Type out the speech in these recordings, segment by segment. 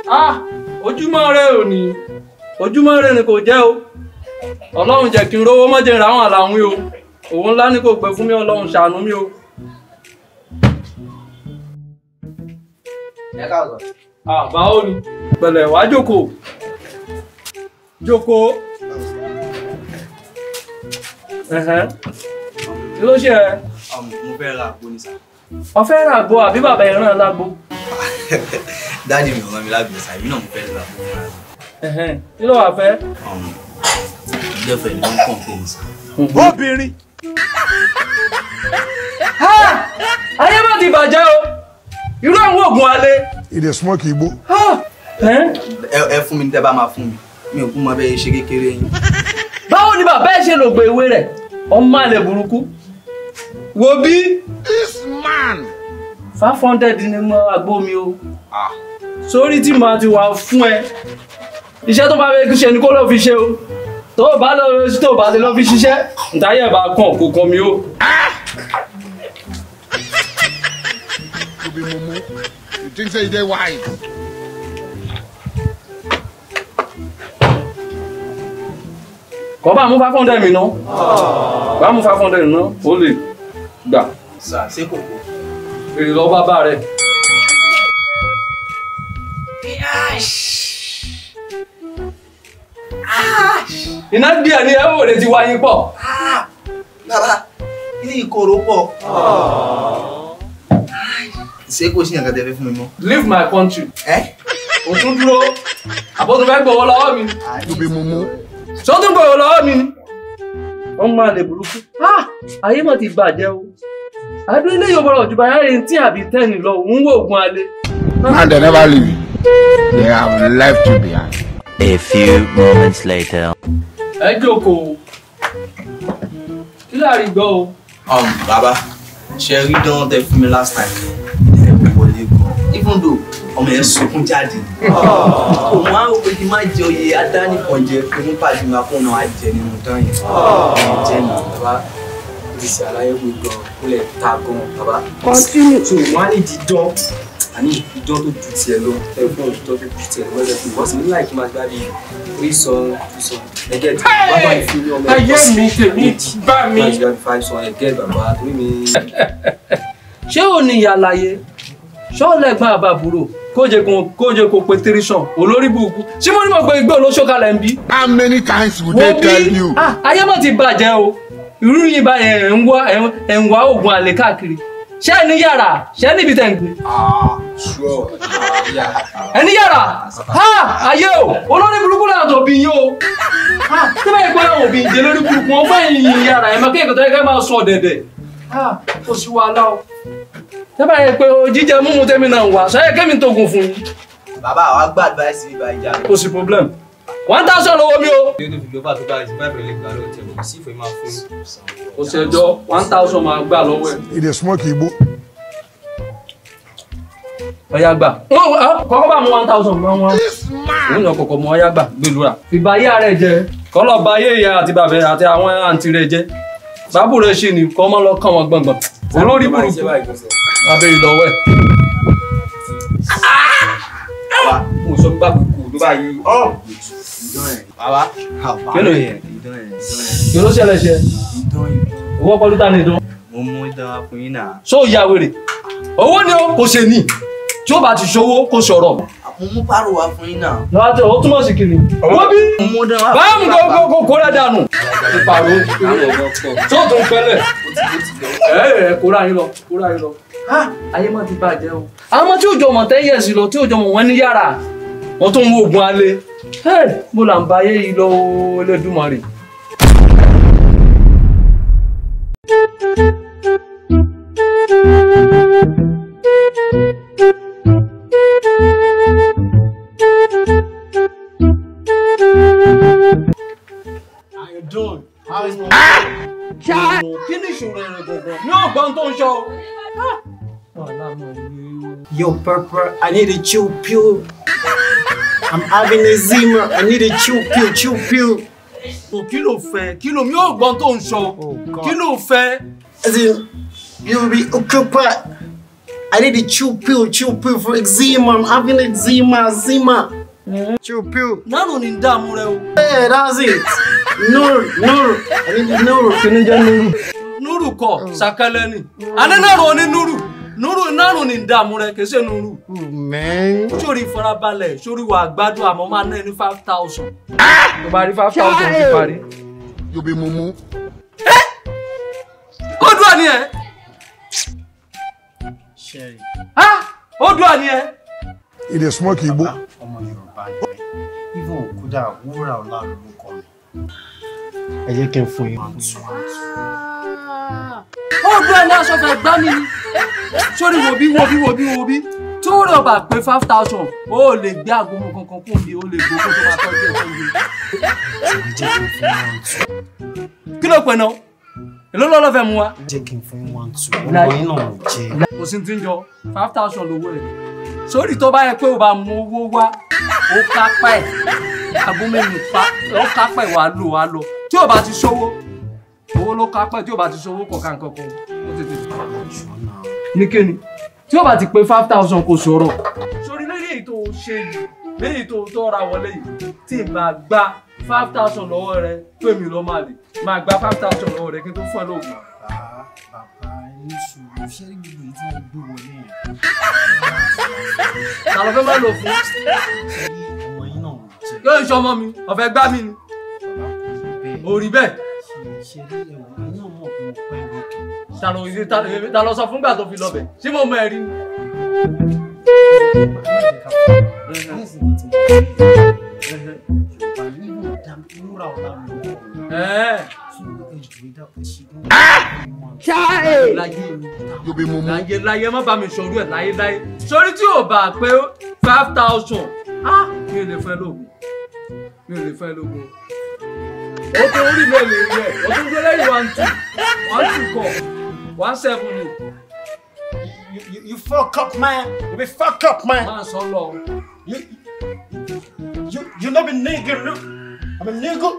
Ah, ojúmọ́ rẹ ò ní, ojúmọ́ rẹ ni kò jẹ́ o. Ọlọ́run jẹ́ kí n rówó mọ́ jẹ́ ìràwọ̀n àlàwín o. Òun ńlá ni kò gbé fún mi, Ọlọ́run ṣàánú mi o. Ẹ káàbọ̀. Ah, báwo ni? Pẹ̀lẹ́, wá jókòó. Jókòó. Ẹ̀hẹ́n. Kí ló ṣe ẹ́? Mo fẹ́ ra àgbo ni sà. O fẹ́ ra àgbo àbí bàbá ẹ̀ rán ẹ lágbo? Dáàdì mi ò rán mi lágbo sà, èmi náà mo fẹ́ ra àgbo fúnra mi. Ẹ̀hẹ́n. Kí ló wà fẹ́? Girlfriend ló ń complain sà. Obìnrin. Ayé má ti bàjẹ́ o. Irú àwọn oògùn alẹ́. He dey smoke igbó. Ẹ fún mi ní tẹ́ bá máa fún mi. Mi ò kú mọ bẹ́ẹ̀ ṣe kékeré yín. Báwo ni bàbá ẹ ṣe lò gbé ìwé rẹ̀? Ọmọ àlè burúkú. Wo bí? This man. 500 ni mo àgbo mi o. Sórí tí màá ti wà fún ẹ. Iṣẹ́ tó bá fẹ́ ṣe ni kó lọ fi ṣe o. Tó o bá lọ tó o bá lè lọ fi ṣiṣẹ́, ǹtáyẹ̀ bá kàn kò kàn mí o. You be mumu. You think say you dey wise. Kọ́ bá mú 500 mi ná. Bá mú 500 mi ná, ó lè gbà. Sà, ṣé kò kò? Èrè lọ bá rẹ̀. Iná díẹ̀ ni ẹ wò lè ti wá yín pọ̀. Bàbá, ilé ìkorò pọ̀. Ṣé kò sí nǹkan tẹ́ fẹ́ fún mi mọ́? Leave my country. Ẹ́? O tún dúró. Àbó tó fẹ́ gbowó lọ́wọ́ mi. You be mumu. Ṣé o tún gbowó lọ́wọ́ mi ni? Wọ́n máa lè burúkú. Ayé mọ̀ ti bàjẹ́ o. Àdó ilé yóò bọ̀rọ̀ jù báyà rẹ̀ tí àbí tẹ́ni lọ, òun wò oògùn alẹ́. And they never leave. They have left you behind. A few moments later. Ẹ jókòó. Kí láàrin gbọ́ o? Bàbá, ṣe rí dán tẹ fún mi last time. Ẹ wọlé gan. Even though ọmọ yẹn sunkún jáde. Òun á rò pé kí n má jẹ oyè adánìkan jẹ pé mú pàdé mi akóhùn náà á jẹ nínú dán yẹn. Ẹ jẹ́ mi, bàbá. Ó ti ṣe àlàyé pé gan, ó lè ta gan, bàbá. Continue to. Wọ́n á ní dídán. Àní ìdán tó ju tiẹ̀ lọ. Ẹ fún ìdán tó ju tiẹ̀ lọ. Wọ́n ti wọ́n sì ní láìkí máa gbá bíi 3 song, 2 song. Ẹgẹ́ tí bàbá ìfún ní ọmọ Ayé mi tèmi bá mi. Máa gbá bíi 5 song, ẹgẹ́ bàbá torí mi. Ṣé ò ní ìyá láyé? Ṣọ́ọ̀lẹ́gbọ́n àbàbúrò kóje kó pe 3 song olórí burúkú. Ṣé mo ní mo gbé igbó olóṣó kalẹ̀ ń bí? How many times would they tell you? Ayé mọ̀ ti bàjẹ́ o. Irú yìí báyẹn ẹ̀ ń wá oògùn àlè káàkiri. Ṣé ẹ ní yàrá? Ṣé ẹ níbi tẹ̀ ń gbé? Ẹ ní yàrá? Ayé o! Olórí burúkú làwọn tó bí yín o. Tí báyìí pé àwọn òbí ń jẹ lórí burúkú wọn fún ẹ̀yìn yàrá ẹ̀ máa kí ẹ̀kọ́ tó yẹ ká máa sọ dẹ̀dẹ̀. Kò sí wàhálà o. Tí báyìí pé o jíjẹ múmu tẹ́mi náà wà, ṣé kẹ́mi tó gùn fún yín? Bàbá àwa gba advice bíbá ìjà. Kò sí problem. 1000 lówó mi o. Kò sí ẹjọ́, 1000 máa gbà lọ́wọ́ ẹ̀. He dey smoke igbó. Ọya gbà. Kọ́kọ́ bá mú 1000 mọ́ wọn. Òun yàn kọ̀kọ́ mú ọya gbà gbèlúra. Fìbáyé rẹ̀ jẹ. Kọ́lọ̀ bá yé ìyá àti bàbá àti àwọn àǹtí rẹ̀ jẹ. Bábù rẹ̀ ṣì ní kọ́ mọ́ lọ kàn wọ́n gbọ̀ngbọ̀n. Olórí burúkú. Abẹ́ ìlọ́wọ́ ẹ̀. Mo sọ gbà kúkú ló bá yí. Bàbá, Kí ló yẹ? Kí ló ṣẹlẹ̀ ṣe? Owó pẹ̀lú ta ni ìdán? Mo mú ìdán wá fún yín náà. Ṣó ya wèrè? Owó ni ó kò ṣe ní. Tí ó bá ti ṣòwò kò sọ̀rọ̀. Mo mú pàrọ̀ wá fún yín náà. Lọ́wọ́ tí ó túmọ̀ sí kìíní. Owó bí? Mo mú ìdán wá fún Báwo ni kò kó rẹ̀ dànù? Ìpàrọ̀ tó tún pẹ́lẹ̀. Ẹ kóra yín lọ, kóra yín lọ. Ayé má ti bàjẹ́ o. Àwọn ọmọ tí ò jọ mọ̀ 10 years lọ, tí ò jọ mọ̀ wọ́n ní yàrá. Wọ́n tún ń wo oògùn alẹ́. Mo là ń ba ayé yìí lọ Elédùmarè. Kí ni ìṣòro rẹ̀ gangan? Mi ò gbọ́n tó ń sọ o. Yo, Purple, I need a chill pill. I'm having eczema. I need a chill pill, chill pill. Kí ló fẹ́? Kí ló mi ò gbọ́n tó ń sọ? Kí ló fẹ́? As in, you will be occupied. I need a chill pill for eczema. I'm having eczema, eczema. Chill pill. Nánú ni ń dààmú rẹ o. Yeah, that's it. Nuru, Nuru. I need Nuru. Kí ni jẹ́ Nuru? Nuru kọ́, sàkẹlẹ ni. Àní náà ní Nuru. Nuru nánú ni ń dààmú rẹ, kì í ṣe Nuru. Oh, man. Sórí farabalẹ̀, sórí wà gbádùn àmọ́ máa ná ní 5,000. Tó bá rí 5,000 ti parí. You be mumu. Ó dùn àní ẹ. Sherry. Ó dùn àní ẹ. He dey smoke igbo. Ọmọ Yorùbá ni mí. Even kódà wúrà ọlá lórúkọ mi. Ẹ jẹ́ kí n fún yín. Ó dùn àní aṣọ fẹ́ gbá mi ni. Sórí wo bí wo bí wo bí wo bí. Tó rẹ̀ ọba pé 5,000, ó lè gbé àgọ́mọ kankan kún mi, ó lè gbogbo tó máa tọ́jú ẹ̀ fún mi. Jẹ́ kí n fún yín 1 2. Kí ló pẹ̀ náà? Èló lọ́lọ́ fẹ́ mu wa? Jẹ́ kí n fún yín 1 2. Ọmọ yín náà ò jẹ́. Kò sí ti ń jọ 5,000 lówó ẹ̀. Sórí tó bá yẹ pé o bá mú owó wá, ó kápá ẹ̀. Àgọ́mọ mi pa, ó kápá ẹ̀ wàá lò wá lọ. Tí o bá ti ṣówó, owó ló kápá ẹ̀, tí o bá ti ṣówó kọ̀ọ̀kan kankan, ó tètè. Ní kíni? Tí o bá ti pé 5,000 kò sọ̀rọ̀. Sórí lórí èyí tó ṣe yìí, léyìí tó tọ́ ra wọlé yìí, tí n bá gba 5,000 lọ́wọ́ rẹ, pé mi lọ́ máa lè máa gba 5,000 lọ́wọ́ rẹ kí n tó fún ẹ lóògùn. Bàbá ní sùúrù, ṣé rí gbogbo èyí tí wọ́n gbé wọlé yẹn? Ta ló fẹ́ máa lò fún? Ṣé rí ọmọ yín náà ò jẹ́? Yóò ń ṣọmọ mi, ọ̀fẹ́ gbá mi ni. Bàbá kò rí bẹ́ẹ̀. Ò rí bẹ́ẹ̀. Ṣé rí ẹ̀wọ̀n yín náà mọ̀ pé mo pẹ́ lókè? Ta ló sọ fúngbà tó fi lọ bẹ̀? Ṣé mo mọ ẹ̀rí ni? You be mumu. Láyé láyé má bá mi sọ̀rọ̀ ẹ̀ láyé láyé. Sórí tí ò bá pé 5,000, mi ò lè fẹ́ lóògùn. Mi ò lè fẹ́ lóògùn. Ó tó orí mi ò lè rí ẹ̀. Ó tún gbé lẹ́yìn 1 2 1 2 kọ̀ 1 7 ni. You fuck up, man. You be fuck up, man. Má sọ lọ. You no be nigga. I'm a nigga.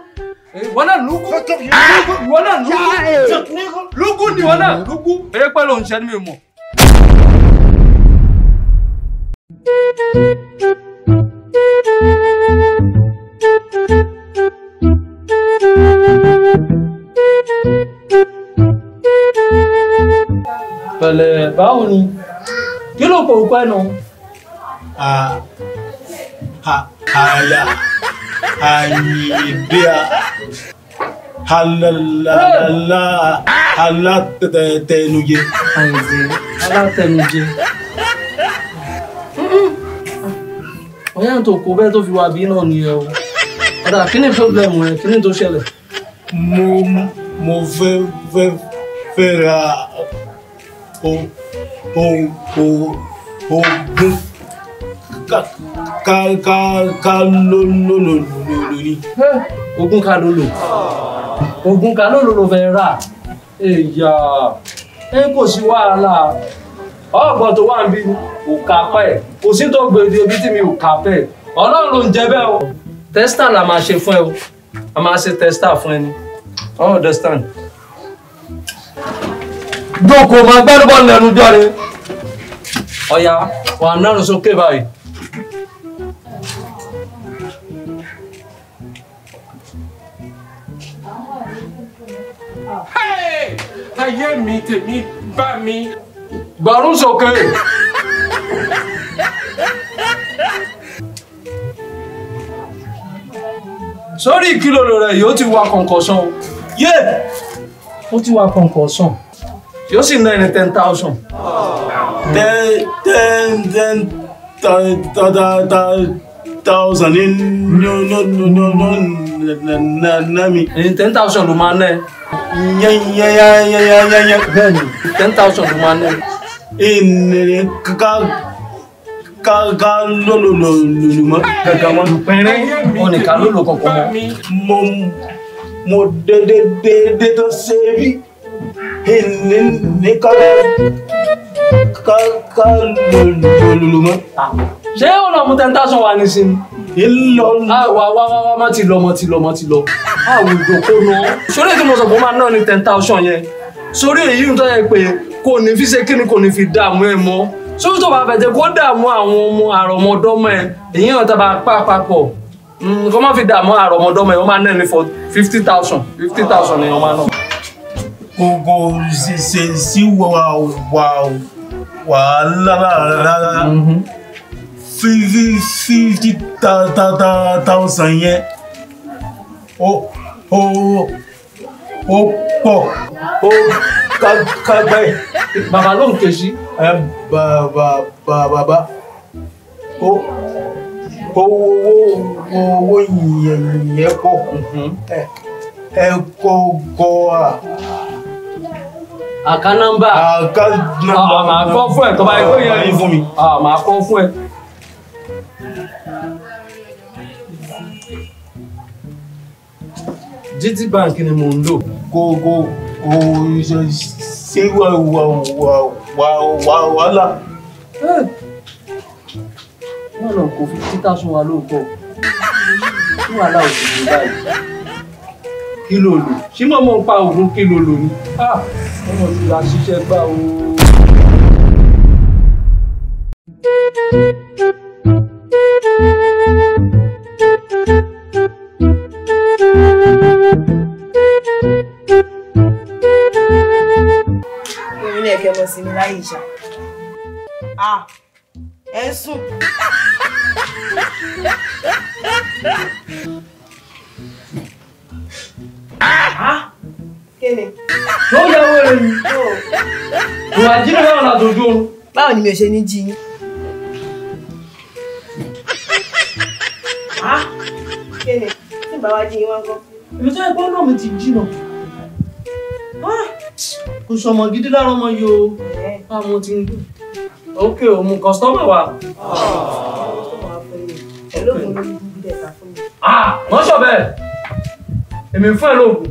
Ìwọ náà lúgú. Fuck up, you nigga. Ìwọ náà lúgú. Just nigga. Lúgú ni ìwọ náà lúgú. Eré pẹ́ ló ń ṣe ní mi mọ̀. Pẹ̀lẹ́, báwo ni? Kí ló pò pẹ́ nu? Àyà àyìnbíà halalala alátẹnujẹ. Àyìnbí alátẹnujẹ. Ọ̀yá tó kó bẹ́ẹ̀ tó fi wà bí náà ni ẹ o. Ọ̀dà kí ni pọ́blẹ̀mù ẹ? Kí ni tó ṣẹlẹ̀? Mo fẹ́ ra oògùn ká ló ní. Oògùn ká ló lò. Oògùn ká ló lò ló fẹ́ rà. Èyà ẹ kò sí wàhálà. Ọ̀gbọ́n tó wà níbí kò kápẹ́ ẹ̀. Kò sí tó gbèdé ibi tí mi ò kápẹ́ ẹ̀. Ọlọ́run ló ń jẹ bẹ́ẹ̀ o. Tẹ́sítà la máa ṣe fún ẹ o. A máa ṣe tẹ́sítà fún ẹ ni. I understand. Jókòó máa gbẹ́rù bọ́ọ̀lù lẹ́nu jọ́re. Ọ̀ya wà á nárun sókè báyìí. Ayé mi tèmi bá mi. Gbọ̀rún sókè. Sórí ìkìlọ̀ rẹ̀ yóò ti wa kọ̀ǹkọ̀sán o. Yé! Ó ti wa kọ̀ǹkọ̀sán. Yóò sì ná ẹni 10,000. Ten thousand ní ná mi. Ẹni 10,000 ló máa ná ẹ. Yányányányányányá. Bẹ́ẹ̀ni, 10,000 ló máa ná ẹ. Ìnìyàn ká ká ló lò lò lò mọ́. Gàgà mọ́ pẹ́rín, wọn nìkan ló lò kankan mọ́. Mo dédé tó ṣe bí. Ìnìyàn ká ká lò lò lò mọ́. Ṣé ó lọ mú 10,000 wá ní sinmi? Wá wá wá má ti lọ mọ́ ti lọ mọ́ ti lọ. Àwọn ìdókòó náà. Sórí èyí tí mo sọ pé ó máa ná ní 10,000 yẹn. Sórí èyí tó yẹ pé kò ní fi ṣe kíni kò ní fi dààmú ẹ mọ́. Sórí tó bá fẹ́ jẹ́ kó dààmú àwọn ọmọ àrọ̀mọdọ́mọ ẹ, èyí náà tá bá pa papọ̀. Kó má fi dààmú àrọ̀mọdọ́mọ ẹ, wọ́n máa ná ní for 50,000. 50,000 ni wọ́n máa ná. Kò ṣe sí wàhálà rárá. 50,000 yẹn ó pọ̀ ó kágbẹ́. Bàbá ló ń ké sí. Bàbá owó yẹn pọ̀ ẹ kọ́ à. Àká nọ́mbà. Àká nọ́mbà. Màá kọ́ fún ẹ tó bá yẹ kó yẹn fún mi. Màá kọ́ fún ẹ. GT Bank ni mò ń lò. Kò ṣe wàhálà. Wọ́n lọ kó 50,000 wa lóòótọ́. Kí wàhálà ò sì ní báyìí? Kí ló lò? Ṣé mo mọ̀ ń pa òògùn kí ló lò ni? Ọmọ ti la ṣiṣẹ́ gbà o. Orin ẹ̀kẹ́ mọ̀ sí mi láyé ìṣà. Ẹ ń sùn. Kí ni? Tó yẹ wọ́n ni. Ìwà jí náà látọjú oorun. Báwo ni mi ò ṣe ní jí yín? Kí ni? Tí bàbá jí yín wá ń kọ́. Èmi tó yẹ pé ọ̀nà mi ti jìnà. Kò sọmọ gidi lára ọmọ yìí o. Àwọn ti ń gbé. Ok, òun kọ́sítọ́mà wa. Wọ́n sọ bẹ́ẹ̀. Èmi fún ẹ lóògùn.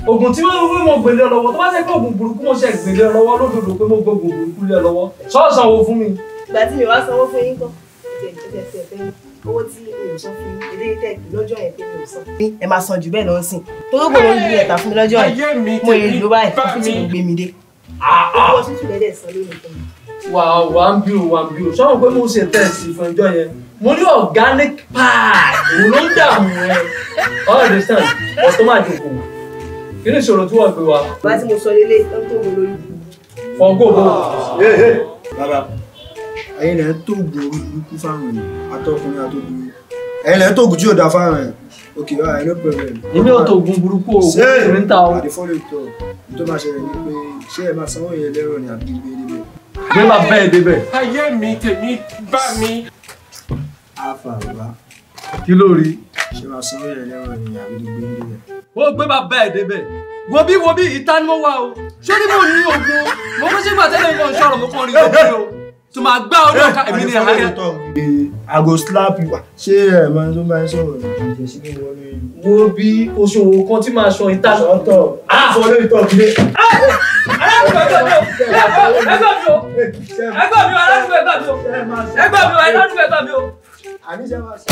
Ògùn tí wọ́n wí mo gbèlè ọ lọ́wọ́ tó bá ṣe pé ògùn burúkú mo ṣe gbèlè ọ lọ́wọ́ lódodo pé mo gbógun burúkú lé ọ lọ́wọ́. Sọ́ọ̀sán wo fún mi. Ìgbà tí mi wá sanwó fún yín kọ́. Owó tí mi ò san fún yín, eléyìí tẹ̀ pé lọ́jọ́ yẹn pé mi ò san. Ẹ máa san jù bẹ́ẹ̀ lọ sí. Torógbò ló ń gbé ẹ̀ta fún mi lọ́jọ́ yẹn. Mo lè lò báyìí fún tí mo gbé mi dé. Owó tútù lẹ́dẹ̀ san lónìí fún mi. Wà wà ń bí o wà ń bí o. Sọ́wọ́n pé mo ṣe tẹ̀sí fún ẹjọ́ yẹn. Mo ní organic pie. Òun ló ń dààmú ẹ. All understand. Ọ̀tọ́ máa jókòó. Kí ni ìṣòro tí wọ́n gbé wa? Bàbá tí mo sọ lélẹ̀ tó ń tó wo lórí. Fọ́gò bò. Bàbá, ẹ̀yin lẹ ń tóògùn orí burúkú fáwọn èèyàn, àtọkùnrin àtobìnrin. Ẹ̀yin lẹ ń tóògùn tí yóò dáa fáwọn èèyàn. Okay, all right, no problem. Èmi ò tóògùn burúkú o, èmi ń ta o. Àdé fọ́lọ̀ ìtọ̀, tó máa ṣẹlẹ̀ ni pé ṣé ẹ máa sanwó yẹn lẹ́rọ̀ ni àbí gbé débẹ̀? Gbé bá bẹ́ẹ̀ débẹ̀. Ayé mi tèmi bá mi. Alfa bàbá. Kí ló rí? Ṣé máa sanwó yẹn lẹ́rọ̀ ni àbí gbé débẹ̀? Ó gbé bá bẹ́ẹ̀ débẹ̀. Wo bí ìta ni mo wà o. Ṣé ní mo ní ogun? Mo fẹ́ ṣègbà tẹ́lẹ̀ nǹkan ṣọ̀rọ̀ mo kàn rí ogun o. Tó máa gbá orí ọ̀ka èmi ní ẹ̀háyà. I go slap you. Ṣé ẹ̀ máa tó máa ń sọ̀rọ̀ ìjẹ́ sí ní wọlé ìlú? Wo bí oṣòwò kan tí máa sọ ìta. Sọ́tọ̀ sọ lórí ìtọ̀ kílé. Ẹgbẹ́ mi o, ẹgbẹ́ mi o, aládùúgbò ẹgbẹ́ mi o, ẹgbẹ́ mi o, aládùúgbò ẹgbẹ́ mi o. Àníṣe máa sọ.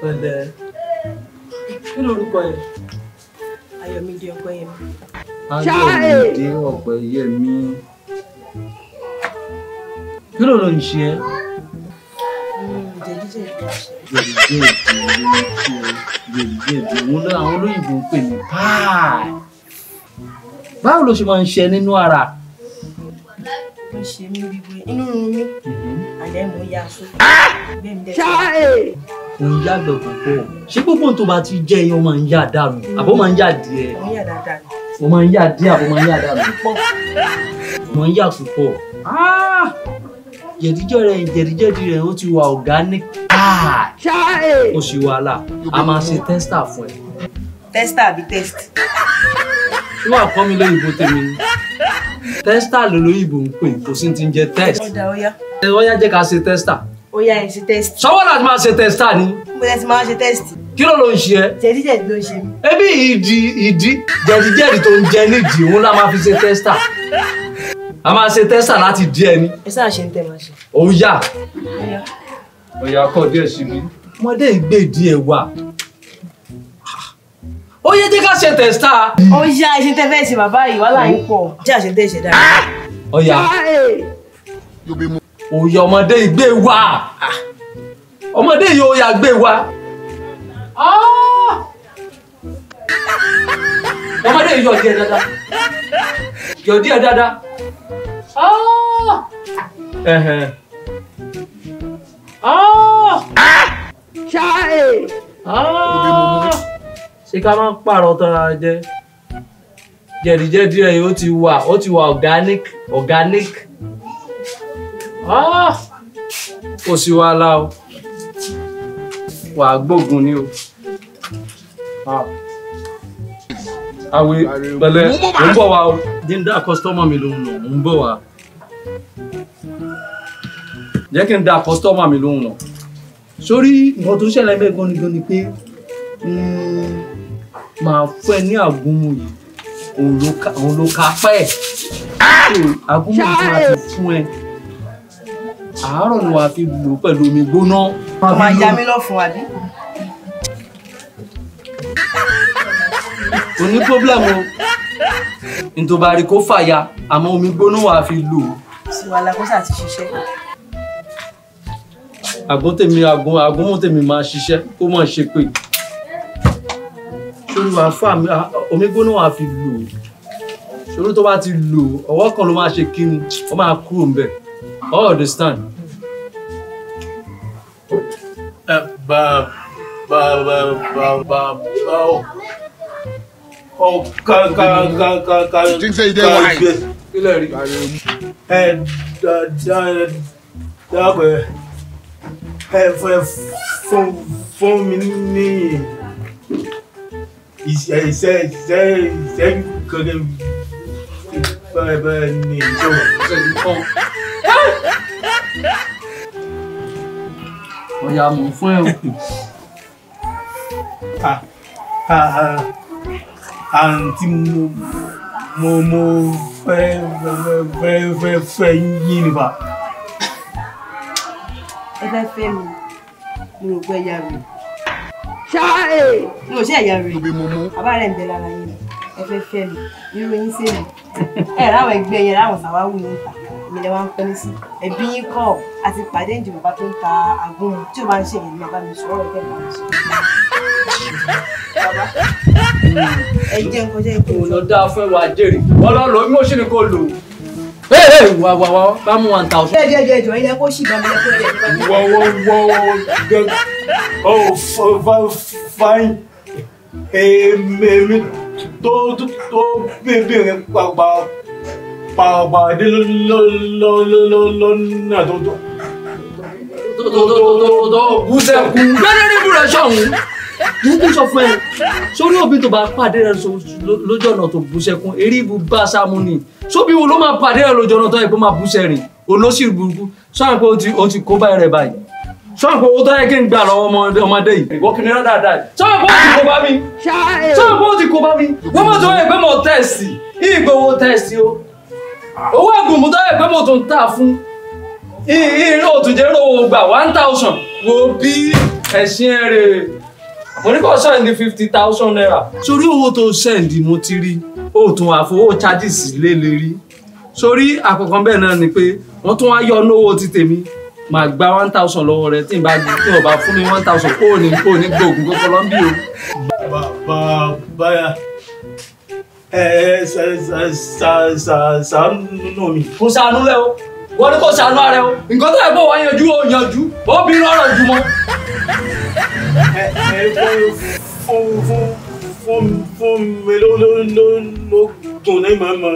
Pẹ̀lẹ́, kí lorúkọ yẹn? Ayọ̀mídé Ọpẹ́yẹmí. Ayọ̀mídé Ọpẹ́yẹmí. Kí ló ló ń ṣe ẹ́? Jẹ̀díjẹ̀dí. Jẹ̀díjẹ̀dí ló ń ṣe ẹ́. Jẹ̀díjẹ̀dí òun ló àwọn olóyìnbó ń pè ní pie. Báwo ló ṣe máa ń ṣe nínú ara? Ó ń ṣe mí bíbó inú run mí. Àlẹ́ mo ya aṣọ. Bẹ́ẹ̀ mi dẹ̀ Ò ń yàgbẹ́ púpọ̀. Ṣé gbogbo ohun tó bá ti jẹ́ yẹn ó máa ń yà dànù? Àbó máa ń yà díẹ̀? Mo ń yà dáadáa ni. Ó máa ń yà díẹ̀ àbó máa ń yà dànù? Púpọ̀. Ó máa ń yà púpọ̀. Jẹ̀díjẹ̀dí rẹ̀ ó ti wà organic pie. Ó ṣì wàhálà. A máa ṣe tester fún ẹ. Tester àbí test? Ṣé wàá kọ́ mi lóyìnbó tèmi ni? Tester ló lóyìnbó ń pè, kò sí ti ń jẹ test. Ó dà ó yá. Ó yá jẹ́ ká ṣe tester. Ó yá ẹ̀ ṣe test. Ṣọwọ́ láti máa ṣe tester ni. Mo lẹ ti máa ṣe test. Kí ló ń ṣe ẹ́? Jẹ̀díjẹ̀dí ló ń ṣe mí. Ẹbí ìdí jẹ̀díjẹ̀dí tó ń jẹ nídìí òun la máa fi ṣe tẹ́sítà. A máa ṣe tẹ́sítà láti di ẹni. Ẹ sáà ṣe ń tẹ́ máa ṣe. Ó yá. Ó yá kọ́ díẹ̀ sí mi. Ọmọdé ìgbé ìdí ẹ̀ wà. Ó yẹ jẹ́ ká ṣe tẹ́sítà. Ó yá iṣẹ́ tẹ́ fẹ́ ṣe bàbá yìí wàhálà yín pọ̀. Jẹ́ àṣẹ tẹ́ ṣe dáadáa. Ó yá. Ó yá ọmọdé ìgbé wà. Ọmọdé yìí ó yá gbé wà. Ọmọdé yìí yọ díẹ̀ dáadáa. Yọ díẹ̀ dáadáa. Ṣé ká máa ń pààrọ̀ tọ́ra jẹ? Jẹ̀díjẹ̀dí rẹ̀ yìí ó ti wà organic. Kò sí wàhálà o. Wà á gbógun ni o. Àwẹ̀ pẹ̀lẹ́, mò ń bọ̀ wá o. Jẹ́ ń dá kọ́sítọ́mà mi lóhùn náà, mò ń bọ̀ wá. Jẹ́ kí n dá kọ́sítọ́mà mi lóhùn náà. Sórí nǹkan tó ṣẹlẹ̀ bẹ́ẹ̀ gan ni pé màá fún ẹ ní àgúnmu yìí, òun ló ka pẹ́ ẹ̀. Àgúnmu yìí máa ti fún ẹ. Àárọ̀ ni wàá fi lò pẹ̀lú omi gbóná. Ó máa ya mí lọ́fun àbí? Kò ní problem o. Ntòbárí kó fàya, àmọ́ omi gbóná wàá fi lò. Sí wàhálà kó sáà ti ṣiṣẹ́. Àgúnmu tèmi máa ṣiṣẹ́ kó mọ̀ ṣe pé. Sórí wàá fà mí, omi gbóná wàá fi lò. Sórí tó bá ti lò, ọwọ́ kan ló máa ṣe kíni, ó máa kúrò ńbẹ̀. I understand. Ba ba ba ba ba ba o ka ka ka ka ka. You think say you dey wise? Kílẹ̀ rí. Ẹ da da dábẹ̀ ẹ fẹ́ fún mi ní iṣẹ́ iṣẹ́ iṣẹ́ kankan bẹ́ẹ̀ bẹ́ẹ̀ ní ìṣòro. Ọ̀yà mọ̀ fún ẹ o. Àǹtí mo fẹ́ fẹ́ fẹ́ fẹ́ yín nípa. Ẹ fẹ́ fẹ́ mi, mo rò pé ẹ̀yà rẹ̀. Mo ṣe ẹ̀yà rẹ̀. Bàbá rẹ̀ ń bẹ lára yín. Ẹ fẹ́ fẹ́ mi, irú yín sí mi. Ẹ ráwọn ẹgbẹ́ yẹn ráwọn sàwáwù yín ta. Èmi lẹ wá ń pẹ́ ní sí. Ẹbí yín kọ̀ àti pàdé ìjì bàbá tó ń ta àgúnmu tí ó bá ń ṣe èyí ni bàbá mi sọ ọ̀rọ̀ ìfẹ́ bá mi sọ. Bàbá ẹ jẹ́ nǹkan jẹ́ ìpè. Òun lọ dáa fún ẹwà jèrè. Wọ́n lọ lò ó bí mo ṣe ni kò lò ó. Ee wà wà wà bá mú 1000. Ẹ jẹ́ jẹ́ jọ ilẹ̀ kó ṣì bá mi lẹ́kọ̀ọ́ ẹ̀ Wọ́n wọ́n wọ́n gẹ́ ọ fine èmi tó bèbè pàpà pàdé lọ́nà tó tó bú sẹ́kù gbẹ́rẹ́ ní ibùdó ṣọ̀hún. Mo sọ fún ẹ sórí òbí tó bá pàdé rẹ lójú ọ̀nà tó bú sẹ́kún eré ibù bá sáàmù ni sóbí wo ló máa pàdé rẹ lójú ọ̀nà tó yẹ kó máa bú sẹ́rìn olóṣì burúkú sọ́yìn pé ó ti kó báyìí rẹ báyìí sọ́yìn pé owó tó yẹ kí n gbà lọ́wọ́ ọmọdé yìí ìwọ kìnìún rẹ dáadáa yìí sọ́yìn pé ó ti kó bá mi sọ́yìn pé ó ti kó bá mi wọ́n mọ̀ tó yẹ pé mo tẹ̀sì ìgbowó tẹ̀sì o owó ẹ̀gùn tó yẹ pé mo tún tà fún ìrìn òtúnjẹ́ rówó gbà 1000 wo bí ẹ̀sìn rẹ̀ mo ní kó sẹ́ndì 50,000 naira. Sórí owó tó sẹ́ndì mo ti rí ó tún àfowó charges lé lè rí sórí àkọ́kọ́ bẹ́ẹ̀ náà ni pé wọ́n tún wá yọ ọ́nà owó ti tèmi màá gba 1000 lọ́wọ́ rẹ tí n bá tí wọ́n bá fún mi 1000 kó o ní gbóògùn kókó lọ́n bí o. Bàbá ẹ ṣàánú mi. Kò ṣàánú rẹ o wọ́n ní kò ṣàánú ara rẹ o nǹkan tó yẹ kó wá yanjú ó yanjú ó bí rọrọ̀ jù mọ́. Ẹ fún mi lóògùn ní màmá.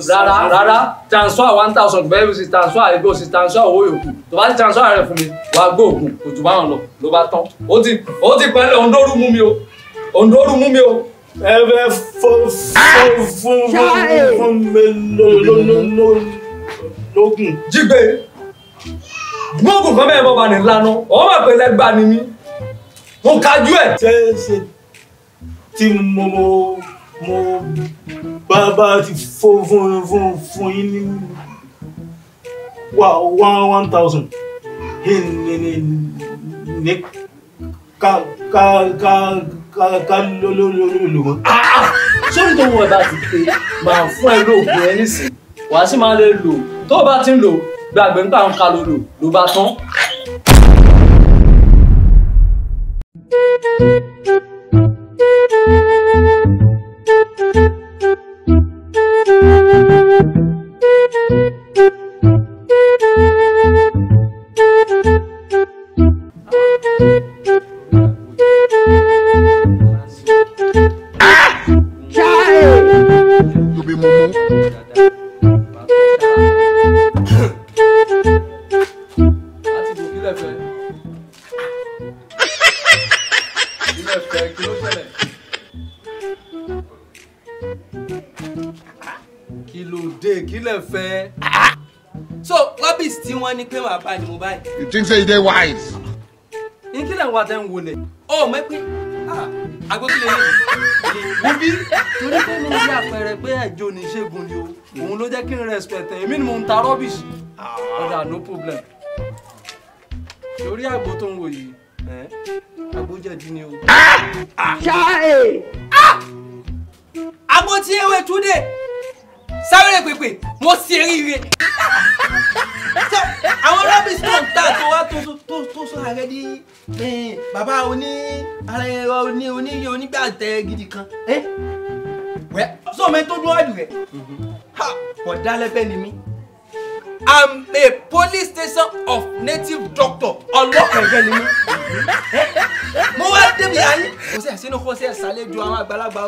Rárá rárá transfer 1000 bẹ́ẹ̀ bí transfer àìgbó sí transfer owó yòókù tó bá ti transfer rẹ̀ fún mi wàá gbóògùn kò jù báwọn lọ ló bá tán ó ti pẹ́lẹ́ òǹdóru mú mi o òǹdóru mú mi o. Ẹ fẹ́ fún mi lóògùn. Jígbe gbóògùn kan bẹ́ẹ̀ bọ́ bá ní lánà ọ máa pè lẹ́gbàá ni mí. Mo kájú ẹ̀. Ṣé tí mo bá ti fún yín ní 1,000 ní ká ló mọ́. Sórí tó wọ ẹ bá ti pé máa fún ẹ lóògùn ẹ nísìn, wàá sì máa lè lò tó o bá ti ń lò gbàgbé nípa àwọn ká ló lò ló bá tán. You be mumu. Kí ló dé? Kí lẹ fẹ́? So rubbish tí wọ́n ní pé màá bá ni mo báyìí. You think say you dey wise? Ní kí lẹ̀ ń wá tẹ́ ń wọlé? Ó mọ̀ pé agbókílẹ̀ ní Wúbí torí pé mi ní àpẹẹrẹ pé ẹjọ́ oníṣègùn ni o, òun ló jẹ́ kí n respect ẹ̀, èmi ni mo ń ta rubbish. Ọ̀dà no problem. Torí àgbo tó ń wò yìí, àgbo jẹ̀dí ni o. Àgbo tí ewé túndé sáré pèpè mo sì ríire. Àwọn rubbish tó ń tà tó wá tó sọ ààrẹ di bàbá oní ara ẹ̀rọ oní onígbàtẹ gidi kan. Wẹ́ sọ mi tó dún àjù rẹ̀ bọ̀dá lẹ́bẹ̀ ni mí. I'm a police station of native doctor ọlọ́pàá ẹ̀jẹ̀ ni mí. Mo wá débi ayé kò sí àṣínú kó sí ẹ̀sálẹ́jọ àwọn àgbàlagbà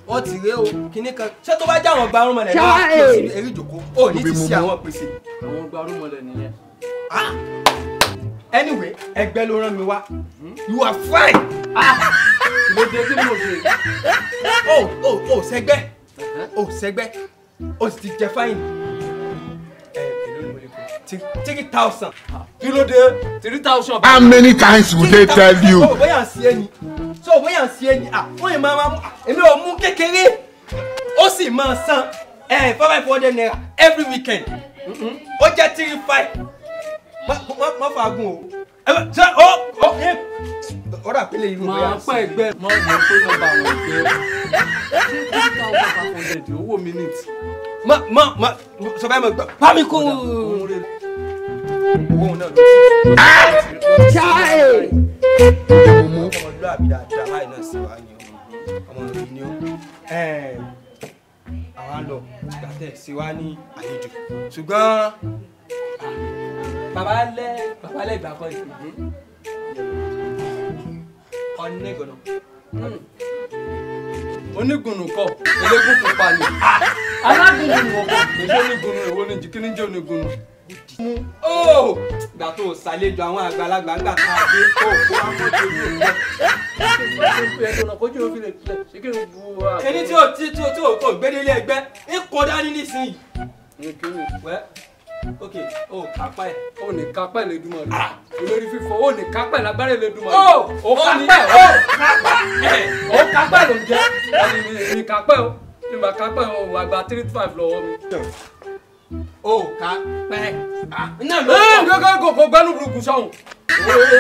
wọn ti ré o kìíní kan ṣé tó bá já àwọn gbarúmọlẹ̀ náà kí o sì eré ìjòkó ò ní ti ṣe àwọn pèsè. Àwọn gbarúmọlẹ̀ nìyẹn. Anyway, ẹgbẹ́ ló rán mi wá. You are fine. Mo dé kí ni mo ṣe? O sẹgbẹ́ o sẹgbẹ́ o sì ti jẹ fáìnì. 3,000. Kí ló dé? 3,000. How many times would they tell you? So bóyá ń ṣe ni. So bóyá ń ṣe ni. Wọ́n yìí máa mú èmi ò mú kékeré. Ó sì máa san 500 naira every weekend. Ó jẹ́ 3,500. Má fàágùn o. Ṣé o ọ̀rọ̀ àpẹẹrẹ yìí ló bóyá ń ṣe. Máa pẹ́ ẹgbẹ́ mọ́ mọ́ pé nọ́mbà àwọn ẹgbẹ́. 3,500 owó minute. Má sọ fẹ́ mọ̀ gbọ́. Bá mi kó. Owó náà ló ti. Ọmọlúwàbí dáadáa báyìí náà sì wá ní ọmọ ìlú ni ó. Àwa lọ gbàtẹ́ sí wa ní àlejò. Ṣùgbọ́n bàbá lẹ́ ìgbà kan yìí. Ọ̀nẹ́gànà. Onígunnu kọ, elégún pupa ni. Alágúnmu ọkọ, èso onígunnu èwo ni kí ni jẹ́ onígunnu. Ó gbà tó ṣàlejò àwọn àgbàlagbà ńgbà tá a dé ó kó amójú ìlú rẹ. Kíní tí o tí tí o tó gbédélé ẹgbẹ́ ń kọ dání nísìnyí. Wẹ́ ok o kápá ẹ̀. O ní kápá ẹ̀ lẹ́dùnmọ̀ rẹ̀. Olórí fífọ́ o ní kápá ẹ̀ lágbára lẹ́dùnmọ̀ rẹ̀. O kápá ẹ̀ o kápá ẹ̀ o kápá ẹ̀ ló ń jẹ́. Ní kápá ẹ̀ o ní ma kápá ẹ̀ o àgbà 3,500 lọ́wọ́ mi. O kápá ẹ̀. Iná ló pọ̀. Ẹ kò gbẹ́nu burúkú sọ̀hún.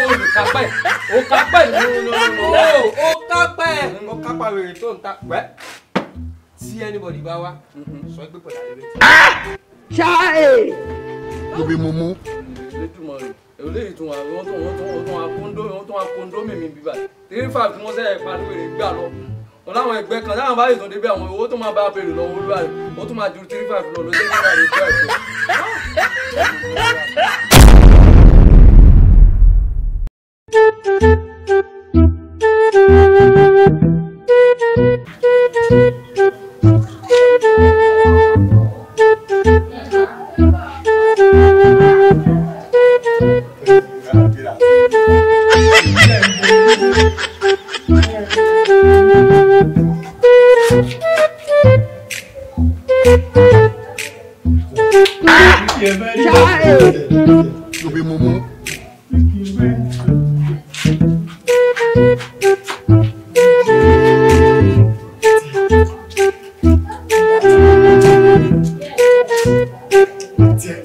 O ní kápá ẹ̀ o kápá ẹ̀ o kápá ẹ̀ o kápá wèrè tó ń ta wẹ́. Tí anybody bá wá sọ pé pọ̀dà lè bẹ́ẹ̀. Chai! You be mumu. Eléyìí tún wà wọ́n tún wà kóńdó mímí bíbá 3,500 tí wọ́n sẹ́yìn pariwo èrè gbà lọ. Wọ́n láwọn ẹgbẹ́ kan táwọn bá yìí tún débẹ̀ àwọn owó tó máa bá béèrè lọ́wọ́ olúwa rẹ̀ ó tún máa ju 3,500 lọ lọ́jọ́ nígbà rẹ̀ gbà ẹ̀gbẹ́. You be mumu.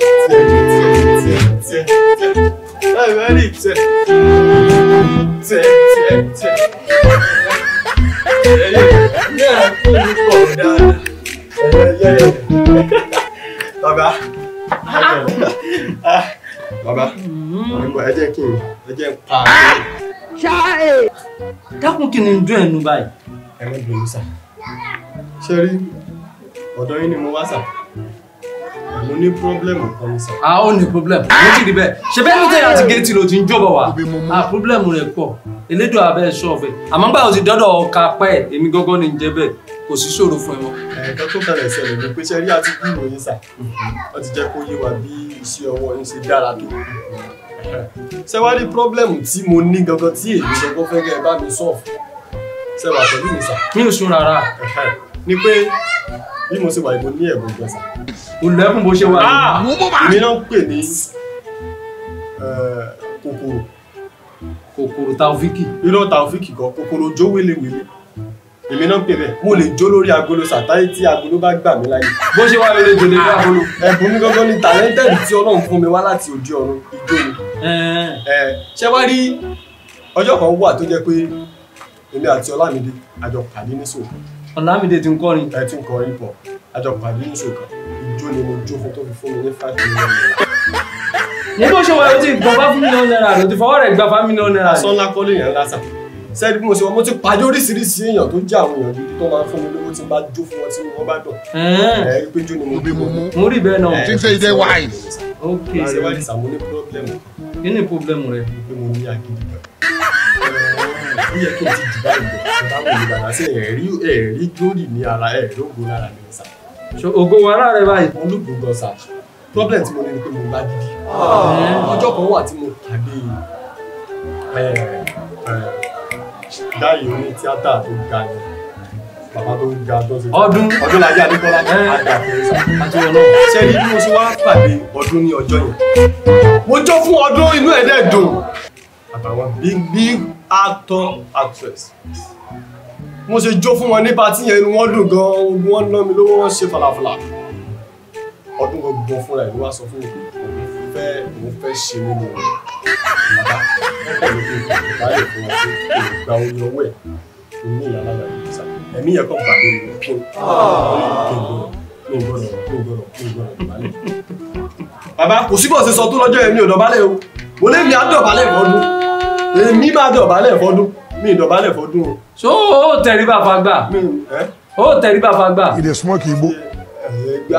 Tiẹ̀ tiẹ̀ tiẹ̀ tiẹ̀ tiẹ̀ tiẹ̀ tiẹ̀. Bàbá, bàbá, ẹ jẹ́ kí n ẹ jẹ́ n pa. Dákun, kí ni ń dún ẹnu báyìí? Ẹ má bínú sà. Ṣé rí ọ̀dọ̀ yín ni mo wá sà? Mo ní problem kan ní sà. A ó ní problem, mo ti rí bẹ́ẹ̀. Ṣé bẹ́ẹ̀ ló tẹ̀yà àti géètì ló ti ń jọ̀bọ̀ wá? A problem rẹ̀ pọ̀. Elédùn abẹ́ ṣọ́ọ̀fẹ́. Àmọ́ gbà ó ti dọ́dọ̀ ọkà pẹ́ èmi gángan ní jẹ́ bẹ́ẹ̀. Kò sí ṣòro fún ẹ mọ́. Ẹ̀ẹ̀kan tó kẹlẹ̀ ṣẹlẹ̀ ni pé ṣe rí àti gbúròó yín sà. Wọ́n ti jẹ́ kó yé wa bí iṣẹ́ ọwọ́ yín ṣe dára tó. Ṣé wá rí problem tí mo ní gangan tí èmi gangan fẹ́ kẹ́ ẹ bá mi solve? Ṣé wà pẹ̀lú mi sà? Mi ò sùn rárá. Ni pé bí mo ṣe wà yìí, mo ní ẹ̀bùn gan sà. O lẹ́kùn bó ṣe wà yìí. Èmi náà ń pè ní kòkòrò. Kòkòrò Taofiki. Irọ́ Taofiki gan, kòkòrò jó wélewèle. Èmi náà ń pè bẹ́ẹ̀. Mo lè jó lórí agolo sàtáyé tí agolo bá gbà mí láyè. Bó ṣe wà lórí jòlè ní agolo. Ẹ̀bùn mi gangan ni talented tí Ọlọ́run fún mi wá láti òde ọ̀run, ijó ni. Ṣé wá rí ọjọ́ kan wà tó jẹ́ pé èmi àti Ọlámídé a jọ pàdé ní ṣòkan. Ọlámídé ti ń kọrin. Ẹ ti ń kọrin pọ̀. A jọ pàdé ní ṣòkan. Ijó ni mo jó fún tó fi fún mi ní 5 million naira. Ní bó ṣe wà ló ti gbọ́ 5 million naira ló ti fọwọ́ rẹ̀ gba 5 million naira. Aṣọ ńlá kọ́ lèèyàn ńlá sà. Sẹ́ẹ̀dì bí mo ṣe wọ́n, mo ti pàdé oríṣiríṣi èèyàn tó jẹ́ àwọn èèyàn gidi tó máa ń fún mi lówó tí n bá jó fún wọn tí wọ́n bá dùn. Ẹ rí pé jó ni mo bí mo. Mo rí bẹ́ẹ̀ náà. Think say you dey wise. Ok. Ṣé wá ní sàmú ní problem? Kí ni problem rẹ? Pé mo ní agídí gan. Ó yẹ kí n ti jù báyìí lọ. Mo bá wò ní bàbá sí ẹ̀rí ẹ̀rí glory ní ara ẹ̀rí ògo lára mi sà. Ògo wà lára rẹ báyìí. Mo lóògùn gan sà. Problem tí mo ní ni pé mo lágídí. Ọjọ́ kan wà tí mo pàdé dáyé oní tíátà tó ga ni bàbá tó ga tó ṣe ọdún Ọdúnladé Adékọ́lá àgbà fèrèsà ṣe rí bí mo ṣe wá pàdé ọdún ní ọjọ́ yẹn mo jó fún ọdún inú ẹ̀ dẹ̀ dùn àtàwọn big big actor actress mo ṣe jó fún wọn ní patí yẹn inú wọn dùn gan ogun wọn ná mi lówó wọn ṣe falafala ọdún gbọgbọ fúnra ẹ̀ ló wá sọ fún mi pé òun fẹ́ ṣe nínú rẹ̀. Bàbá ọkọ mi kò báyìí fún wọn pé kò gba oyin ọwọ́ ẹ̀ ní ìyá aláya yìí sá ẹ̀mí yẹn kàn gbàgbé mi pín mi gbọ́dọ̀ mi gbọ́dọ̀ mi gbọ́dọ̀ dọ̀bálẹ̀. Bàbá kò sí bọ̀ ṣe sọ tó lọ́jọ́ yẹn mi ò dọ̀bálẹ̀ o mo lé mi á dọ̀bálẹ̀ fọ́dún èmi máa dọ̀bálẹ̀ fọ́dún mi dọ̀bálẹ̀ fọ́dún o. So ó tẹríba fagbà ó tẹríba fagbà. You dey smoke igbo.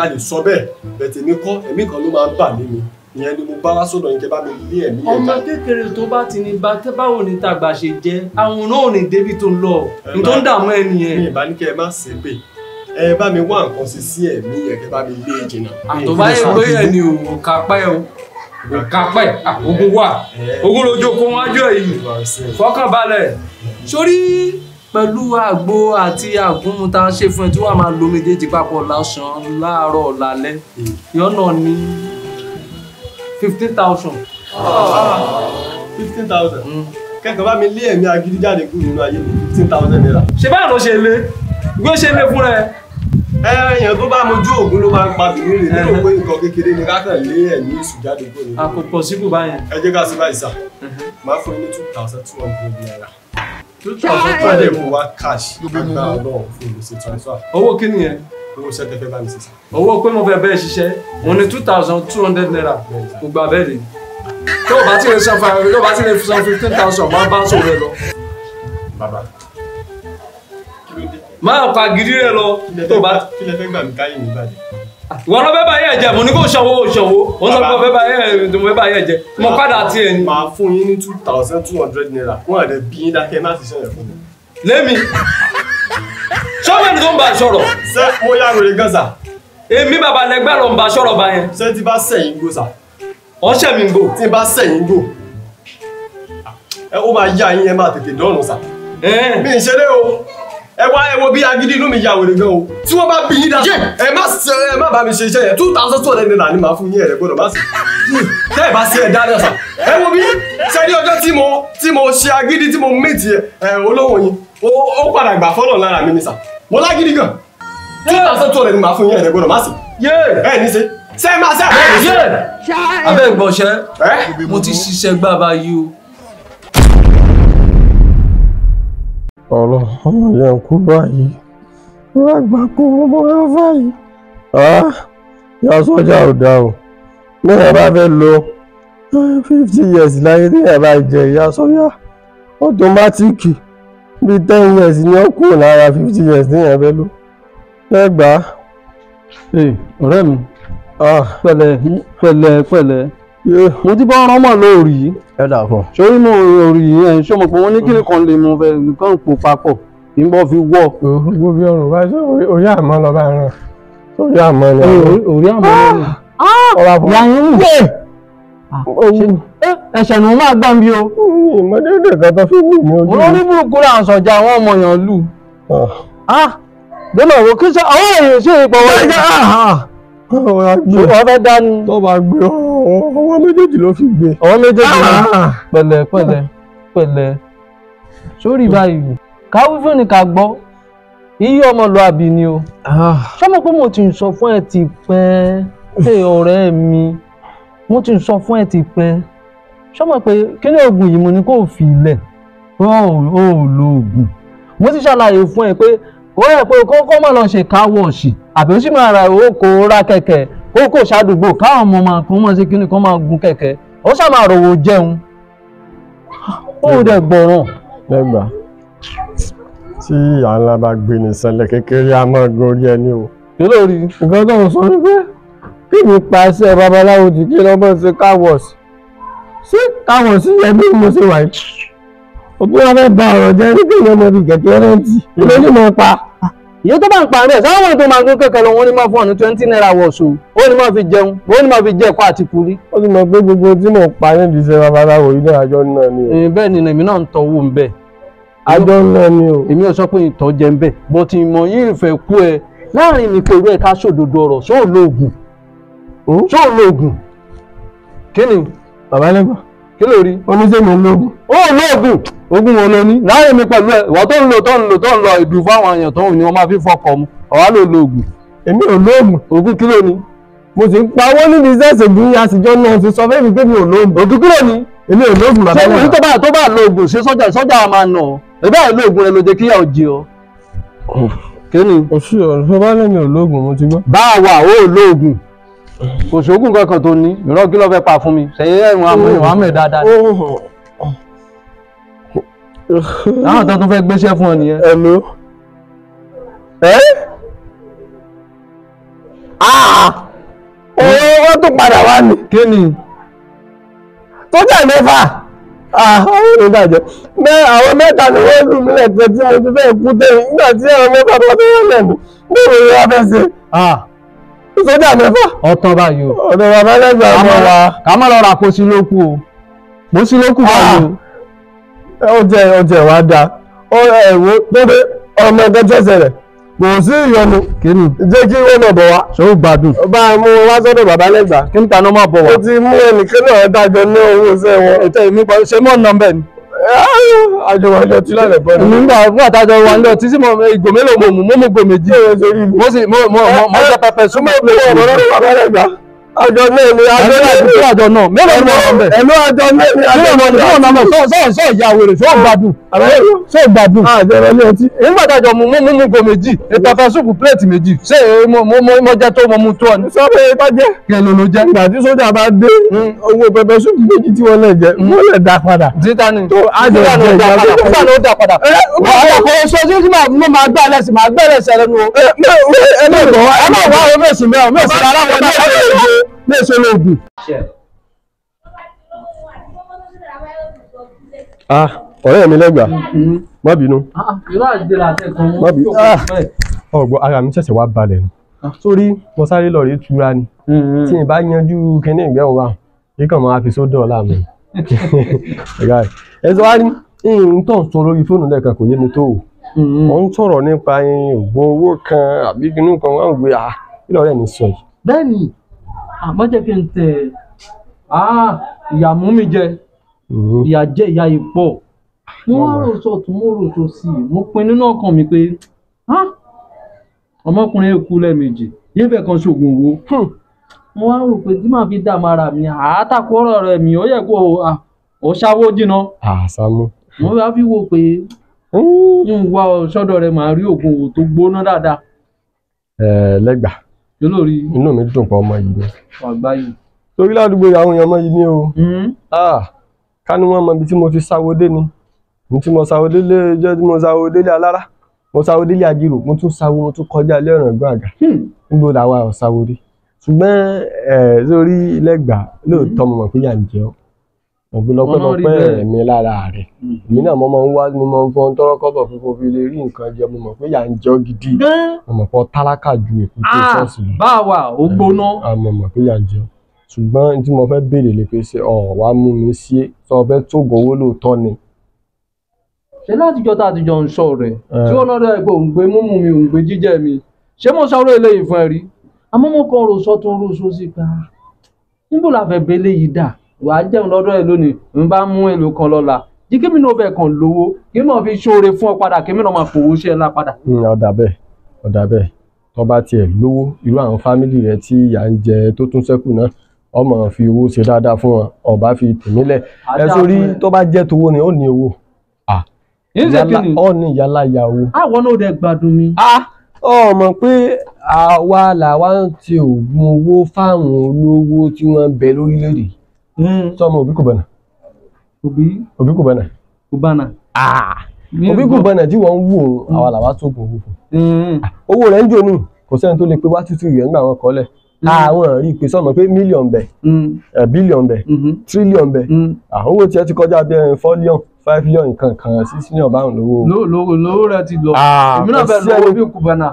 A lè sọ bẹ́ẹ̀ bẹ̀tẹ̀ mi kọ́ ẹ̀mí kan ló máa ń bà mí mi ìyẹn ni mo bá wá sọ́dọ̀ yín kẹ́ bá mi lé ẹ̀mí yẹn ọmọ kékeré tó bá ti ní bá tẹ́ báwo ni tàgbà ṣe jẹ́ àwọn náà ò ní débi tó ń lọ ní tó ń dààmú ẹ nìyẹn. Mi ìbá ní kẹ́ ẹ má ṣe pé ẹ bá mi wá nǹkan sí sí ẹ̀mí yẹn kẹ́ bá mi lé jìnnà. Àtọ́bá yẹ pé ẹ ní o kà pẹ́ o kà pẹ́ ogun wà ogun lójú kó wájú ẹ̀ yìí fọkànbalẹ̀ sórí pẹ̀lú àgbo àti àgúnmu tá a ṣe fún ẹ tí wàá máa lo méjèèjì papọ̀ lásán láàárọ̀ lálẹ́ yọ̀nà ní 15,000. 15,000. Kẹ́kọ̀ọ́ bá mi lé ẹ̀mí agídí jáde kúrò nínú ayé mi 15,000 naira. Ṣé báwo ló ṣe lé? Gbé ṣe lé fúnra ẹ. Èèyàn tó bá mojú ògùn ló máa ń pa bìnú rè nínú pé nǹkan kékeré ni kákan lé ẹ̀mí èṣù jáde kúrò nínú. A kò pọ̀ síbù báyẹn. Ẹ jẹ́ ká sí báyìí sà. Màá fún yín ní 2,200 naira. 2,200 mo wá cash agbára Ọlọ́run fún mi ṣe transfer. Owó kí nìyẹn? Owó iṣẹ́ tẹ́ fẹ́ bá mi ṣe sà. Owó pé mo fẹ́ bẹ́ẹ̀ ṣiṣẹ́ òun ni 2,200 naira kò gba bẹ́ẹ̀ rí. Tó o bá ti lè san 15,000 máa bá sòrò ẹ lọ. Bàbá kí ló dé? Máa pa gidi rẹ lọ. Tó o bá kí lẹ fẹ́ gbà mí káyé mi bàjẹ́. Ìwọ ló fẹ́ bá yẹn jẹ, mo ní kó ṣanwó ṣanwó. Mo sọ pé mo fẹ́ bá yẹn mo fẹ́ bá yẹn jẹ. Mo padà tí ẹ ní. Màá fún yín ní 2,200 naira. Wọ́n àdẹ bí yín dákẹ́ má ṣiṣẹ́ yẹn fún mi. Lémi. Sọ́mẹ́ni tó ń bá a sọ̀rọ̀. Ṣé mo yá wèrè gan sà? Èmi bàbá lẹgbẹ́ ló ń bá sọ̀rọ̀ bá yẹn. Ṣé tí bá sẹ̀yìn gbò sà? Ọ̀ṣẹ̀ mi ń gbò. Tí bá sẹ̀yìn gbò. Ẹ ó máa yá yín ẹ máa tètè dọ́rùn sà. Mi ì ṣeré o. Ẹ wá ẹ wo bí agídí inú mi ya wèrè gan o. Tí wọ́n bá bí yín dá. Ẹ má bá mi ṣe iṣẹ́ yẹn. 2,200 naira ni màá fún yín ẹ̀rẹ̀ gbọ́dọ̀ má sí. Tẹ́ ẹ bá ṣe ẹ̀ dáná sà. Ẹ wo bí ṣe ní ọjọ́ tí mo ṣe agídí tí mo mìtì ẹ olóhùn yín. Ó padà gbà fọ́lọ̀ lára mi ni sà. Mo lágídí gan. 2,200 ni màá fún yín ẹ̀rẹ̀ gbọ́dọ̀ má sí. Ẹ ní ṣe. Ṣé máa ṣe àbẹ̀? Abẹ́ ìgbọ̀nsẹ̀, mo ti ṣiṣẹ́ gbà báyìí o. Ọ̀rọ̀ ọmọ yẹn kú báyìí. Wọ́n gbà kó ọmọ yẹn báyìí. Yà sọ́jà ò dáa o. Bẹ́ẹ̀ bá fẹ́ lo 50 years láyé tí ẹ̀ bá jẹ ìyá sọ́jà ọ̀tọ́mátìkì bíi 10 years ni ó kúrò lára 50 years ní ẹ̀ fẹ́ lò. Lẹ́gbàá. Ọ̀rẹ́ mi, pẹ̀lẹ́ pẹ̀lẹ́ pẹ̀lẹ́. Mo ti bá ọ̀rọ̀ mọ̀ lórí yìí. Ẹ dà fún. Sórí mo rí yìí ẹ̀ ṣé mo pé wọ́n ní kí nìkan lè mú fẹ́ nǹkan pò papọ̀ kí n bọ́ fi wọ̀. Gbogbo bí ọrùn bá ṣe orí àmọ́ lọ bá rán. Orí àmọ́ ni. Orí àmọ́ ni. Ọba fún. Ìyá yín wù. Ẹ̀ṣẹ̀ ni mo máa gbọ́n bí o. Ìmọ̀dédè kan tó fi wù mí ojú. Olórí burúkú là ń sọ̀jà àwọn ọmọ yẹn lù. Gbọ́dọ̀ wo kí sọ àwọn èèyàn ṣe ìpọ̀wọ́. Wọ́n fẹ́ dání. Tó bá gbé ọwọ́ méjèèjì ló fi gbé. Ọwọ́ méjèèjì ló pẹ̀lẹ́ pẹ̀lẹ́ pẹ̀lẹ́. Sórí báyìí, káwí fún ni ká gbọ́. Iye ọmọlúàbí ni o. Ṣé mo pé mo ti ń sọ fún ẹ ti pẹ́? Ṣé ọ̀rẹ́ mi? Mo ti ń sọ fún ẹ ti pẹ́. Ṣé mo pé kí ni oògùn yìí mo ní kó fi ilẹ̀? Ó lo oògùn. Mo ti ṣàlàyé fún ẹ pé ó yẹ pé kókó má lọ ṣe káwọ̀ọ̀ṣì àbí ó sì máa ra owó kó ra kẹ̀kẹ́ kó kò ṣàdúgbò káwọn ọmọ máa kó mọ̀ sí kíni kó máa gun kẹ̀kẹ́ ó ṣáà máa rówó jẹun ó dẹ̀ gbọ̀ràn. Lẹ́gbàá tí ìyá ńlá bá gbé ní sẹ́lẹ̀ kékeré a máa gorí ẹni o. Kí ló rí? Nǹkan tó ń sọ ni pé kí mi pa iṣẹ́ babaláwo jù kí lọ́mọ ṣe káwọ̀ọ̀sì ṣé káwọ̀ọ̀sì yẹ bí mo ṣe wà yìí? Òbí wọn fẹ́ ba ọ̀rọ̀ jẹ́ ní kéèyàn mọ bí kẹ̀kẹ́ rẹ́ǹtì ló ní mọ̀ pa. Ìyẹn tó bá ń pa rẹ̀ sáwọn tó máa gún kẹ̀kẹ́ lọ wọ́n ní máa fún ọ ní 20 naira wọ̀ṣù ó ní máa fi jẹun ó ní máa fi jẹ ẹ̀kọ́ àti kúrí. Ó ti mọ̀ pé gbogbo tí mò ń pa nídìí iṣẹ́ babaláwo yìí náà àjọ náà ni o. Bẹ́ẹ̀ ni èmi náà ń tọ́wọ́ ń bẹ̀. Àjọ náà ni o. Èmi ò sọ pé ìtọ́ jẹ ń bẹ̀ bó ti mọ yín ìfẹ́ kú ẹ láàrin mi pẹ̀lú ẹ̀ ká ṣòdodo ọ̀rọ̀ ṣó lóògùn ṣó lóògùn kí ni. Bàbá lẹ́gbàá kí ló rí. Oníṣẹ́ mi lóògùn. Ó lóògùn ogun wo ló ní láàrin mi pẹ̀lú ẹ̀ ìwọ tó ń lò tó ń lò tó ń lọ ìdù fáwọn èèyàn tó ń ní wọ́n máa fi fọkọ̀ mu ọ̀wá ló lóògùn. Èmi ò lóògùn. Ògùn kí ló ní. Mo sì ń pawó níbi iṣẹ́ ìṣègùn yín àtijọ́ náà ti sọ fẹ́mi pé mi ò lóògùn. Ògùn kí ló ní. Èmi ò lóògùn bàbá mi. Ṣé tó bá lóògùn ṣé sọ́jà máa nà ọ́ ẹ̀bí àìlóògùn rẹ ló jẹ́ kíyà ó jẹ ọ́. Kí ni. Oṣù ọ̀rọ̀ tó bá lẹ́mi ò lóògùn mo ti gbọ́. Bá a wà ó lóògùn kò sóògùn kankan tó ní ìrọ́ kí ló fẹ́ pa fún mi ṣẹ̀yẹ́ ẹ̀rùn àmọ́ àmọ́ ẹ̀ dáadáa. Láwọn tó tún fẹ́ gbéṣẹ́ fún ọ nìyẹn. Ẹ̀lú. Ẹ́ owó tó padà wá ní. Kí ni? Sójà mẹ́fà. Àwọn ìbàjẹ́. Àwọn mẹ́ta ni wọ́n lù mí lẹ́tẹ̀ tí mo ti fẹ́ kú tẹ̀yìn nígbà tí àwọn mẹ́fà tó fẹ́ lẹ́nu. Bẹ́ẹ̀ ni wọ́n fẹ́ ṣe. Sójà mẹ́fà. Ọ̀tọ̀ báyìí o. Ọ̀dọ̀ bàbá lẹ́gbàá ọmọ wa. Ká má lọ ra kó sí lókù o. Mo sí lókù báyìí o. Ó jẹ wá dáa ó ẹ̀wọ́ tó dé ọmọ ẹgbẹ́ tẹ̀sẹ̀ rẹ̀ kò sí ìyọnu jẹ́ kí wọ́n náà bọ̀ wá. Ṣé ó gbádùn. Bá a mú wá sọ́dọ̀ bàbá lẹ́gbàá. Kí n ta ló máa bọ̀ wá. Ó ti mú ẹnìkan náà dájọ́ ní owó iṣẹ́ wọn. Ètò èmi pa ṣé mọ̀ nà bẹ́ẹ̀ ni. Àjọwọ́jọ tí lálẹ́ bọ́ ni. Nígbà fún àtàjọ wa ń lọ títí mo ìgò mélòó mo mú mo mú ìgò méjì. Mo sì mo mo mo jẹ pẹpẹ súnmọ́ Àjọ náà ni àjọ náà ni àjọ náà mélòó ni wọ́n bẹ̀. Ẹ̀lú àjọ náà ni àjọ náà ni mélòó ni wọ́n sọ sọ ìyá wèrè sọ gbádùn sọ gbádùn. Àjọ rẹ ní ọtí. Nígbà tá a jọ mú mú mú go méjì pẹpẹ súpù pléètì méjì ṣé mo mo mo jẹ tó mo mu tó ọ ni. Sọ́bẹ̀ bá jẹ́. Kí ẹ ló ló jẹ́. Ìgbà tí sójà bá dé owó pẹpẹ súpù méjì tí wọ́n lè jẹ wọ́n lè dá padà. Títà ni tó àjọ jẹ ìgbà tó ló dá padà. Wàhálà kò sọ sí sí máa gbá ẹlẹ́sìn máa gbá ẹlẹ́sìn ẹlẹ́nu o. Ẹ má wá ẹ má wá o mèsì mẹ́ o mèsì rárá wọn ní mèsì olóògùn. Ọ̀rẹ́ mi lẹ́gbàá má bínú. Má bínú. Ọ̀gbọ́n ara mi ṣẹ̀ṣẹ̀ wá balẹ̀ ni. Sórí mo sáré lọ rí tura ni. Tí n bá yanjú kinní ìgbẹ́ òun wà, kí kàn máa fi sódò ọ̀la mi. Ẹ sọ wá ní n tó ń sọ lórí fóònù lẹ́ẹ̀kan kò yé mi tó o. Mo ń sọ̀rọ̀ nípa oògùn owó kan àbí kinní kan wọ́n ń gbé à kí lọ́rẹ́ mi sọ yìí. Bẹ́ẹ̀ni, àmọ́ jẹ́ kí n tẹ̀ ìyà mú mi jẹ ìyà jẹ ìyà ìpọ̀ mo wá rò sọ tún mo rò sọ sí i mo pinnu nínú ọkàn mi pé ọmọkùnrin kú lẹ́ẹ̀mejì yín fẹ́ kan ṣoògùn owó Mo wá rò pé tí màá fi dààmú ara mi àátàkù ọ̀rọ̀ rẹ̀ mi ó yẹ kó o ṣáwó jìnnà. Sàámú. Mo wá fi wò pé n wá sọ́dọ̀ rẹ̀ màá rí oògùn òwò tó gbóná dáadáa. Lẹ́gbàá. Lórí. Inú mi dùn pọ̀ ọmọ yìí ni. Wàgbá yìí. Torí ládùúgbò àwọn èèyàn ọmọ yìí ni o. Ká ní wọ́n mọ ibi tí mo ti sáwó dé ni. Mo ti mọ sáwó délé jẹ́ tí mo sáwó délé alára. Mo sáwó délé ajírò, mo tún sáwó, mo tún kọjá ilé ọ̀ràn ẹ̀gbọ́n àgà. Níbo làwa ò sáwó dé. Ṣùgbọ́n sórí Lẹ́gbàá lóòótọ́ mo mọ̀ pé yà ń jẹ ọ́. Ọ̀pọ̀lọpọ̀ mi lára rẹ̀. Èmi náà mo máa ń wá, mo máa ń fọ́n tọ́rọ́ kọ́bọ̀ fífo fi lè rí nǹkan jẹ, mo mọ̀ pé yà ń jẹ ọ́ gidi. Mo mọ̀ pé tálákà ju èkúté ṣọ́ọ̀ṣì lọ. Báwa ò gbóná. Mo mọ̀ pé yà ń jẹ ọ́. Ṣùgbọ́n tí mo fẹ́ béèrè ni pé ṣé ọ̀ wá mú mi sí sọ fẹ́ tóògùn owó lóòótọ́ ni. Ṣé látijọ́ tá a ti jọ ń sọ rẹ̀ tí wọ́n lọ́dọ̀ ẹ̀ pé òun gbé múmu mi òun gbé jíjẹ mi ṣé mo sọ̀rọ̀ eléyìí fún ẹ rí? Àmọ́ mo kàn rò sọ tó ń rò sọ sí pé níbo la fẹ́ bẹ́lẹ̀ yìí dà wàá jẹun lọ́dọ̀ ẹ lónìí ń bá mú èlò kan lọ́la jí kí mi náà bẹ̀ kàn lówó kí mi náà fi ṣoore fún ọ padà kí mi náà máa fowó ṣe ẹ lá padà. Ọ̀dà bẹ́ẹ̀ ọ̀dà bẹ́ẹ̀ tó bá tiẹ̀ lówó irú àwọn fámìlì rẹ tí ìyà ń jẹ tó tún ṣẹ́kù náà ọmọ fi owó ṣe dáadáa fún wọn ọba fi tèmi lẹ̀ ẹ sórí tó bá jẹ́ tówó ni ó ní owó. Ó ní ìyálà ya owó. Àwọn náà dẹ̀ gbádùn mi. Ó mọ̀ pé àwa làwa ń ti oògùn owó fáwọn olówó tí wọ́n ń bẹ lórílẹ̀‐èdè. Sọmọ Òbí Kùbánà. Òbí Kùbánà. Kùbánà. Òbí Kùbánà tí wọ́n ń wò ó àwa làwa tó oògùn owó fún. Owó rẹ̀ ń jò ní kò sẹ́ni tó lè pé wá tútù rẹ̀ nígbà wọn kọ́lẹ̀. Àwọn rí i pé sọmọ pé mílíọ̀nù bẹ̀ bílíọ̀nù bẹ̀ tírílíọ̀nù bẹ̀ owó tiẹ̀ ti kọjá bí fọ́líọ̀n 5 million nǹkan kan 6 million báwọn lówó. Lówó rẹ ti lọ èmi náà fẹ́ lówó bí Kùbánà.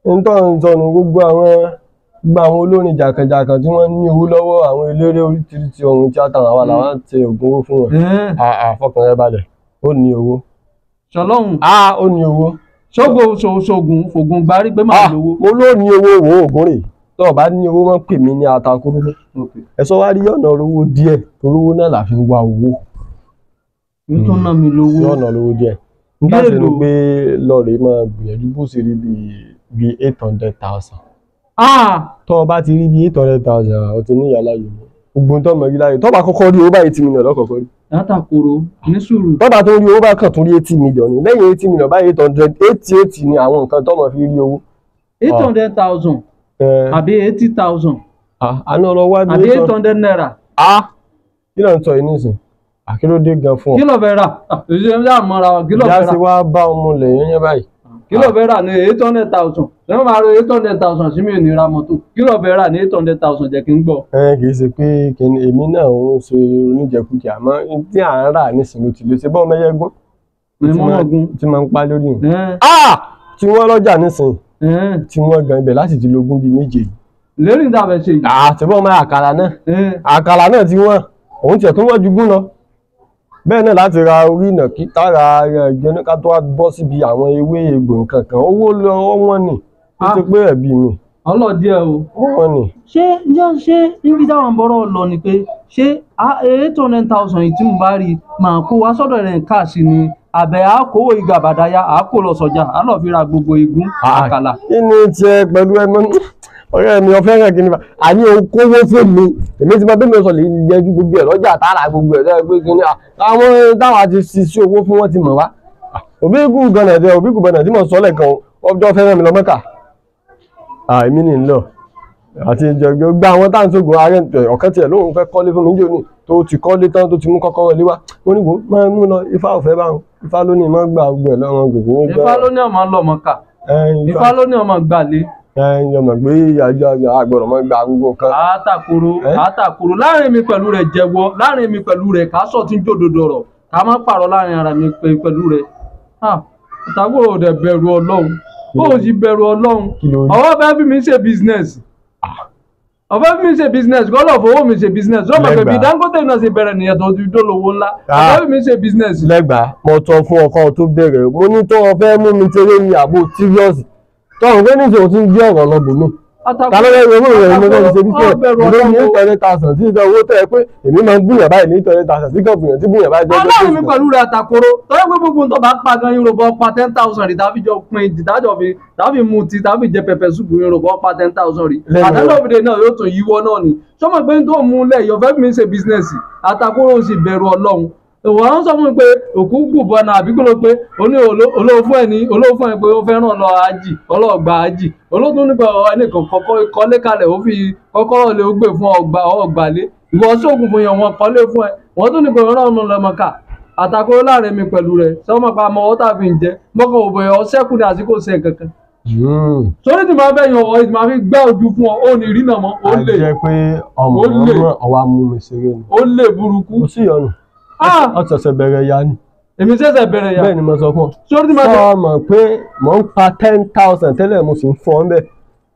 Ntọ́ ń sọnù gbogbo àwọn olórin jàkànjàkàn tí wọ́n ní owó lọ́wọ́ àwọn eléré oríṣiríṣi ohun tíátà àwa làwọn ti oògùn owó fún wọn. Àfọkàn rẹ balẹ̀ ó ní owó. Ṣọlọ́hún. Ó ní owó. Ṣógo ṣoògùn fògùn gbarí pé máa lówó. Mo ló ní owó wo ògùn rè tó o bá ní owó wọ́n pè mí ní atakúrú. Ẹ̀sọ́ wá rí ọ̀nà owó díẹ̀ torówó náà là fi ń wá owó. Nítorí náà mi lówó. Ọ̀nà lówó díẹ̀. Nígbà tí mo gbé lọ́ọ̀rẹ́ máa gbìyànjú bó ṣe rí bíi 800,000. Tó o bá ti rí bíi 800,000 o ti ní ìyá láyé mọ́. Gbogbo tó mọ̀ rí láyé tó bá kọ́kọ́ rí owó báyìí 80 million lọ́kọ̀ọ́kọ́ rí. Látàkùrọ̀ ní sùúrù. Tó bá tó rí owó bá kàn tún rí 80 million ní lẹ́yìn 80 million báyìí 888 ni àwọn nǹkan tó mọ̀ fi rí owó. 800,000 àbí 80,000. Àná lọ wá bí àbí 800 naira. Kí ló ń sọ yìí nísìn? Àkílódé gan fún ọ. Kí ló fẹ́ rà? Kí ló fẹ́ rà? Ìyá ṣe wá bá ọmọ lẹ̀ yẹn báyìí. Kí ló fẹ́ rà ní 800,000? Ṣé wọ́n máa ro 800,000 sí mi ò ní ra mọ́tò? Kí ló fẹ́ rà ní 800,000 jẹ́ kí n gbọ́? Kì í ṣe pé èmi náà ń ṣe oníjẹkújẹ àmọ́ tí à ń rà nísìnyí ló ti lè ṣe bọ́ ọmọ ẹyẹ gún. Tí máa ń pa lórí mi. Tí wọ́n lọ́jà nísìnyí. Tí wọ́n gan ibẹ̀ láti ti lógún bíi méje. Lérí ìdá fẹ́ ṣe yìí. Àtẹ̀bọ́ ọmọ àkàrà náà. Àkàrà náà ti wọ́n. Òun tiẹ̀ tó wọ́n ju gún lọ. Bẹ́ẹ̀ náà láti ra orí ìnàkí tára ẹgbẹ́ ká tó wá bọ́ síbi àwọn ewé egbò nǹkan kan owó lọ wọ́n ní ó ti pé ẹ̀bí mi. Ọlọ́dí ẹ o. Wọ́n ní. Ṣé ṣé níbi táwọn bọ́rọ̀ lọ ni pé ṣé 800,000 yìí tí mo bá rí màá kó wá sọ́dọ̀ rẹ̀ káàsì ni àbẹ̀ á kówó ìgbà bàdáyà á kó lọ sọ́jà á lọ fi ra gbogbo igun àkàlà. Kí ni tiẹ̀ pẹ̀lú ẹmọ ọ̀rẹ́ mi ọ̀fẹ́ rẹ̀ kìíní bá àní okòwò fún mi èmi ti máa bẹ́ẹ̀ mi sọ lè yẹjú gbogbo ẹ̀ lọ́jà tààrà gbogbo ẹ̀ lọ́jà pé kìíní àwọn táwa ti ṣiṣẹ́ owó fún wọn ti mọ̀ wá. Òbí kú gan-an dẹ òbí kú gan-an tí mo sọ lẹ́ẹ̀kan ọjọ́ fẹ́ràn mi lọ Mẹ́kà. Èmi ní lọ àti ìjọba gba àwọn tá à ń sógun ààrẹ ọ̀kan tiẹ̀ lóun fẹ́ kọ́lé fún mi níjó ní tó ti kọ́lé tán tó ti mú kọ́kọ́rọ́ lé wá mo ní wo máa mú lọ Ifá ò fẹ́ báwọn Ifá ló ní máa gbà gbogbo ẹ̀ lọ́wọ́ gbogbo. Ifá ló ní ọmọ lọ Mọ́kà Ifá ló ní ọmọ gbàlé. Ọmọ gbé àjọ àgbọ̀dọ̀ máa gba gbogbo nǹkan. Àtàkùrọ̀ láàrin mi pẹ̀lú rẹ̀ jẹ́wọ́ láàrin mi pẹ̀lú rẹ̀ ká sọ tí ń jòdòdò ọ̀rọ̀ ká má pààrọ̀ láàrin ara mi pẹ̀lú rẹ̀. Àtàkùrọ̀ ò dẹ̀ bẹ̀rù Ọlọ́run ó sì bẹ̀rù Ọlọ́run ọwọ́ fẹ́ fi mi ṣe business ọ̀fẹ́ fi mi ṣe business kọ́lọ̀ fowó mi ṣe business ọmọ bèbí Dangote náà ṣe bẹ̀rẹ̀ nìyẹn tó ti dólówó ńlá ọ̀fẹ́ fi mi ṣe business. Lẹ́gbàá mo tọ́ fún ọkọ tó bẹ̀rẹ̀ mo ní tó o fẹ́ mú mi tẹ́lẹ̀ ní àbò serious tọrùn pé níṣẹ́ o ti ń gbé ọ̀rọ̀ lọ bò mí. Ta ló fẹ́ owó rẹ̀ mo fẹ́ ṣe business? Èmi ní 800,000 tí ìjọ owó tẹ́ ẹ pé èmi máa ń gbìyànjú báyìí ní 800,000 tí kò gbìyànjú tí gbìyànjú báyìí jẹ́ Ọlọ́run mi pẹ̀lú rẹ̀ àtàkóró tọ́lá pé gbogbo tó bá pa gan Yorùbá pa 10,000 rí tàbí jọ pin tàbí fi tàbí mu ti tàbí jẹ pẹpẹ súpù Yorùbá pa 10,000 rí. Àtàlọ́bìnrin náà yóò tún yíwọ́ náà ni. Sọ́mọ pé tó mú lẹ̀ yọ fẹ́ mi ṣe bísínẹ́sì àtàkóró sì bẹ̀rù Ọlọ́run. Wọ́n sọ fún mi pé òkú gbùbọ̀ náà àbí kí ló pé olóòfún ẹ̀ ní olóòfún ẹ̀ pé ó fẹ́ràn lọ ájì ọlọ́ọ̀gbà ájì olóòtún nípa ẹnìkan kọ́lé kalẹ̀ ó fi kọ́kọ́rọ́ lé ó gbé fún ọgbàlé ìwọ sóògùn fún yàn wọn kọ́lé fún ẹ wọ́n tún nípa ọ̀rọ̀ ọ̀nà lọ́mọkà àtàkùn láàrin mi pẹ̀lú rẹ̀ sọ́mọ pa ọmọ ọ̀tá fi ń jẹ mọ́kàn òbò ẹ̀ ọ̀sẹ́kù ní àsìkò sẹ́ kankan. Sórí tí màá bẹ̀ yàn ọ̀ ìmọ̀ àfi gbá ojú fún ọ ó ní rí nà mọ́ ó lè. A jẹ́ pé ọmọ ọmọ ọwọ́ amú mi ṣeré ni. Ó lè burúkú. Kò sí ìyọnu. Ó ṣẹ̀ṣẹ̀ bẹ̀rẹ̀ ya ni. Èmi ṣẹ̀ṣẹ̀ bẹ̀rẹ̀ ya. Bẹ́ẹ̀ ni mo sọ fún ọ. Sórí tí màá sọ mọ̀ pé mò ń pa 10,000 tẹ́lẹ̀ mo sì ń fọ́ ọ́n bẹ́ẹ̀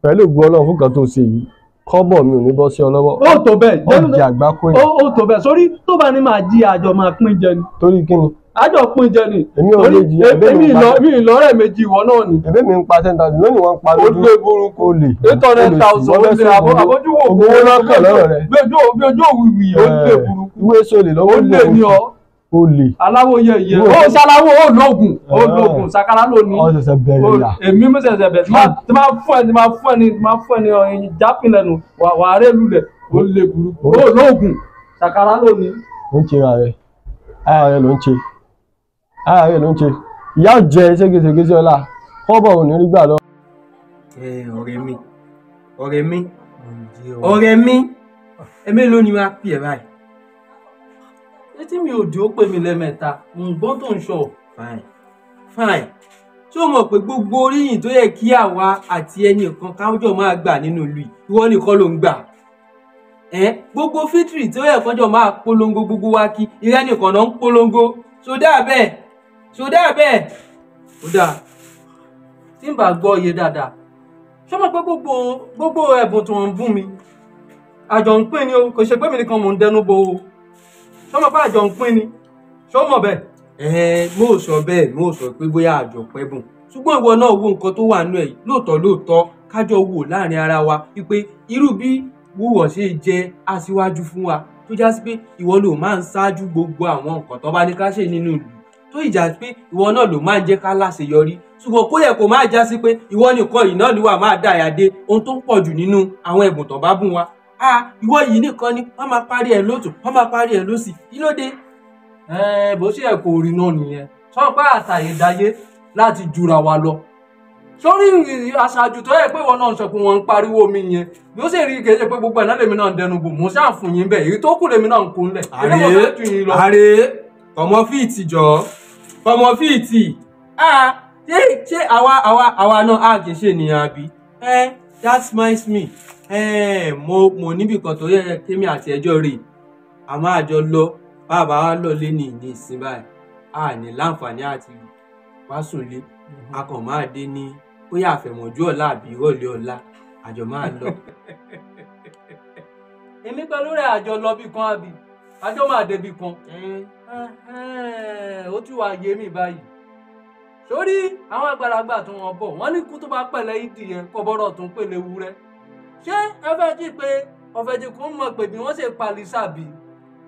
pẹ̀lú ògùn Ọlọ́run fún kan tó ṣe yìí kọ́bọ̀ mi ò ní bọ́ sí ọ lọ́wọ́. Ó tó bẹ́ẹ̀ ọjà àgbákò yẹn. Ó tó bẹ́ẹ̀ sórí tó bá ní máa jí àjọ máa pín jẹ ni. Torí kí ni. Àjọ pín jẹ ni. Èmi ò lè jìyà ẹ̀bẹ̀ mi ń pa. Mi ìlọrẹ méjì ìwọ náà ni. Ẹ̀bẹ̀ mi ń pa 10,000 lónìí wọ́n ń pa lójú. Ó lé burúkú. Ó lè. 800,000 ó lé àbójúwò. Owó lọ́kàn lọ́rọ̀ rẹ̀. Bí ojú òwìwì ó lé burúkú. Ìwé sọlè lọ́wọ́ ó lé ní ọ. Ó lè. Aláwo yẹ yẹ. Ó ṣaláwo ó lóògùn ó lóògùn sakara ló ní. Ó ṣẹ̀ṣẹ̀ bẹ̀rẹ̀ yà. Èmi mo ṣẹ̀ṣẹ̀ bẹ̀rẹ̀ tí máa fún ẹ tí máa fún ẹ ní tí máa fún ẹ ní ọyìn jápin lẹ́nu wà á rẹ́ lulẹ̀ ó lé burúkú. Ó lóògùn sakara ló ní. Ó ń ṣe ara rẹ̀ ara rẹ̀ ló ń ṣe ara rẹ̀ ló ń ṣe ìyá ò jẹ ségesège sí ọlá kọ́bọ̀ ò ní rí gbà lọ. Ọ̀rẹ́ mi ọ̀rẹ́ mi ọ̀rẹ́ mi ẹ̀mí ló ní wàá pè ẹ́ báyìí. Etí mi ò dì ó pè mí lẹ́mẹ̀ta ǹgbọ́n tó ń sọ. Fine fine tí o mọ̀ pé gbogbo oríyìn tó yẹ kí àwa àti ẹnì kan kájọ máa gbà nínú ìlú yìí ìwọ nìkan ló ń gbà. Gbogbo fítìrì tó yẹ kọjọ máa polongo gbogbo wa kí ìrẹ́ nìkan náà ń polongo sódà bẹ́ẹ̀ sódà bẹ́ẹ̀ ó dáa tí n bá gbọ́ iye dáadáa ṣé mo pé gbogbo ẹ̀bùn tó ń bùn mi àjọ ń pín ni o kò ṣe pé mi nìkan mò ń dẹnu bo o ṣé mo pé àjọ ń pín ni ṣé o mọ̀ bẹ́ẹ̀. Mo sọ bẹ́ẹ̀ mo sọ pé bóyá àjọ pẹ́ bùn ṣùgbọ́n ìwọ náà wo nǹkan tó wà nínú ẹ̀ lóòótọ́ lóòótọ́ kájọ wò láàrin ara wa wípé irú bí wúwọ̀ ṣe jẹ́ aṣíwájú fún wa tó já sí pé ìwọ ló máa ń ṣáájú gbogbo àwọn nǹkan tó bá ní ká ṣe nínú ìlú tó ìjà pé ìwọ náà ló máa ń jẹ́ ká láṣeyọrí ṣùgbọ́n kó yẹ kó máa já sí pé ìwọ nìkan yìí náà ni wà máa dá àyà dé ohun tó pọ̀ jù nínú àwọn ẹ̀bùn tó bá bùn wa ìwọ yìí nìkan ni wọ́n máa parí ẹ̀ lótùú wọ́n máa parí ẹ̀ lósì kí ló dé. Bó ṣe ẹ kò rí náà nìyẹn sọ pé àtàyèdáyé láti jura wa lọ sórí aṣáájú tó yẹ pé ìwọ náà sọ pé wọn ń pariwo mi yẹn bí ó sì rí kì í ṣe pé gbogbo ẹ̀ náà lèmi náà ń dẹnu bò mò ń ṣàfùn yín bẹ́ẹ̀ èyí tó kù lèmi náà ń kó ńlẹ̀. Àrè kọmọ fíìtì jọ kọmọ fíìtì ṣé àwa náà a kì í ṣe ènìyàn àbí that smiles me mo níbì kan tó yẹ kémi àti ẹjọ́ rè a máa jọ lọ bàbá wa lọ lé ní ìsìn báyìí a ní láǹfààní àti wá sùn lé a kàn máa dé ní bóyá àfẹ̀mọ́jú ọ̀la àbí ìrọ̀lẹ́ ọ̀la àjọ máa lọ. Èmi pẹ̀lú rẹ̀ àjọ lọ bí kan àbí àjọ máa débi kan. Ó tún wàá yé mi báyìí. Sórí àwọn àgbàlagbà tó wọn bọ̀ wọ́n ní kú tó bá pẹ̀lẹ́ ìdí yẹn kọ́ bọ́rọ̀ tó ń pèlè wúrẹ́. Ṣé ẹ fẹ́ jí pé ọ̀fẹ́jì kò mọ̀ pé bí wọ́n ṣe palí sàbí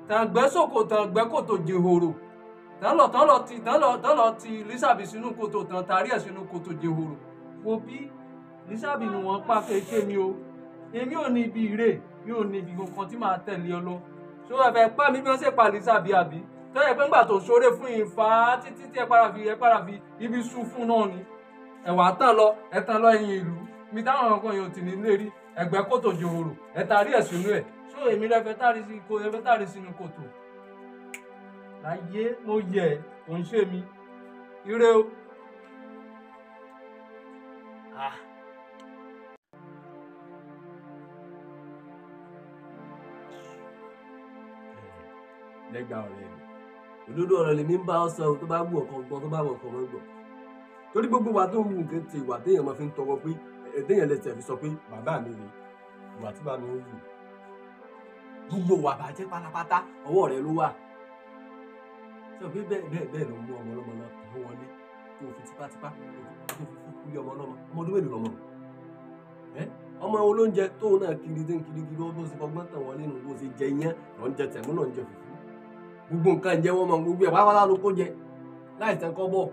tàǹgbẹ́ sòkò tàǹgbẹ́ kòtò jehoro tán lọ ti lísàbí sínú kòtò tán tarí ẹ̀ sínú kòtò jehoro. Wo bí lísàbí ni wọ́n pa kéèké mi o èmi ò ní ibi ìrè mi ò ní ibi kankan tí màá tẹ̀lé ọ lọ ṣé wọ́n fẹ́ pa mí bí wọ́n ṣe pa lísàbí àbí tó yẹ pé ńgbà tó ṣoore fún ìfà títí tí ẹ para fi ibi sùn fún náà ni ẹ̀wà tán lọ ẹ̀ tán lọ ẹ̀yìn ìlú mi táwọn ọkọ yẹn ò tì ní lérí ẹgbẹ́ kòtò jòhòrò ẹ tarí ẹ̀ sínú ẹ̀ ṣó èmi rẹ fẹ́ tàrí sínú kòtò láyé mo yẹ kò ń ṣe mi ire o. Lẹ́gbàá ọ̀rẹ́ mi òdodo ọ̀rọ̀ lèmi ń bá ọ sọ tó bá wù ọ̀kan gbọ́ tó bá wù ọ̀kan mọ́ gbọ́ torí gbogbo wa tó ń wù nǹkan ti ìwà téèyàn máa fi ń tọwọ́ pé téèyàn lè tẹ̀ fi sọ pé bàbá mi rèé ìwà tí bàbá mi ń wù gbogbo wà bàjẹ́ pátápátá ọwọ́ rẹ ló wà sọ pé bẹ́ẹ̀ bẹ́ẹ̀ bẹ́ẹ̀ ló mú ọmọ ọlọ́mọ náà tó wọlé tó fi tipátipá tó fi fún kúlé ọmọ ọlọ́mọ ọmọ ọdún mélòó lọmọ ẹ Ọmọ olóúnjẹ tóun náà kiri tí ń kiri kiri ó bó ṣe fọgbọ́n tàn wọlé nù bó ṣe jẹ iyán lọ ń jẹ tẹ̀mú lọ ń jẹ fùfú. Gbogbo nǹkan jẹ wọ́n mọ gbogbo ẹ̀ pátápátá ló kó jẹ láì tẹ́ kọ́ bọ̀.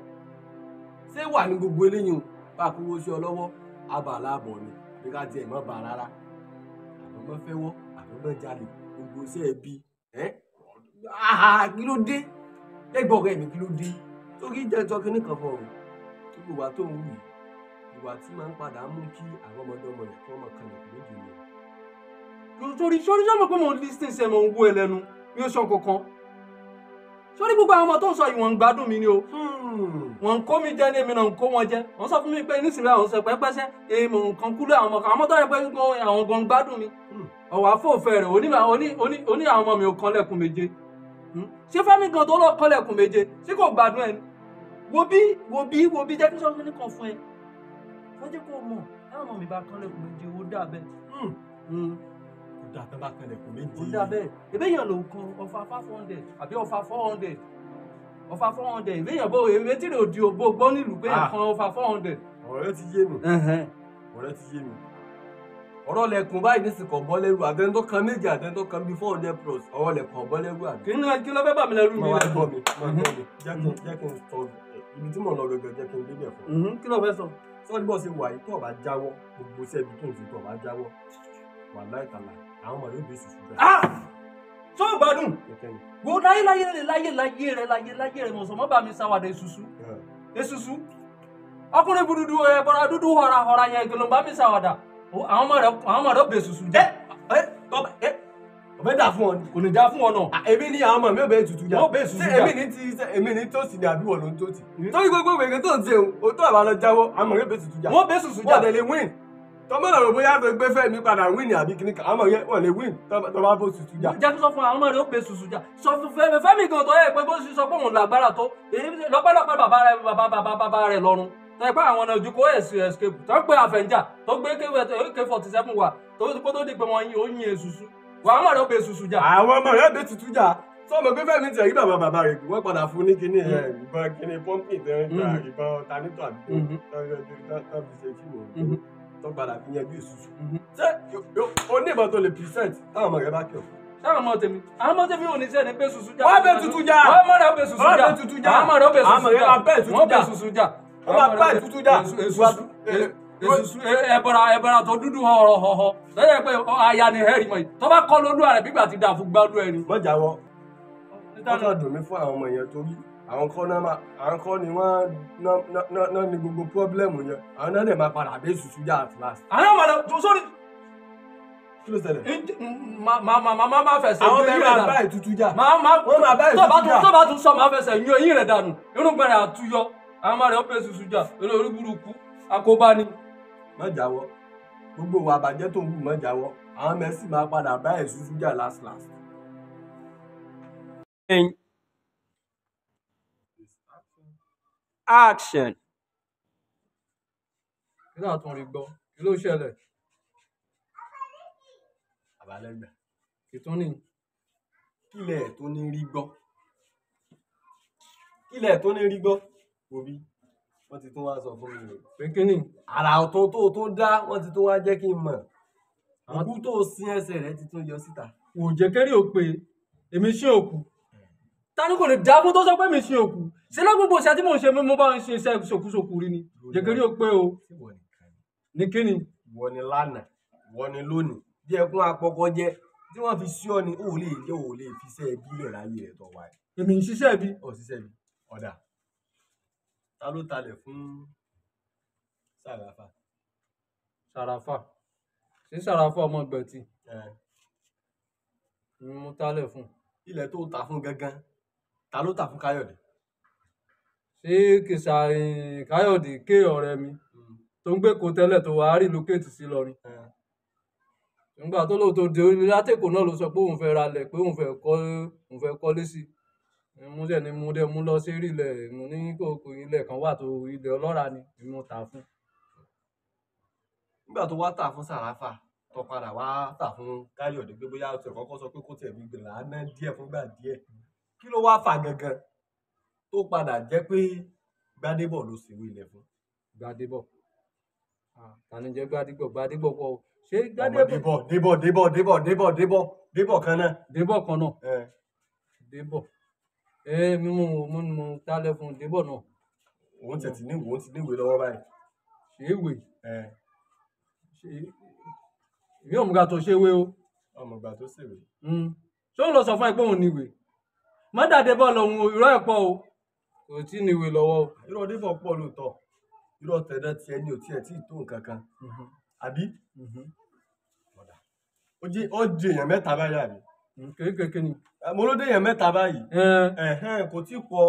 Ṣé wà ní gbogbo eléyìí o? Bá a kówó sí ọ lọ́wọ́, abàlá àbọ̀ ni, àbí ká tiẹ̀ mọ́ bà rárá. Àbọ̀mọ́ fẹ́ wọ́, àbọ̀mọ́ jalè, gbogbo iṣẹ́ ẹbí. Kí ló dé? Lẹ́gbọ̀n ọ̀rẹ́ mi kí ló dé? Torí jẹ́ sọ kinní kan fún ọ. Gbogbo ìwà tó ń wù yìí, ìwà tí máa ń padà mú kí àwọn ọmọdé ọmọ yẹn kí wọ́n máa kanlẹ̀ kú lójú ni. Sórí sórí sọ́mọ pé mo ń lísìn sí ẹ mo ń wó ẹ lẹ́nu mi ò sọ kankan. Sórí gbogbo àwọn ọmọ tó ń sọ yìí wọ́n ń gbádùn mi ni o. Wọ́n ń kó mi jẹ ní èmi náà ń kó wọn jẹ. Wọ́n sọ fún mi pé nísìnyí àwọn sọ pẹ́pẹ́sẹ́ èmi nǹkan kúlẹ̀ àwọn ọmọ kan. Àwọn ọmọ tó yẹ pé àwọn gan gbádùn mi. Ọ̀wá fòfẹ́ rẹ̀ oní àwọn ọmọ mi ò kanlẹ̀kùn méje. Ṣé Fẹ́mi gan tó lọ kanlẹ̀kùn méje ṣé kò gbádùn ẹ ni? Wo bí wo bí wo bí jẹ́ kí sọ fún mi kan fún ẹ. Wọ́n jẹ́ kó mọ̀ táwọn ọmọ mi bá kanlẹ̀kùn méje ó dà bẹ́ẹ̀. Ó dà tán bá kanlẹ̀kùn méje. Ó dà bẹ́ẹ̀. Ìbéèyàn ló kan ọfà 500 àbí ọfà 400. Ọfà 400 ìbéèyàn bó èmi tí rè òdi òbó gbọ́ nílùú pé kan ọfà 400. Ọ̀rẹ́ ti yé mi. Ọ̀rẹ́ ti yé mi. Ọ̀rọ̀ lẹ̀kùn báyìí ní sìnkàn bọ́ lẹ́rù àtẹni tó kan méje àtẹni tó kan bíi 400 plus ọ̀rọ̀ lẹ̀kùn bọ́ lẹ́rù àbí. Kí ló fẹ́ bà mí lẹ́rù mi lẹ́rù? Máa gbọ́ mi, máa gbọ́ mi, jẹ́ kí n sọ ibi tí mò ń lọ gẹ́gẹ́ jẹ́ kí n débẹ̀ fún ọ. Kí ló fẹ́ sọ? Sọ́ọ́dí bọ́ ṣe wà yìí tó o bá jáwọ́ gbogbo iṣẹ́ ibi tó ń ṣe tó o bá jáwọ́ wà láìtàlà àwọn ọmọ yóò gbé sùsù bẹ́ẹ̀. Tó o gbádùn wo láyé láyé rẹ láyé láyé rẹ láyé láyé rẹ mọ̀sán mọ́ bá mi sáwàdà èsùsù èsùsù ọkùnrin dúdú ẹ bọ́ra dúdú họra họra yẹn kí ló ń bá mi sáwàdà àwọn ọmọ rẹ bẹ sùsù jẹ. Ọbẹ̀ dà fún ọ ni. Kò ní dá fún ọ náà. Èmi ni àwọn ọmọ mi ò bẹ tutù jà. Wọ́n bẹ sùsù jà. Ṣé èmi ni tòsí ni àbí wọ́n ló ń tòsí? Torí gbogbo wèrè tó ń ṣe o, tó àbá lọ jáwọ́, àwọn ọmọ rẹ bẹ tutù jà. Wọ́n bẹ sùsù jà. Wọ́n dẹ̀ lè win. Tọ́mọ lọ̀rọ̀ bóyá tó gbé fẹ́ mi padà win àbí kíní kan, àwọn ọmọ rẹ wọ́n lè win tó bá bó tutù jà. Jẹ́ kí sọ fún àwọn ọmọ rẹ ó bẹ sùsù jà. Sọ fún Fẹ́mi Fẹ́mi gan tó yẹ pé bó ṣe sọ pé òun lágbára tó, lọ́pẹ́lọpẹ́ bàbá rẹ bàbá rẹ lọ́run. Tọ́ ẹ pé àwọn ọ̀nà ojúkọ escape tó ń pe àfẹ̀njà tó gbé AK-47 wà tó kó tó di pé wọ́n yin ó yin èsùsù. Wà á mọ̀ rẹ̀ ó bẹ sùsù jà. Àwọn ọmọ rẹ̀ bẹ tutù jà. Sọmọ pé Fẹ́mi tiẹ̀ rí bàbá bàbá rẹ̀ wọ́n padà fún ní kíní ẹ̀ ìbọn kíní pọ́ńpì tẹ́ ń gba ìbọn tanítọ̀ àbí tó fi ṣe fíìmù tó padà fi yanjú èsùsù. Ṣé o ní ìbọn tó lè present táwọn ọmọ rẹ̀ bá kí ọ? Táwọn ọmọ tèmi àwọn ọmọ tèmi ò ní sẹ́ni bẹ sùsù jà. Wọ́n bẹ tutù jà. Wọ́n mọ̀ rẹ̀ ó bẹ sùsù jà. Wọ́n bẹ tutù jà. Àwọn ọmọ rẹ̀ ó bẹ sùsù jà. Wọ́n bẹ sùsù jà. Wọ́n máa bá ìtútù jà. Èsùsù ẹbọra tó dúdú họ̀họ̀họ̀ lọ́yẹ̀ pé aya ni hẹ́rì mọ̀ yìí tó bá kọ́ lólu rẹ̀ bígbà ti dà fún gbádùn ẹni. Má jáwọ́, wọ́n kàn dùn mí fún àwọn ọmọ yẹn torí àwọn kọ́ ni wọ́n náà ní gbogbo pọ́blẹ́mù yẹn àwọn náà lè máa padà bẹ́ ìtútù jà at last. Àwọn ọmọ rẹ̀ tó sórí. Kí ló ṣẹlẹ̀? Máa fẹsẹ̀ àwọn yún eyín ọmọ rẹ̀ máa bá dànù. ìtútù jà. Wọ́n máa bá ìtútù jà. Tó bá tún sọ máa fẹsẹ̀ yún eyín rẹ̀ dànù irúgbìn rẹ̀ àtúyọ. Àwọn ọmọ rẹ̀ ó bẹ sùsù jà olórí burúkú àkóbá ni. Má jáwọ́, gbogbo ìwà àbàjẹ́ tó ń wù má jáwọ́, àwọn mẹ́sì máa padà bá ìsúsú jà last last. Action. Kí ló àtúnrí gbọ́? Kí ló ṣẹlẹ̀? Àbálẹ́gbà. Ìtúni. Kílẹ̀ tó ní rí gbọ́. Kílẹ̀ tó ní rí gbọ́. Òbí, wọ́n ti tún wá sọ fún mi o. Pé kí ni? Àrà ọ̀tún tó tó dá, wọ́n ti tún wá jẹ́ kí n mọ̀. Òkú tó sin ẹsẹ̀ rẹ̀ ti tún yọ síta. Kò jẹ́ kéré ò pé èmi ṣe òkú. Ta ni kò lè dáàbò tó sọ pé mi ṣe òkú? Ṣé lọ́gbogbo iṣẹ́ tí mò ń ṣe mo bá ń ṣe iṣẹ́ ṣòkúṣòkú rí ni? Jẹ́ kéré ò pé o. Ní kí ni? Ìwọ ni lánàá, ìwọ ni lónìí. Bí ẹkún apọkọ jẹ, tí wọ́n fi sí ọ ni, ó lè jẹ́ ò lè fi iṣẹ́ ẹbí lẹ̀ láyé rẹ̀ tọ̀ wáyé. Èmi ń ṣiṣẹ́ ẹbí. Ò ṣiṣẹ́ ẹbí. Ọ̀dà. Ta ló talẹ̀ fún Sàràfà? Sàràfà. Ṣé Sàràfà ọmọ Gbẹ̀tì? Mo talẹ̀ fún. Ilẹ̀ tó ta fún gangan, ta ló ta fún Káyọ̀dé? Ṣé kìsà Káyọ̀dé ké ọ̀rẹ́ mi tó ń gbé kó tẹ́lẹ̀ tó wàá relocate sí Ìlọrin? Nígbà tó lóòótọ́ dé orí látẹ̀kọ̀ náà ló sọ pé òun fẹ́ ralẹ̀ pé òun fẹ́ kọ́lé sí i. Mo dẹ̀ ni mo dẹ̀ mú lọ sí ilẹ̀ mo ní kókó ilẹ̀ kan wà tó ilẹ̀ ọlọ́ràá ni mo tà fún. Nígbà tó wá tà fún Sàràfà tó padà wá tà fún Káyọ̀dé pé bóyá ó ti kọ́kọ́ sọ pé kó tiẹ̀ fi gbèrà á ná díẹ̀ fúngbà díẹ̀. Kí ló wá fà gangan tó padà jẹ́ pé Gbádébọ̀ ló ṣèwé ilẹ̀ fún? Gbádébọ̀. Tani jẹ́ Gbádébọ̀? Gbádébọ̀ pọ̀ o. Ṣé Gbádébọ̀. Débọ̀ Débọ̀ Débọ̀ Débọ̀ Débọ̀ Débọ̀ kan náà. Débọ̀ kan náà. Débọ̀ ẹ mímú mo mo tálẹ̀ fún Débọ̀ náà. Òun tẹ̀ tí ní òun ti níwèé lọ́wọ́ báyìí. Ṣé ìwé? Ṣé èmi ò mú ká tó ṣe ìwé o. Ọmọ ìgbà tó ṣèwé. Ṣé òun lọ sọ fún ẹ pé òun níwèé? Má dàdé bọ́ lòun irọ́ ẹ̀ pọ̀ o. Kò tí ì níwèé lọ́wọ́ o. Irọ́ Débọ̀ pọ̀ lóòótọ́. Irọ́ tẹ̀dọ̀ tiẹ̀ ni ò tiẹ̀ tí ì tó nǹkan kan. Àbí? Ó di èèyàn mẹ́ta báyìí àbí? Kéékèèké ni. Mo ló dé èèyàn mẹ́ta báyìí. Kò tí pọ̀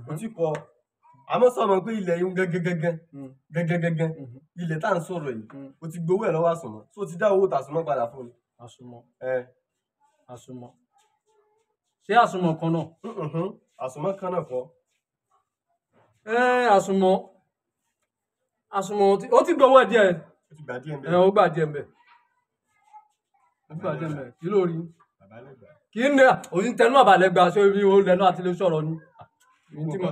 kò tí pọ̀. Àmọ́ sọ̀rọ̀ pé ilẹ̀ yìí gẹ́gẹ́gẹ́gẹ́ gẹ́gẹ́gẹ́gẹ́ ilẹ̀ tá à ń sọ̀rọ̀ yìí o ti gbowó ẹ̀ lọ́wọ́ àsùnmọ́ so ti dá owó tàsùnmọ́ padà fún mi. Àsùnmọ́. Àsùnmọ́. Ṣé àsùnmọ́ kan náà? Àsùnmọ́ kan náà kọ́. Àsùnmọ́ àsùnmọ́ ó ti gbowó ẹ̀ díẹ̀. Ó ti gbà díẹ̀ ń bẹ̀. Ó gbà díẹ̀ ń bẹ̀. Ó gbà díẹ̀ ń bẹ̀. Kí ló rí? Kí ni òyìn tẹnu àbàlẹ̀ gbà ṣé ibi ó lẹ́nu àti lè sọ̀rọ̀ ni. Gbogbo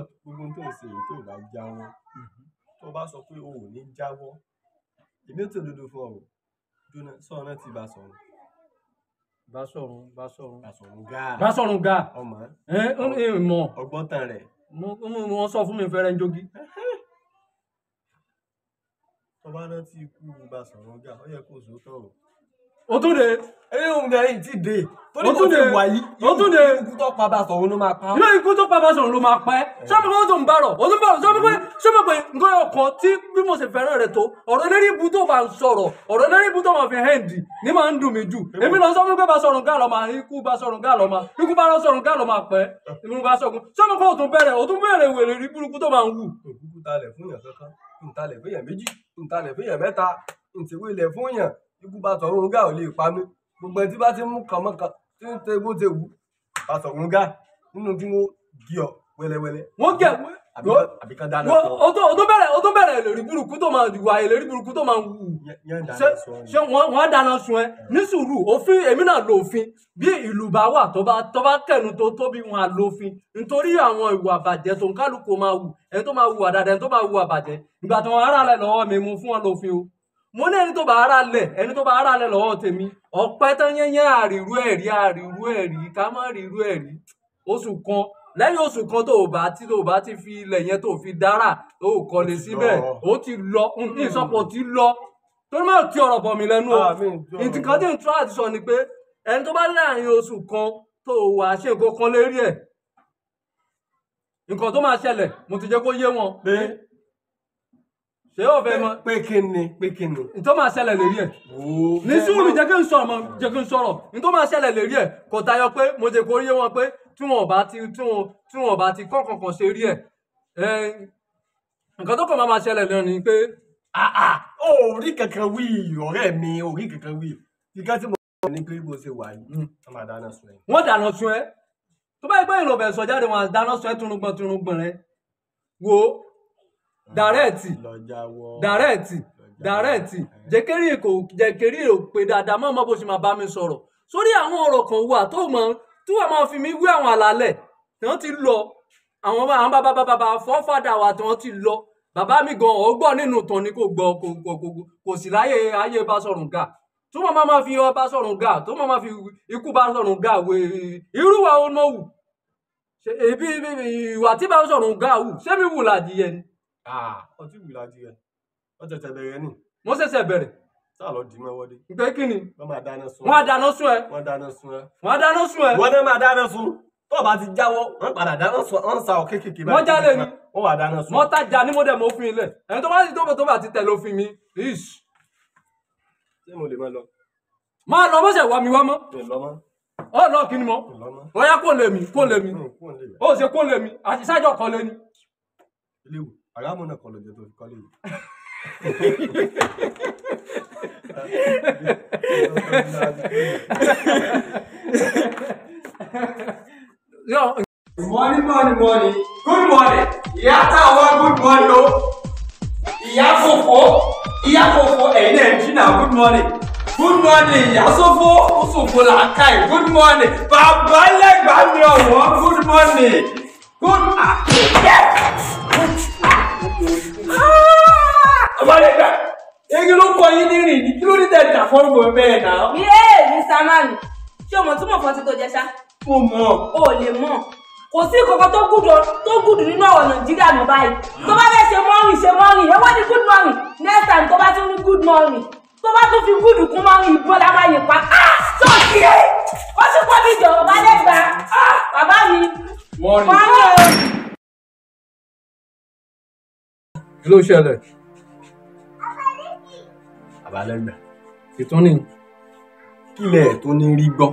tó ń ṣe èyí tó bá jáwọ́ tó bá sọ pé o ò ní jáwọ́ èmi ò tó dodo fún ọ jóná sọ̀rọ̀ náà ti bá sọ̀rọ̀. Bá sọ̀rọ̀ bá sọ̀rọ̀. Bá sọ̀rọ̀ gáà. Bá sọ̀rọ̀ gáà. Ọmọ. Ẹ ẹ mọ̀. Ọgbọ́n tán rẹ̀. Wọ́n sọ fún mi fẹ́rẹ́ ń jogi. Tó bá rántí ikú bá sọ̀rọ̀ gáà ó yẹ kó o sòótọ́ o. O tún de. Eré òun gẹ̀rẹ́ yìí ti dé. Torí kò ti wà yìí. O tún de. Ikú tó pa bá sọ̀rọ̀ ló máa pa. Ilé ikú tó pa bá sọ̀rọ̀ ló máa pa ẹ́. Sọ́mi kó tó ń bárọ̀. O tún bárọ̀. Sọ́mi pé sọ́mi pé nǹkan ọkàn tí bí mo ṣe fẹ́ràn rẹ̀ tó ọ̀rọ̀ eléré ibu tó bá ń sọ̀rọ̀ ọ̀rọ̀ eléré ibu tó máa fi hẹ́ǹdì ní máa ń dùn mí jù. Èmi lọ sọ́mi pé bá sọ̀rọ̀ gá lọ máa ikú bá sọ̀rọ̀ gá lọ máa ikú bá sọ̀rọ̀ gá lọ máa pẹ́. Èmi bá sọ̀rọ̀ sọ́mi kó o tún bẹ̀rẹ̀ o tún bẹ̀rẹ̀ wèrè rí burúkú tó máa ń wù. Òkúkú talẹ̀ fún yàn kankan, ntalẹ̀ fún yàn méjì, ntalẹ̀ fún yàn mẹ́ta, ntìwé ilẹ̀ fún yàn, ikú bá sọ̀rọ̀ gá ò lè pa mí. Gbogbo ẹni tí bá ti mú kànmọ́kàn tí ń tẹ bó ti wù bá sọ̀rọ̀ gá nínú kí wọ́n gé ọ wẹ́lẹ́wẹ́lẹ́. Wọ́n gẹ̀ àbí kan dáná sọ. O tó bẹ̀rẹ̀ ìlérí burúkú tó máa wà ìlérí burúkú tó máa wù. Ṣé wọ́n á dáná sun ẹ? Ní sùúrù òfin èmi náà lo òfin bí ìlú bá wà tó bá kẹnu tó tóbi wọn á lo òfin nítorí àwọn ìwà àbàjẹ́ tó ń kálukú máa wù ẹni tó máa wù àdàdà ẹni tó máa wù àbàjẹ́ ìgbà tó wọn ará lẹ̀ lọ́wọ́ mi mú fún wọn lófin o. Mo ní ẹni tó bá ara lẹ̀ ẹni tó bá ara lẹ̀ lọ́wọ́ tèmi ọ̀pẹ́ tán yẹ́nyẹ́ àrírú ẹ̀rí àrírú ẹ̀rí ká má rírú ẹ̀rí oṣù kan lẹ́yìn oṣù kan tó bá ti fi ilẹ̀ yẹn tó fi dára tó kọ́lé síbẹ̀ ó ti lọ ní ìsọpọ̀ ti lọ torí má ti ọ̀rọ̀ bọ̀ mí lẹ́nu o nǹkan tí n tọ́ àti sọ ni pé ẹni tó bá láàrin oṣù kan tó wà ṣe nǹkan kan lérí ẹ̀ nǹkan tó máa ṣẹlẹ̀ mo ti jẹ́ kó yé wọn pé ṣé o fẹ́ mọ̀. Pé kí ni pé kí ni. N tó máa ṣẹlẹ̀ lérí ẹ̀. Ní sùúrù jẹ́ kí n sọ̀rọ̀ mọ́ jẹ́ kí n sọ̀rọ̀ n tó máa ṣẹlẹ̀ lérí ẹ̀ kò tayọ pé mo jẹ́ kó yé wọn pé tí wọn bá ti tí wọn bá ti kọ́ kankan ṣe rí ẹ̀ nǹkan tó kàn máa ṣẹlẹ̀ lọ ni pé. Ó rí kankan wí ọ̀rẹ́ mi ò rí kankan wí kíkà tí mo sọ ni pé bó ṣe wà yìí wọ́n máa dáná sun ẹ. Wọ́n dáná sun ẹ tó bá yẹ pé ìlọ̀bẹ̀ sọ jáde wọn dáná sun ẹ túnúgbọ̀n túnúgbọ̀n rẹ wo dàrẹ́ẹ̀tì dàrẹ́ẹ̀tì dàrẹ́ẹ̀tì jẹ́kẹ́rì kò jẹ́kẹ́rì ò pé dáadáa mọ́ mọ́ bó ṣe máa bá mi sọ̀rọ̀ sórí àwọn ọ̀rọ̀ kan wà tó mọ̀ tí wọ́n máa fi mí wé àwọn àlàálẹ̀ tí wọ́n ti lọ àwọn bàbá bàbá fọ́fàdà wà tí wọ́n ti lọ bàbá mi gan ọ̀ gbọ́ nínú ìtàn ni kò gbọ́ kò sí láyé ayé bá sọ̀rọ̀ gà tó máa máa fi ọba sọ̀rọ̀ gà tó máa máa fi ikú bá sọ̀rọ̀ gà wé irú wa ó náà wù ìwà tí bá sọ̀rọ̀ gà wù ṣé mi wù làdìyẹ ni. Ọtí wù ládìyẹ wọ́n ṣẹ̀ṣẹ̀ bẹ̀rẹ̀ ni. Wọ́n ṣẹ̀ṣẹ̀ bẹ̀rẹ̀. Sáà lọ dì mọ́ wọlé. Pé kí ni. Wọ́n máa dáná sun. Wọ́n á dáná sun ẹ. Wọ́n dáná sun ẹ. Wọ́n á dáná sun ẹ. Wọ́n náà máa dáná sun. Tó o bá ti jáwọ́, wọ́n padà dáná sun, wọ́n ń sa ọ̀kẹ́ kékeré báyìí. Wọ́n jálè ni. Wọ́n wà dáná sun. Wọ́n tajà ní mọ́dẹ̀ mọ́ òfin ilẹ̀. Ẹni tó bá ti tó bá ti tẹ̀lé òfin mi. Ish. Ṣé mo lè máa lọ? Máa lọ bó ṣe wà mí wá mọ́. Mi lọ mọ́. Ọ lọ kí ni mọ́. Ó yá kó lè mí, kó lè mí. Ó ṣe kó lè mí. Àti sájọ kan lé ní. Ilé ìwò, àrámọ̀ náà kọ̀ lọ́jọ́ tó fi kọ́lé yìí. Morning, morning, morning. Good morning. Ìyá táwa good morning o. Ìyá fòfò. Ìyá fòfò ẹ̀yin náà jí náà good morning. Good morning ìyá sófó ó sòfò làákàyè good morning. Bàbá lẹ́gbàá mi ọ̀wọ́ good morning. Good afternoon. Ọmọ lẹ́gbàá. Egi ló kọ yín nírìn ní kí ló ní tẹ̀ dà fọ́nbọ̀ bẹ́ẹ̀ náà. Yéè Mr. Man, ṣé o mọ̀ túmọ̀ fọ́tí tó jẹ ṣá? Mo mọ̀. O ò lè mọ̀. Kò sí kankan tó gùdù nínú ọ̀rọ̀ Nàìjíríà mọ́ báyìí. Tó bá fẹ́ ṣe mọ́rìn ṣe mọ́rìn, ẹ wọ́n ní good morning. Next time tó bá tún ní good morning. Tó bá tún fi gùdù kún mọ́rìn ìbọn la máa yìn pa. Sọ́ọ̀kì ẹ̀! Ó sì pọ́ mi jọ̀wọ́ bá lẹ́gbàá. Bàbá mi. Mọ́rìn. Mọ́rìn. Kí ló ṣẹlẹ̀? Àbálẹ́gbà. Ìtúni. Kílẹ̀ tó ní rí gbọ́.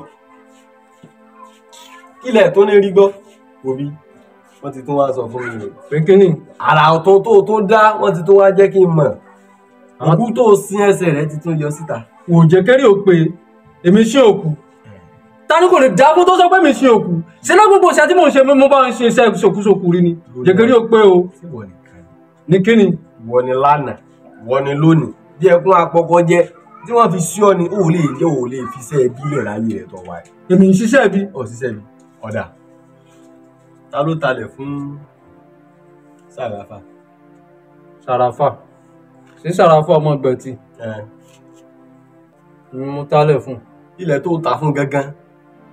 Kílẹ̀ tó ní rí gbọ́. Òbí, wọ́n ti tún wá sọ fún mi. Pé kí ni? Àrà ọ̀tún tó dá, wọ́n ti tún wá jẹ́ kí n mọ̀. Òkú tó sin ẹsẹ̀ rẹ̀ ti tún yọ síta. Kò jẹ́ kẹ́rì ò pé èmi ṣe òkú. Ta ni kò lè dáàbò tó sọ pé mi ṣe òkú? Ṣé lọ́gbogbo iṣẹ́ tí mò ń ṣe mo bá ń ṣe iṣẹ́ ṣòkúṣòkú rí ni? Jẹ́ kẹ́rì ò pé o. Ní kí ni? Ìwọ ni lánàá, ìwọ ni lónìí. Bí ẹkún apọkọ jẹ tí wọ́n fi sí ọ ni ó lè jẹ́ ò lè fi iṣẹ́ ẹbí lẹ̀ láyé rẹ̀ tó wáyé. Èmi ń ṣiṣẹ́ ẹbí. Ò ṣiṣẹ́ ẹbí. Ọ̀dà. Ta ló talẹ̀ fún Sàràfà? Sàràfà. Ṣé Sàràfà ọmọ Ìgbẹ̀tì? Mo talẹ̀ fún. Ilẹ̀ tó ta fún gangan,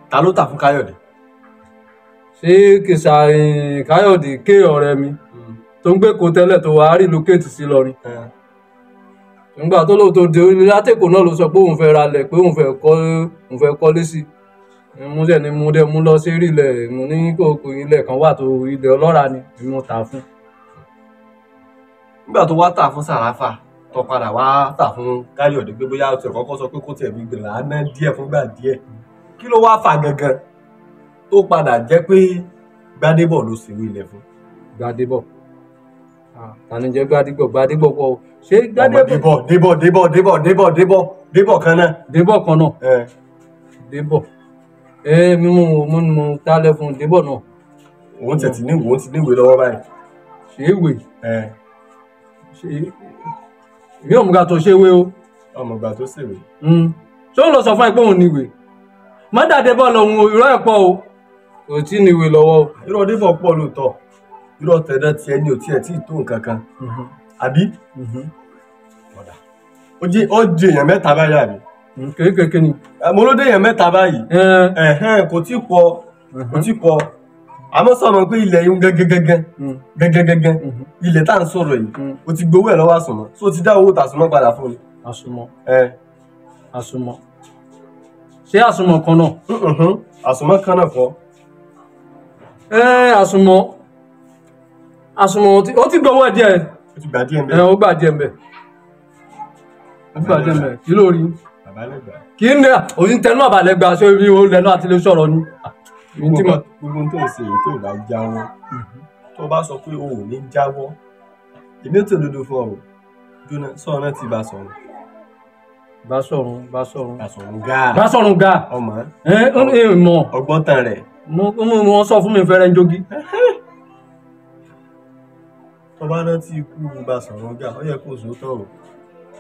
ta ló ta fún Káyọ̀dé? Ṣé kìsà Káyọ̀dé ké ọ̀rẹ́ mi tó ń gbé kó tẹ́lẹ̀ tó wàá rí lókèétì sí lọrin? Nígbà tó lóòótọ́ dé orí látẹ̀kọ̀ náà ló sọ pé òun fẹ́ ralẹ̀ pé òun fẹ́ kọ́lé sí i. Mo dẹ̀ ni mo dẹ̀ mú lọ sí ilẹ̀ mo ní kò ilẹ̀ kan wà tó ilẹ̀ ọlọ́ra ni mo tà fún. Nígbà tó wá tà fún Sàràfà tó padà wá tà fún Káyọ̀dé pé bóyá ó ti kọ́kọ́ sọ pé kó tiẹ̀ fi gbèrà á ná díẹ̀ fúngbà díẹ̀. Kí ló wá fà gangan tó padà jẹ́ pé Gbádébọ̀ ló sì wí ilẹ̀ fún? Gbádébọ̀. Tani jẹ́ Gbádébọ̀? Gbádébọ̀ pọ̀ o. Ṣé Gbádébọ̀? Débọ̀ Débọ̀ Débọ̀ Débọ̀ Débọ̀ Débọ̀ kan náà. Débọ̀ kan náà. Débọ̀. Mímú mo tálẹ̀ fún Débọ̀ náà. Òun tẹ̀ tí ní òun ti níwèé lọ́wọ́ báyìí. Ṣé ìwé? Ṣé ìwé òmùgà tó ṣe wé o? Ọmọgbà tó ṣèwé. Ṣé òun lọ sọ fún ẹ pé òun níwèé? Má dà Débọ̀ lòun irọ́ ẹ̀ pọ̀ o. Kò tí ì níwèé lọ́wọ́ o. Irọ́ Débọ̀ pọ̀ lóòótọ́. Irọ́ tẹ̀dọ̀ tiẹ̀ ní òtí ẹ̀ tí ì tó nǹkan kan. Àbí? Ọ̀dà. Ó di èèyàn mẹ́ta báyìí àbí? Kéékèèké ni. Mo ló dé èèyàn mẹ́ta báyìí. Kò tí pọ̀ kò tí pọ̀. Àmọ́ sọ̀rọ̀ pé ilẹ̀ yìí gẹ́gẹ́gẹ́gẹ́ gẹ́gẹ́gẹ́gẹ́ ilẹ̀ tá à ń sọ̀rọ̀ yìí o ti gbowó ẹ̀ lọ́wọ́ àsùnmọ́ so o ti dá owó tàsùnmọ́ padà fún mi. Àsùnmọ́. Àsùnmọ́. Ṣé àsùnmọ́ kan náà? Àsùnmọ́ kan náà kọ́. Àsùnmọ́. Àsùnmọ́ ó ti gbowó ẹ̀ díẹ̀. Ó ti gbà díẹ̀ ń bẹ̀. Ó gbà díẹ̀ ń bẹ̀. Ó gbà díẹ̀ ń bẹ̀. Kí ló rí? Kí ni òyìn tẹnu àbàlẹ́gbà ṣé ibi ó lẹ́nu àti lè sọ̀rọ̀ ni. Gbogbo tó ń ṣe èyí tó bá jáwọ́ tó bá sọ pé o ò ní jáwọ́ èmi ò tó dodo fún ọ jóná sọ̀rọ̀ náà ti bá sọ̀rọ̀. Bá sọ̀rọ̀ bá sọ̀rọ̀. Bá sọ̀rọ̀ gáà. Bá sọ̀rọ̀ gáà. Ọmọ. Ẹ ẹ mọ̀. Ọgbọ́n tán rẹ̀. Mo wọ́n sọ fún mi fẹ́rẹ́ ń jogi. Tó bá rántí ikú bá sọ̀rọ̀ gáà ó yẹ kó o sòótọ́ o.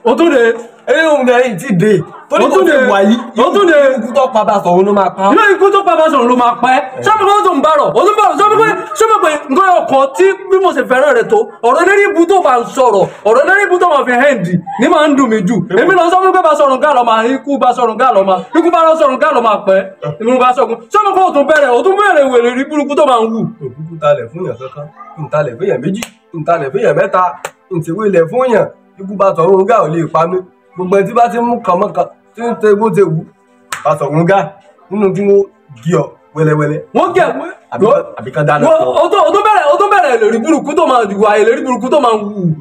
O tún de. Eré òun náà yìí ti dé. Torí kò ti wà yìí. O tún de. Ikú tó pa bá sọ̀rọ̀ ló máa pa. Ilé ikú tó pa bá sọ̀rọ̀ ló máa pa ẹ́. Sọ́mi kó tó ń bárọ̀. O tún bárọ̀. Sọ́mi pé sọ́mi pé nǹkan ọkàn tí bí mo ṣe fẹ́ràn rẹ̀ tó. Ọ̀rọ̀ eléré ibu tó bá ń sọ̀rọ̀. Ọ̀rọ̀ eléré ibu tó máa fi hẹ́ǹdì ní máa ń dùn mí jù. Èmi lọ sọ́mi pé bá sọ̀rọ̀ gá lọ máa ikú bá sọ̀rọ̀ gá lọ máa ikú bá sọ̀rọ̀ gá lọ máa pẹ́. Èmi bá sọ̀rọ̀. Sọ́mi kó o tún bẹ̀rẹ̀ o tún bẹ̀rẹ̀ wèrè rí burúkú tó máa ń wù. Òkúkú talẹ̀ fún yàn kankan, ǹtalẹ̀ fún yàn méjì, ǹtalẹ̀ fún yàn mẹ́ta, ǹtìwé ilẹ̀ fún yàn. Ikú bá sọ̀rọ̀ gáà ò lè pa mí. Gbogbo ẹni tí bá ti mú kànmọ́kàn tí ń tẹ bó ti wù bá sọ̀rọ̀ gáà nínú kí wọ́n gé ọ wẹ́lẹ́wẹ́lẹ́. Wọ́n gẹ̀ àbí kan dáná sọ. O tó bẹ̀rẹ̀ ìlérí burúkú tó máa wà ìlérí burúkú tó máa wù.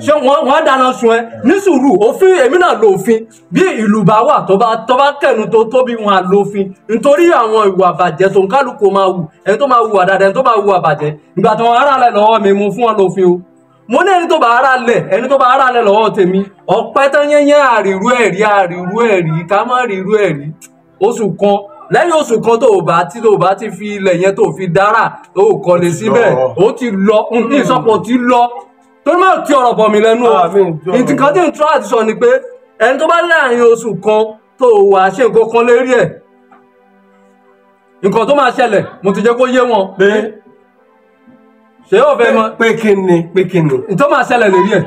Ṣé wọ́n á dáná sun ẹ? Ní sùúrù òfin èmi náà lo òfin bí ìlú bá wà tó bá kẹnu tó tóbi wọn á lo òfin nítorí àwọn ìwà àbàjẹ́ tó ń kálukú máa wù ẹni tó máa wù àdàdà ẹni tó máa wù àbàjẹ́ ìgbà tó wọn ará lẹ̀ lọ́wọ́ mi mú fún wọn lófin o. Mo ní ẹni tó bá ara lẹ̀ ẹni tó bá ara lẹ̀ lọ́wọ́ tèmi ọ̀pẹ́ tán yẹ́nyẹ́ àrírú ẹ̀rí àrírú ẹ̀rí ká má rírú ẹ̀rí oṣù kan lẹ́yìn oṣù kan tó bá ti fi ilẹ̀ yẹn tó fi dára tó kọ́lé síbẹ̀ ó ti lọ ní ìsọpọ̀ ti lọ torí má ti ọ̀rọ̀ bọ̀ mí lẹ́nu o nǹkan tí n tọ́ àti sọ ni pé ẹni tó bá láàrin oṣù kan tó wà ṣe nǹkan kan lérí ẹ̀ nǹkan tó máa ṣẹlẹ̀ mo ti jẹ́ kó yé wọn. Ṣé o fẹ́ mọ̀. Pé kí ni pé kí ni. Ntọ́ máa ṣẹlẹ̀ lérí ẹ̀.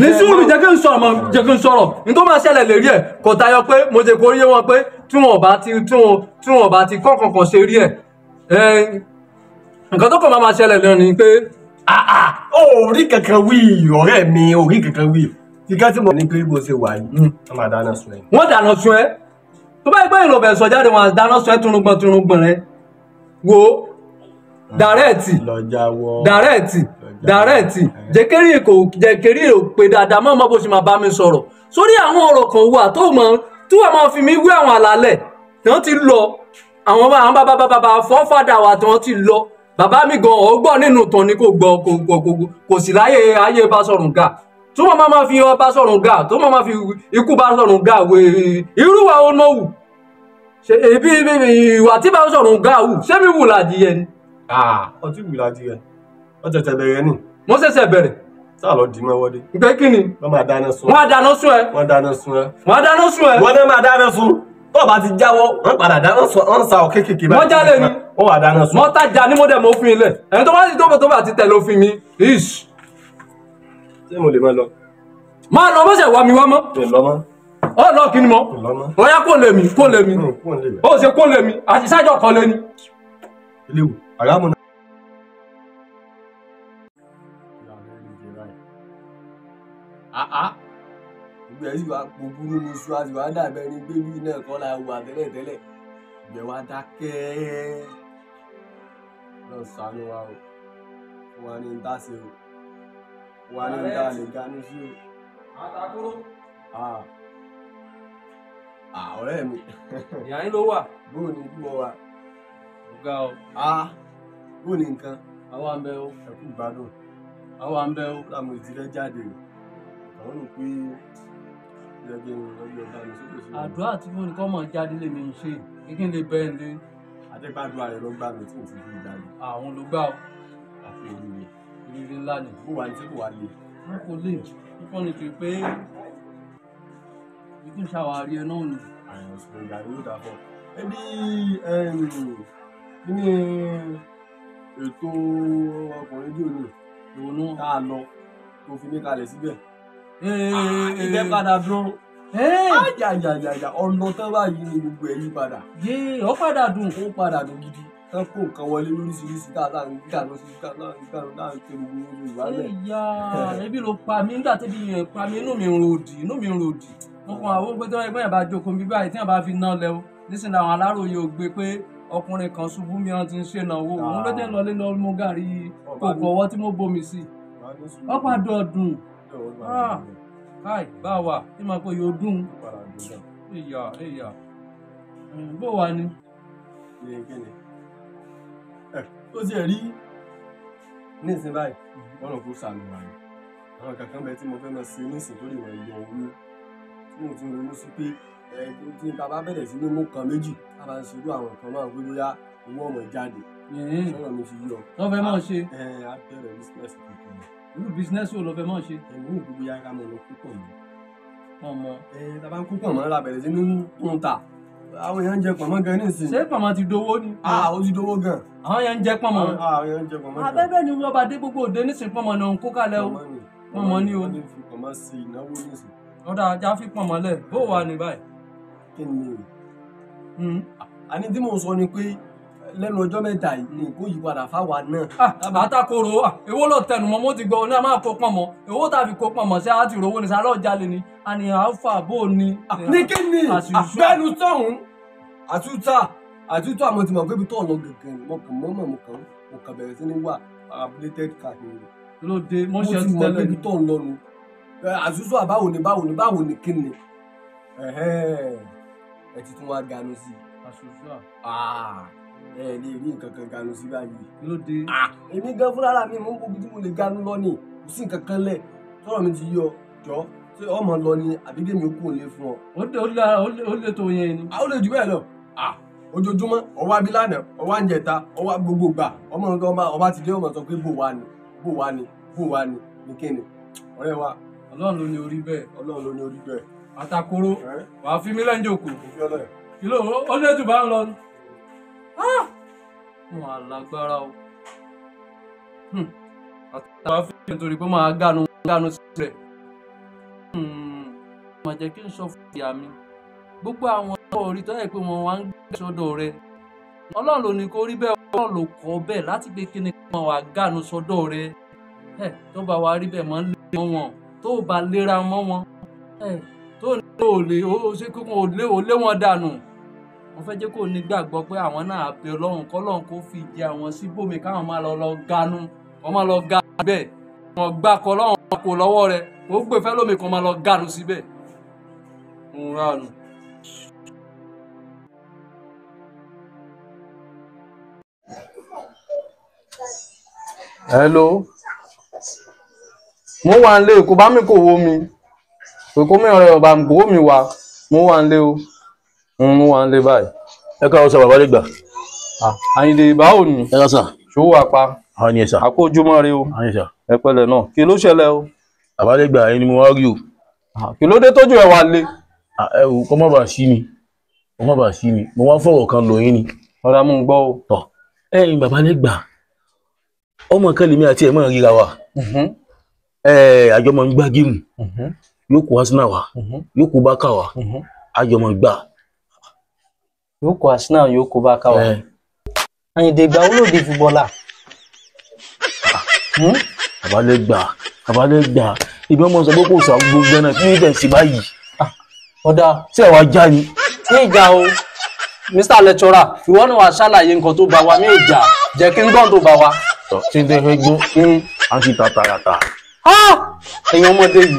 Ní sùúrù jẹ́ kí n sọ̀rọ̀ mọ́ jẹ́ kí n sọ̀rọ̀. Ntọ́ máa ṣẹlẹ̀ lérí ẹ̀ kò tayọ pé mo ṣe kóríyé wọn pé tí wọn bá ti tí wọn bá ti kọ́ kankan ṣe rí ẹ̀. Nǹkan tó kàn máa ṣẹlẹ̀ lọ ni pé. Ó rí kankan wí ọ̀rẹ́ mi, ó rí kankan wí. Kíkẹ́ tí mo ní pé bó ṣe wà yìí, wọ́n máa dáná sun ẹ. Wọ́n dáná sun ẹ. Tó bá yẹ pé ìlọ̀bẹ̀ sọ jáde wọn dáná sun ẹ túnúgbọ̀n túnúgbọ̀n rẹ. Wo dàrẹ́ẹ̀tì dàrẹ́ẹ̀tì dàrẹ́ẹ̀tì jẹ́kẹ́rì kò jẹ́kẹ́rì ò pé dáadáa mọ́ bó ṣe máa bá mi sọ̀rọ̀ sórí àwọn ọ̀rọ̀ kan wà tó mọ̀ tí wàá máa fi mí wé àwọn àlàálẹ̀ tí wọ́n ti lọ àwọn bàbá bàbá fọ́fàdà wà tí wọ́n ti lọ bàbá mi gan ọgbọ́n nínú tán ni kò gbọ́ kò sì láyé ayé bá sọ̀rùn gà tó máa máa fi ọba sọ̀rùn gà tó máa máa fi ikú bá sọ̀rùn gà wé irú wa ó náà wù ṣe ebi ìwà tí bá sọ̀rùn gà wù ṣé mi wù ládìyẹ ni. Ọtí wù ládìyẹ wọ́n ṣẹ̀ṣẹ̀ bẹ̀rẹ̀ ni. Wọ́n ṣẹ̀ṣẹ̀ bẹ̀rẹ̀. Sáà lọ dì mọ́ wọlé. Pé kí ni. Wọ́n máa dáná sun. Wọ́n á dáná sun ẹ. Wọ́n dáná sun ẹ. Wọ́n á dáná sun ẹ. Wọ́n náà máa dáná sun. Tó o bá ti jáwọ́, wọ́n padà dáná sun, wọ́n ń sa òkè kékeré báyìí. Wọ́n jálè ni. Wọ́n wà dáná sun. Wọ́n tajà ní mọ́dẹ̀ mọ́ òfin ilẹ̀. Ẹni tó bá ti tó bá ti tẹ̀lé òfin mi. Ish. Ṣé mo lè máa lọ? Máa lọ, bó ṣe wá mi wá mọ́. Mi lọ mọ́. Ọ lọ kí ni mọ́? Ó yá kó lè mi, kó lè mi. Ó ṣe kó lè mi, àti sájọ kan lé ni. Eléwu, àrámù náà. Gbogbo ẹ̀ sì wá gbogbo nínú iṣu àti wàá dàbẹ̀ ní pé bí náà kọ́ la wà tẹ́lẹ̀tẹ́lẹ̀ ìgbẹ́ wa dákẹ́ lọ ṣàánú wa o fún wa ní n tá ṣe o fún wa ní n tá lè ganu sí o. Àtàkùrọ̀. Ọ̀rẹ́ mi. Ìyá yín ló wà. Bóò ni bí mo wà. Ọ̀gá o. Bóò ni nǹkan. Àwa ń bẹ o. Ẹ kú ìgbádùn. Àwa ń bẹ o. Láàmú ìdílé jáde o. Àwọn rò pé àdúrà tí mo ní kọ́ mọ̀ jáde lèmi ń ṣe kí n lè bẹ́ẹ̀ lé. Adégbàdúrà rẹ ló gbà mí tí mo ti fi jáde. Àwọn ló gbà ó. Àfi oríire. Oríire ńlá ni. Bó wà ní tí kò wá le. Wọn kò lè kíkọ́ ni kì í pé ikú ṣàwárí ẹ náà ni. Àyàn sọ̀rọ̀ ìgbà yóò dà fún ọ. Ẹbí kí ni ètò ọkùnrin jò ní ìwònú tá a lọ tó fi mí kalẹ̀ síbẹ̀. Ibẹ̀ padà dùn. Ayayayaya ọ̀nà tán báyìí ni gbogbo ẹ̀ yí padà. Yé ọ padà dùn. Ó padà dùn gidi. Tán kó nǹkan wọlé lóríṣiríṣi tá a ń gbà lọ sí tá a ń gbà lọ tá a ń ṣe gbogbo oṣù ìwálẹ̀. Ìyá ẹbí ló pa mí nígbà tẹ́bí yẹn pa mí inú mi ń ròdì inú mi ń ròdì. Mo kàn àwọn pé tí wọ́n ẹgbẹ́ yẹn bá jókòó bí báyìí tí wọ́n bá fi ná lẹ o. Nísìnyí àwọn aláròye ò gbé pé ọkùnrin kan ṣubú mi hàn ti ń ṣènáwó. Òun ló dé lọlé lọ mú gàrí kò kọ̀wọ́ tí mo bomi sí. Ó padà dùn. Káì bá wà tí màá pé yóò dùn. Ìyá ìyá bó wà ní. Tó tiẹ̀ rí nísìnyí báyìí wọ́n lọ kó sàmì wà ní. Àwọn kankan bẹ tí mo fẹ́ máa ṣe nísìnyí tó lè wọ́n yọ owó tí mo ti ń ronú sí pé tí n bá bẹ̀rẹ̀ sí ní mú kan méjì tá a bá ń ṣerú àwọn kan máa ń gbé bóyá owó ọmọ jáde. Sọ̀rọ̀ mi ti yọ. Lọ́ fẹ́ máa ṣe. Á bẹ̀rẹ̀ bísíǹnẹ̀sì tuntun. Irú bísínẹ́sì wo ló fẹ́ máa ṣe? Ẹ̀mí ò gbogbo yára ká mọ̀ lọ kó pọ̀ mọ́. Pọ̀nmọ́. Tá a bá ń kó pọ̀nmọ́ la bẹ̀rẹ̀ sí ní kún ta. Àwọn èèyàn ń jẹ pọ̀nmọ́ gan nísìnyí. Ṣé pọ̀nmọ́ ti dowó ni? Ó ti dowó gan. Àwọn èèyàn ń jẹ pọ̀nmọ́. Àwọn èèyàn ń jẹ pọ̀nmọ́ gan. Abẹ́bẹ́ ni wọ́n bá dé gbogbo òde nísìnyí pọ̀nmọ́ ni òun kó kalẹ̀ o. Pọ̀nmọ́ ni o. Wọ́n ti fi pọ̀nmọ́ ṣe ìnáwó nísìnyí. Ọ̀dà ajá fi pọ̀nmọ́ lẹ̀ bó wà ní báyìí. Kí ni? Àní tí mò ń sọ ni pé lẹ́nu ọjọ́ mẹ́ta yìí ni nǹkan yí padà fáwa náà. Àtàkùrọ̀ èwo ló tẹnu mọ́ mo ti gbọ́ ní a máa kó pọ̀nmọ́ èwo tá a fi kó pọ̀nmọ́ sí àti ìrówó ni sálọ̀ jalè ni àní àáfà bò ní. Ní kí ni àbẹ́nu sọ̀hún àtúntà àtúntà mo ti mọ̀ pé ibi tó ọ̀nà gẹ̀gẹ̀ mo kàn mọ́mọ́ mo kàn bẹ̀rẹ̀ sí ní wà parabolated car ni. Ló dé mo ṣe ti ti mọ̀ pé tẹ́lẹ̀ ibi tó ń lọ nu àtúntò báwo ni báwo ni báwo ni kí ni ẹ ti tún wá ganu sí i. Àṣùṣù ẹ lè rí nǹkan kan ganu sí báyìí. Ló dé. Èmi gan fúnra mi mò ń gbógun tí mo lè ganu lọ ni kò sí nǹkan kan lẹ̀ tọ́rọ̀ mi ti yọ jọ ṣé ọmọ lọ ni àbí kémi ó kú òun lè fún ọ. Ó lè tó yẹn ni. Ó lè jù bẹ́ẹ̀ lọ. Ojoojúmọ́ ọwọ́ abilànà ọwọ́ àǹjẹta ọwọ́ gbogbo gbà ọmọ ọba ti dé ọmọ sọ pé bò wá ni bò wá ni bò wá ni ní kíni ọ̀rẹ́ wa. Ọlọ́run ló ní orí bẹ́ẹ̀. Ọlọ́run ló ní orí bẹ́ẹ̀. Àtàkùrọ̀ wàá fi mí lẹ́yìn jòkó. Kí ló ó lè jù bá ń lọ ni. Wọn àlágbára o. Àtàwọn afẹ́fẹ́ nítorí pé máa ganu ganu sílẹ̀. Mà jẹ́ kí n sọ fún ìyá mi. Gbogbo àwọn ọ̀rọ̀ orí tó yẹ pé wọ́n wá ń gbé sọ́dọ̀ rẹ̀. Ọlọ́run ló ní kó rí bẹ́ẹ̀, Ọlọ́run ló kọ́ bẹ́ẹ̀ láti pé kí ni kí wọ́n wá ganu sọ́dọ̀ rẹ̀. Tó bá wa rí bẹ́ẹ̀ mọ́ lé mọ́ wọn, tó bá léra mọ́ wọn. Tó ní ò lè ó ṣe kí wọn ò lé wọn dànù. Mo fẹ́ jẹ́ kó ní gbàgbọ́ pé àwọn náà bẹ Ọlọ́run kọ́lọ́run kó fi jẹ àwọn síbòmí káwọn máa lọ lọ ganu, wọ́n máa lọ ganu bẹ́ẹ̀. Wọ́n gbà kọ́ lọ́run kò lọ́wọ́ rẹ̀, ó gbé fẹ́ lómi kan máa lọ ganu síbẹ̀. Ń ránu. Hello. Mo wà nílé, kò bá mi kò wo mi. Kò kó mi ọ̀rẹ́ ọba mi kò wó mi wá. Mo wà nílé o. Mo wà nílé báyìí. Ẹ káàárọ̀ sà, bàbá lè gbà. Àyìndé, báwo ni? Ẹ káàárọ̀ sà. Ṣó wà pa? Àwọn ni ẹ sà. Àkó ojúmọ́ rẹ o. Àwọn ni sà. Ẹ pẹ̀lẹ́ náà. Kí ló ṣẹlẹ̀ o? Bàbá lè gbà, ẹni ni mo wá rí o. Kí ló dé tójú ẹ wá le? Ẹ wò, kọ́ má bàa sí mi. Kọ́ má bàa sí mi. Mo wá fọ̀rọ̀ kan lọ yín ni. Ọ̀rẹ́ mo ń gbọ́ o. Tọ̀ ẹ̀yin bàbá lè gbà. Ọmọ kan lèmi àti ẹ̀ máa ríra wa. Àjọ máa ń gbá géèmù. Yóò kó Arsenal wá. Yóò kó Barca wá. Àjọ máa gbà. Yóò kó Arsenal, yóò kó Barca wá. Àyìndé, ìgbà wo ló di fúbọ́là? Bàbá lè gbà, bàbá lè gbà. Ibi ọmọ sọ pé kò sọ gbogbo náà kí ní bẹ̀ sí báyìí. Ọ̀dà. Ṣé ẹ wá já ni? Ní ìjà o, Mr. Lecturer, ìwọ ni wàá ṣàlàyé nǹkan tó bá wa, mi ò jà, jẹ́ kí n gbọ́n tó bá wa. Ṣé n tẹ́ fẹ́ gbọ́? À ń ṣe tàtàràtà. Ẹ̀yin ọmọdé yìí,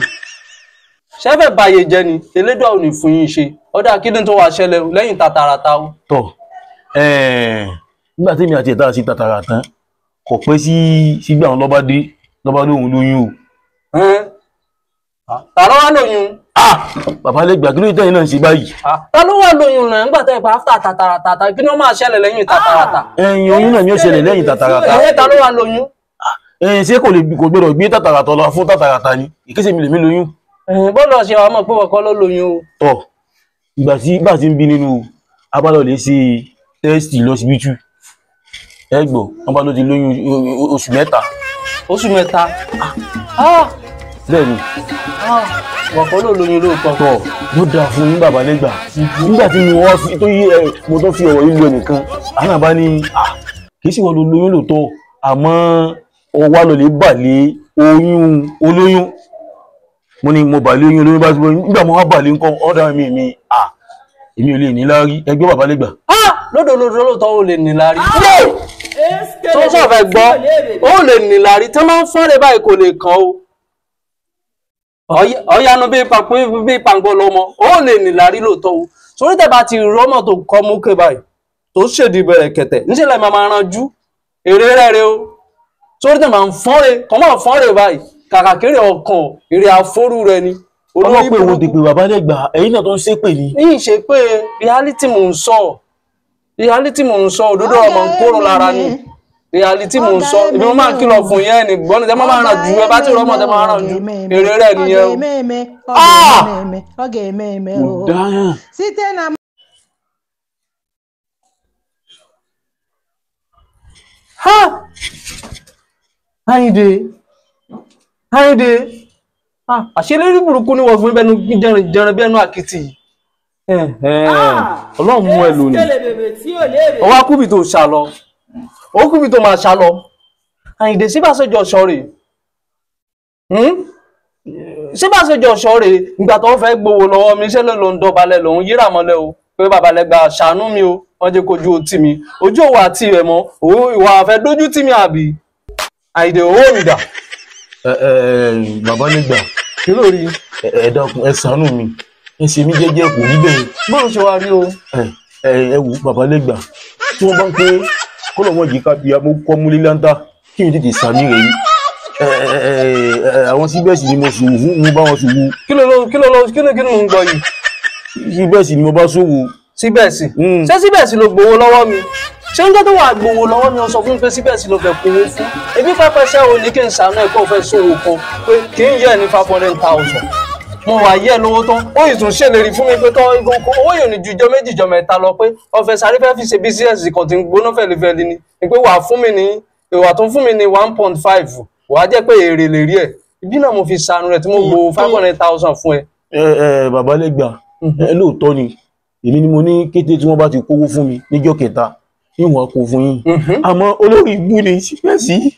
ṣé fẹ́ báyé jẹ́ ni? Elédùà ò ní fún yín ṣe. Ọ̀dà, kí ni tó wàá ṣẹlẹ̀ lẹ́yìn tàtàràtà o? Tọ̀, nígbà tí èmi àti ẹ̀ta ṣe tàtàrà tán, kò pẹ́ sí sígbà wọn lọ́ba dé, lọ́ba lóhun lóyún o. Ta ló wá lóyún? Bàbá lè gbà, kí ló dé tẹ́yìn náà ń ṣe báyìí? Ta ló wá lóyún náà nígbà tẹ́ ẹ pa after tàtàràtà, kí ni ó máa ṣẹlẹ̀ lẹ́yìn tàtàràtà? Ẹyin oyún náà ni ó ṣẹlẹ̀ lẹ́yìn tàtàràtà. Ẹ̀yìn ta ló wá lóyún? Ẹyin ṣé kò lè kò gbọdọ̀ gbé tàtàràtà lọ fún tàtàràtà ni? Ìkéṣe mi lèmi lóyún. Bọ́ọ̀lù ọ̀ṣẹ́ wa mọ̀ pé wọ́n kọ́ ló lóyún o. Tọ̀, ìgbà tí bá ti ń bí nínú abálọ̀ lè ṣe tẹ́sítì lọ́sibítù. Ẹ gbọ́, wọ́n bá ló ti lóyún oṣù mẹ́ta. Oṣù mẹ́ta? Bẹ́ẹ̀ ni. Wọ́n kọ́ ló lóyún lóòótọ́. Tọ̀, ló dáa fún yín bàbá lẹ́gbà. Nígbà tí mo wá tó yí ẹ, mo tó fi ọ̀rọ̀ yìí lu ẹnìkan, àná bá ní kì í sì wọ́n ló lóyún lóòótọ́, àmọ́ ọwá lọ lè bà lé oyún olóyún. Mo ní mo bà lé oyún olóyún bá ti bọ́, nígbà mo wá bà lé nǹkan ọ̀dà mi mi èmi ò lè ní láárí. Ẹgbẹ́ bàbá lẹ́gbà. Lódò lódò lóòótọ́ ó lè ní láárí. Tó sọ̀fẹ́ gbọ́, ó lè ní láárí tí wọ́n máa ń fọ́nrẹ́ báyìí kò lè kàn ó. Ọ̀yanu bí pàǹgọ́ lọ́mọ, ó lè ní láárí lóòótọ́ o. Sórí tẹ̀ bá ti rọ́mọ̀ tó kọ́ mú ké báyìí, tó ṣèdí bẹ̀rẹ̀ kẹ̀tẹ̀, níṣẹ́ láì máa ranjú, èrè rẹ̀ rẹ̀ o. Sórí tẹ̀ máa ń fọ́nrẹ́, kọ́ máa fọ́nrẹ́ báyìí, kàkà kéré ọkàn, èrè àforú rẹ ni. Ọlọ́pàá èwo dèpè bàbá lẹ́gbà, ẹ̀yin náà tó ń ṣépè ni. Ní ìṣe pé reality mò ń sọ, reality mò ń sọ, òdodo ọmọ ń kóró lára ni. Reality mò ń sọ, èmi mo máa ń kìlọ̀ fún yẹn ní gbọ́n ní tẹ́ máa ràn ju, ẹ bá ti rọ́mọ̀ tẹ́ máa ràn ju, èrè rẹ̀ nìyẹn o. Mo dáhùn. Àyìndé, Àyìndé, àṣírí burúkú ni wọ́n fún bẹ́nu jẹrin bí ẹnu àkìtì. Ọlọ́run mú ẹ lónìí. Ọwọ́ akúbi tó ṣà lọ. Ó kúbi tó máa ṣá lọ. Àyìndé, síbàṣẹjọ ṣọ̀rẹ́. Síbàṣẹjọ ṣọ̀rẹ́, ìgbà tó fẹ́ gbowó lọ́wọ́ mi ṣẹlẹ̀ ló ń dọ̀bálẹ̀ lòun yíra mọ́lẹ̀ o. Pé babalẹ̀ gba ṣàánú mi o, wọ́n jẹ́ kojú otí mi. Ojú òwò àti rẹ̀ mọ́, òun ìwà àfẹ́ dójú tì mí àbí. Àyìndé, owó mi dà. Bàbá lẹ́gbà. Kí ló rí? Ẹ dákun, ẹ ṣàánú mi. Ẹ ṣe mí jẹ́jẹ́, kò rí bẹ́ẹ̀. Bóun ṣe wá rí o. Ẹ wò bàbá lẹ́gbà. Tí wọ́n bá ń pé kọ́lọ̀ wọn jìká bí amó kọ́ múlé láńtà kí n tètè sàmì rẹ̀ yìí. Àwọn síbẹ̀sì ni mo ṣòwò fún, mo bá wọn ṣòwò. Kí ló ló kí ló ló kí ló kí ló ń gbọ́ yìí? Síbẹ̀sì ni mo bá ṣòwò. Síbẹ̀sì? Ṣé síbẹ̀sì ló gbowó lọ́wọ́ mi? Ṣé ń jẹ́ tó wà gbowó lọ́wọ́ mi ó sọ fún mi pé síbẹ̀sì ló fẹ́ kówó fún? Ebi pẹ́pẹ́sẹ́ ò ní kí n ṣàánú ẹ̀ kó fẹ́ ṣòwò kan pé kì í yẹ ní 500,000. Mo wà yẹ lówó tán, ó yìí tún ṣèlérí fún mi pé tán owó yìí ò ní ju ijọ́ méjì ijọ́ mẹ́ta lọ pé ọ̀fẹ́ sáré fẹ́ fi ṣe bísíẹ̀sì kan tí ń gbóná fẹ̀lifẹ̀li ni pé wà fún mi ní Ìwà tó fún mi ní 1.5 wàá jẹ́ pé èrè lè rí ẹ̀. Ibi náà mo fi sanu rẹ̀ tí mo gbọ́ 500,000 fún ẹ. Ẹ ẹ bàbá lẹ́gbà, ẹ lóòótọ́ ni èmi ni mo ní kété tí wọ́n bá ti kówó fún mi níjọ́ kẹta ìwọ̀n kò fún yín, àmọ́ olórí ibú ni síbẹ̀sí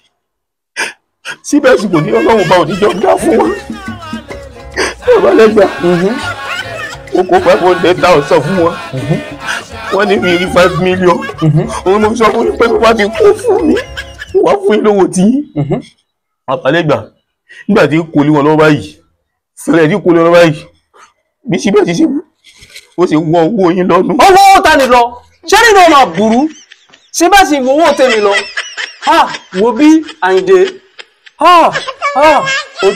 kò ní Ọlọ́run bá òníjọ́ dá fún wọn. Bàbá lẹ́gbà, ó kó 500,000 fún wọn, wọ́n ní mi rí 5 million. Òun mo sọ fún yín pé wọ́n ti kó fún mi, wọ́n fún yín lówó tí. Bàbá lẹ́gbà, nígbà tí kò lé wọn lọ́wọ́ báyìí, fẹ́rẹ̀ tí kò lé wọn lọ́wọ́ báyìí, bí síbẹ̀ sí ó sì wọ owó yín lọ́nu. Owó ta ni lọ? Ṣé nínú ọmọ burú? Síbẹ̀ sì owó tèmi lọ. Ha wo bí Àyìndé. Ha ha ó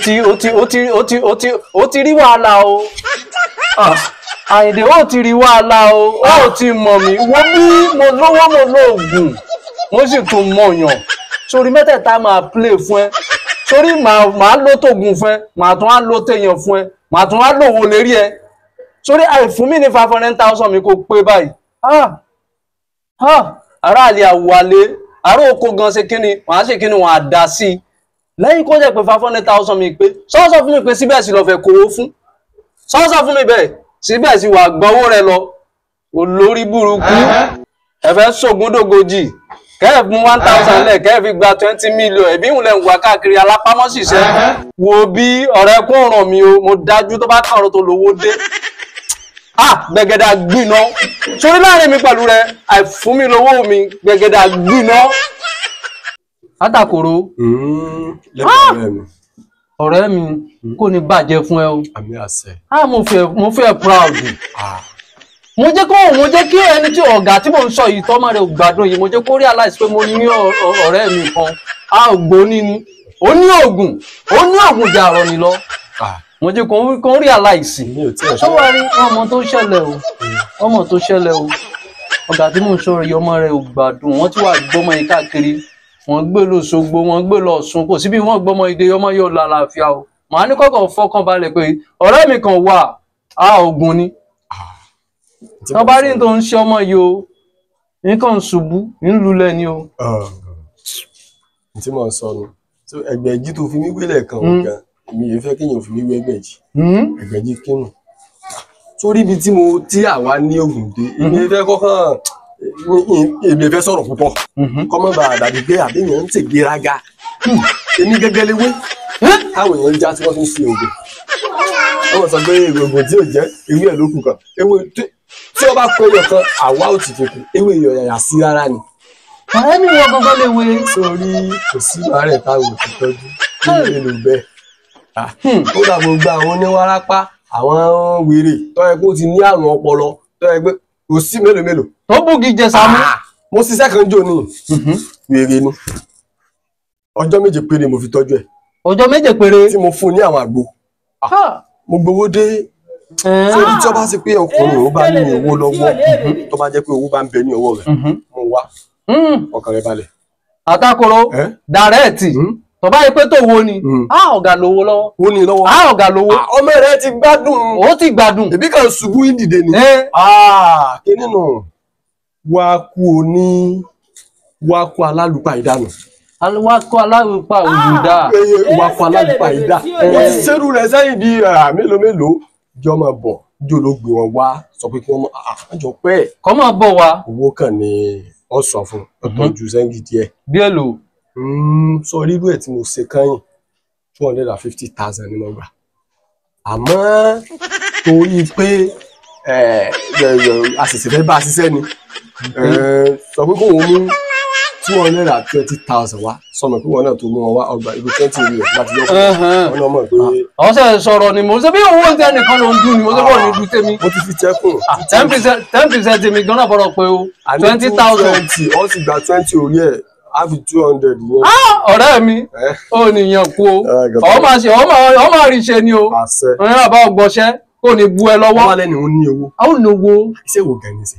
ti rí wàhálà o. Àyìndé ó ti rí wàhálà o. Ó ti mọ̀ mí. Wo bí mo lówó mo lóògùn. Mo sì tún mọ̀yàn. Sórí mẹ́tẹ̀ẹ̀ta máa play fún ẹ. Sórí màá ló tògùn fún ẹ. Màá tún á ló téèyàn fún ẹ. Màá tún á lòwò lérí ẹ. Sórí àìfún mi ní 500,000 mi kò pé báyìí. Ará àlè àwàlé ará oko gan ṣe kíni wọ́n á ṣe kíni wọ́n á dá sí i. Lẹ́yìn kó jẹ́ pé 500,000 mi pé sọ́sọ́ fún mi pé síbẹ̀ sí lọ fẹ́ kówó fún. Sọ́sọ́ fún mi bẹ́ẹ̀ síbẹ̀ sí wà gbọ́wó rẹ lọ. Olórí burúkú ẹ fẹ́ ṣògùn dògójì kẹ́ẹ̀ mú 1,000 lẹ̀ kẹ́ẹ̀ fi gba 20 million ẹ̀bí ìwúlẹ̀ ń wá káàkiri alápámọ́síṣẹ́. Wo bí ọ̀rẹ́ kún ràn mí o, mo dájú tó bá kàrọ̀ tó lówó dé. Gbẹ̀gẹ̀dà gbiná. Sórí láàrin mi pẹ̀lú rẹ, àìfún mi lówó mi, gbẹ̀gẹ̀dà gbiná. Àtàkòrò. Ọ̀rẹ́ mi kò ní bàjẹ́ fún ẹ o. Mo fẹ́ proud. Mo jẹ́ kí ẹni tí ọ̀gá tí mò ń sọ yìí tọ́mọ rẹ̀ ò gbádùn yìí, mo jẹ́ kó realize pé mo ní ọ̀rẹ́ mi kan. A ò gbóní ni. Ó ní oògùn jà ọ̀rọ̀ ni lọ. Mo jẹ́ kó realize. Ṣé wàá rí ọmọ tó ṣẹlẹ̀ o? Ọmọ tó ṣẹlẹ̀ o. Ọ̀gá tí mò ń sọ̀rọ̀ yìí ọmọ rẹ̀ ò gbádùn. Wọ́n ti wà gbọ́mọ yìí káàkiri. Wọ́n gbé lọ Òṣogbo, wọ́n gbé lọ Ọ̀ṣun. Kò sí bí wọ́n gbọ́mọ ìdè ọmọ yóò lọ àlàáfíà o. Màá ní kọ́kọ́ fọkàn balẹ̀ pé ọ̀rẹ́ mi kan wà, á oògùn ni. Tọ́ bá rí tó ń ṣe ọmọ yìí o, nǹkan ń ṣubú, ń lulẹ̀ ni o. Tí mò ń sọ nu, ẹgbẹ̀jì tó fi mí wélẹ̀ kan gan, èmi yìí fẹ́ kéèyàn fi mí wé ẹgbẹ̀jì. Ẹgbẹ̀jì kínú. Sórí ibi tí mo tí àwa ní Ògùn dé, èmi fẹ́ kọ́kàn èmi fẹ́ sọ̀rọ̀ púpọ̀. Kọ́mọ́ bá dàbí pé àbí èèyàn ń ṣègbéraga. Èmi gẹ́gẹ́ léwé táwọn èèyàn ń já tí wọ́n fi ń ṣe ògùn. Wọ́n sọ pé ògùn tí ò jẹ́ ewé ẹ̀ ló kù kan. Ewé tí wọ́n bá kó ẹyọ kan àwa ò ti fi kù, ewé ìyọ̀yàyà sí rárá ni. Ọ̀rẹ́ mi wọ gangan lè wé. Sórí kò sí àárẹ̀ táwọn ò ti tọ́jú ní ìlú bẹ́ẹ̀. Ó dà gbogbo àwọn oníwárápá, àwọn wèrè tó yẹ kó ti ní àrùn ọpọlọ tó yẹ pé kò sí mélòó mélòó. Tó búgi jẹ Sàámú. Mo ṣiṣẹ́ kan jò ní wèrè ni. Ọjọ́ méje péré mo fi tọ́jú ẹ̀. Ọjọ́ méje péré. Tí mo fún ní àwọn àgbo. Mo gbowó dé. Sórí tí ó bá ṣe pé ọkùnrin ò bá ní owó lọ́wọ́, tó bá jẹ́ pé owó bá ń bẹ ní ọwọ́ rẹ̀, mo wá ọkàn rẹ̀ balẹ̀. Àtàkòrò dàrẹ́ẹ̀tì tó bá yẹ pé tó wo ni, á ọ̀gá lówó lọ́wọ́. Ó ní lọ́wọ́. Á ọ̀gá lówó. Ọmọ rẹ̀ ti gbádùn. Ó ti gbádùn. Èbí kan ṣubú ìdìde ni. Kí nínú wa kú o ní wa kú alálùpà ìdánù. Wa kú alálùpà òdùdá. Wa kú alálùpà ìdá. Wọ́n ti ṣerú rẹ̀ sẹ́yìn di mélòó mélòó. Jọ máa bọ̀, jọ ló gbé wọn wá, sọ pé kí wọ́n mọ àjọ pẹ́. Kọ́ máa bọ̀ wá. Owó kan ni ọ sọ fún ọ tọ́jú sẹ́ńgì díẹ̀. Bí èlò. Sọ rírú ẹ̀ tí mo ṣe kányìn 250,000 ni mo gbà. Àmọ́ torí pé àṣìṣe fẹ́ bá a ṣiṣẹ́ ni, sọ pé kóun mú 220,000 wá, sọmọ pé wọn náà tó mú wọn wá ọgbà ibi 20 rẹ̀ láti yọ fún wọn náà mọ̀ pé. Ọ̀sẹ̀ sọ̀rọ̀ ni mo ṣe bí owó oúnjẹ nìkan ló ń dùn ni mo ṣe bọ̀ ní dùn tèmi. Mo ti fi jẹ́kùn. 10% tèmi gan-an bọ̀rọ̀ pé o 20,000. Ó sì gba 20 orí ẹ̀ á fi 200 yẹn. Ọ̀rẹ́ mi ò nìyàn kú o, ọ máa ṣe ọ máa rí ṣe ni o, ọ̀rẹ́ bàbá ọgbọ̀ṣẹ́ kò ní bu ẹ lọ́wọ́. Wọ́n lẹ́nu ó ní owó. A ó ní owó. Iṣẹ́ wo gan ni ṣe?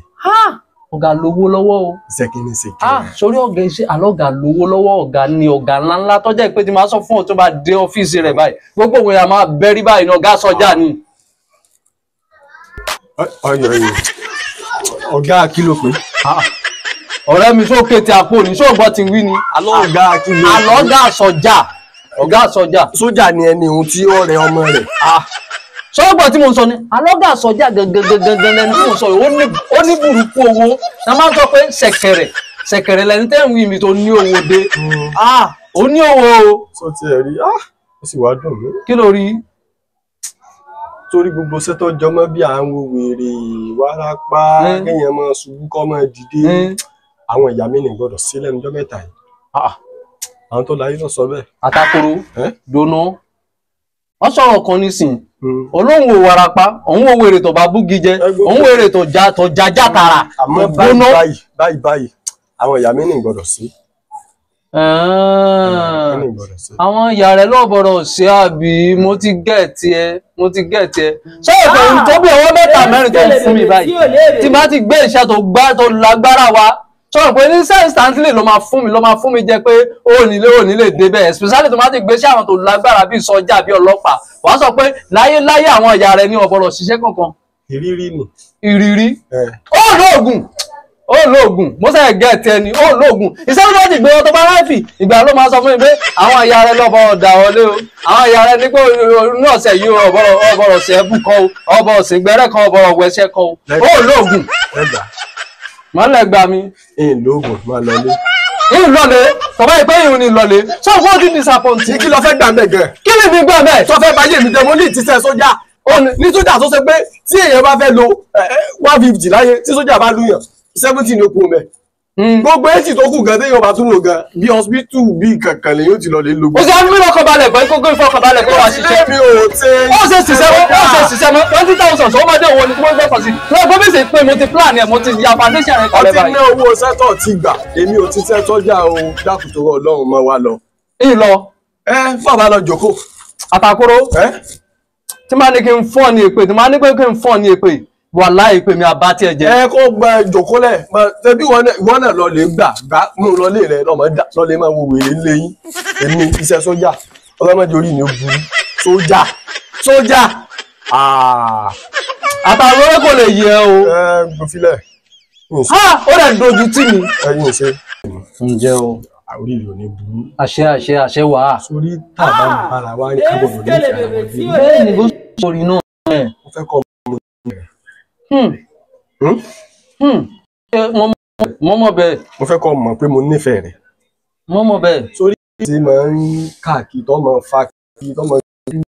Ọ̀gá lówó lọ́wọ́ o. Iṣẹ́ kí ni ṣe kí ni? Sórí ọ̀gá iṣẹ́ alọ́gà lówó lọ́wọ́, ọ̀gá ni ọ̀gá ńláńlá tọ́jà pé tí máa sọ fún ọ tó bá dé ọ́fíìsì rẹ̀ báyìí gbogbo òun yà máa bẹ́rí báyìí ní ọ̀gá sọjà ni. Ọyọ ọ̀gá kí ló pé? Ọ̀rẹ́ mi sókè tí àpò ní sóògbọ́ ti wí ni. Àlọ́ ọ̀gá kí ló. Àlọ́ ọ̀gá sọjà. Ọ̀gá sọjà. Sójà ni ẹni ohun tí ó rẹ ọmọ rẹ̀. Sọ́gbọ̀n tí mo ń sọ ni alọ́gà sọjà gangan lẹni tí mo ń sọ yìí ó ní burúkú owó na máa ń sọ pé ṣẹ̀kẹ̀rẹ̀ ṣẹ̀kẹ̀rẹ̀ lẹni tẹ́ ń wí mi tó ní owó dé ó ní owó o. Sọ ti ẹ̀ rí ó sì wá dùn mí. Kí ló rí? Torí gbogbo sẹ́tọ̀ jọmọ́ bí à ń wo wèrè wárápá kéèyàn máa ṣubú kọ́ máa dìde àwọn ìyá mi ní gbọ́dọ̀ sí lẹ́nu ọjọ́ mẹ́ta yìí. Àwọn tó láyé lọ sọ bẹ́ẹ̀. Àtàkùrọ̀ dóná wọ́n sọ̀rọ̀ kan nísìn olóhùn ò warapa òun ò wèrè tó bá búgi jẹ òun wèrè tó já tó já játara. Àmọ́ báyìí báyìí báyìí àwọn ìyá mi ní gbọ́dọ̀ sí. Àwọn ìyá rẹ lọ́bọ̀rọ̀ sí àbí mo ti gẹ̀ẹ́tì ẹ mo ti gẹ̀ẹ́tì ẹ. Sọ̀rọ̀ pẹ̀lú tó bí ọwọ́ mẹ́ta mẹ́rin tó ń fún mi báyìí tí bá ti gbé iṣẹ́ tó gbá tó lágbára wa sọ̀rọ̀ pé ní instantly ló máa fún mi ló máa fún mi jẹ́ pé ó nílé débẹ̀ especially tó máa ti gbé sí àwọn tó lágbára bíi sọ́jà bíi ọlọ́pàá wàá sọ pé láyé láyé àwọn ìyá rẹ ní ọ̀bọ̀rọ̀ ṣiṣẹ́ kankan. Ìrírí ni. Ìrírí. Ó lóògùn ó lóògùn mo sẹ́ gẹ̀ẹ́tì ẹni ó lóògùn iṣẹ́ tó ti gbé ọtọ́ bá ráìfì ìgbà ló máa sọ fún mi pé àwọn ìyá rẹ lọ́bọ̀rọ̀ dà wọlé o àwọn ìyá rẹ ní pé inú ọ̀sẹ̀ yìí ọ̀bọ̀rọ̀ ṣe ẹ̀bù kan o ọ̀bọ̀rọ̀ ṣe gbẹ́rẹ́ kan ọ̀bọ̀rọ̀ wẹ̀ṣẹ̀ kan o ó lóògùn. Mọ́lẹ̀ gbà mí. Ìyìn lóògùn máa lọlé. Ìyìn lọlé tọ́ba ìpẹ́ ìhun ni lọlé sọ fún ọdún disappoint. Kí ló fẹ́ gbà mẹ́ gan? Kí ni mi gbà mẹ́? Sọ fẹ́ báyé mi jẹ́ mo ní ìtìsẹ́ sójà. Ní sójà tó ṣe pé tí èèyàn bá fẹ́ lo 150 láyé tí sójà bá lùyàn 70 ní okùn mẹ́. Gbogbo èsì tó kù gan téèyàn bá tún lò gan bí hospital bí kankan lè yóò ti lọ lè lo. Ó ṣe á mímú ọkọ̀ balẹ̀ pé kókó ìfọkànbalẹ̀ kó wá ṣiṣẹ́. Ó ṣe ṣiṣẹ́ mọ́ ó ṣe ṣiṣẹ́ mọ́ 20,000 tó máa dé òwò ni kí wọ́n gbọ́kàn sí. Lọ́wọ́ bó ṣe pé mo ti plan ẹ̀ mo ti ya foundation rẹ̀ kalẹ̀ báyìí. Ọtí ní owó sẹ́tọ̀ ti gbà èmi ò ti sẹ́ sọ́jà o dákùtò Ọlọ́run mọ́ wa lọ. Ìlọ. Ẹ fọba lọ jòkó. Àtàkóró. Tí máa ní kí n fọ́ ní èpè tí máa ní pé kí n fọ́ ní èpè wàláhì pé mi àbá tiẹ̀ jẹ́. Ẹ kó gba ìjòkólẹ̀ ṣebí ìwọ náà lọ lè gbà gbà mú lọlé rẹ lọmọ dà lọlé máa wo wèrè ńlẹ yín èmi iṣẹ́ sójà ọlọ́mọdé orí mi ò burú sójà sójà. Àtàwọn olórí kò lè yẹ o. Ẹ gbòfilẹ̀. Ó rẹ̀ dojú tì mí. Ẹyin ṣe. Ǹjẹ́ o. Orí rẹ̀ ò ní burú. Àṣẹ àṣẹ àṣẹ wà á. Sórí tàbá bára wa ní kábọ̀dọ̀ ní ìfẹ́ àwọn ọdẹ. Bẹ́ẹ̀ ni bó sọ̀rọ̀ náà. Mo fẹ́ kọ́ ọmọ Mo mọ̀ bẹ́ẹ̀. Mo fẹ́ kọ́ mọ̀ pé mo nífẹ̀ẹ́ rẹ̀. Mo mọ̀ bẹ́ẹ̀. Sórí tí máa ń káàkiri tó máa ń fa kiri tó máa ń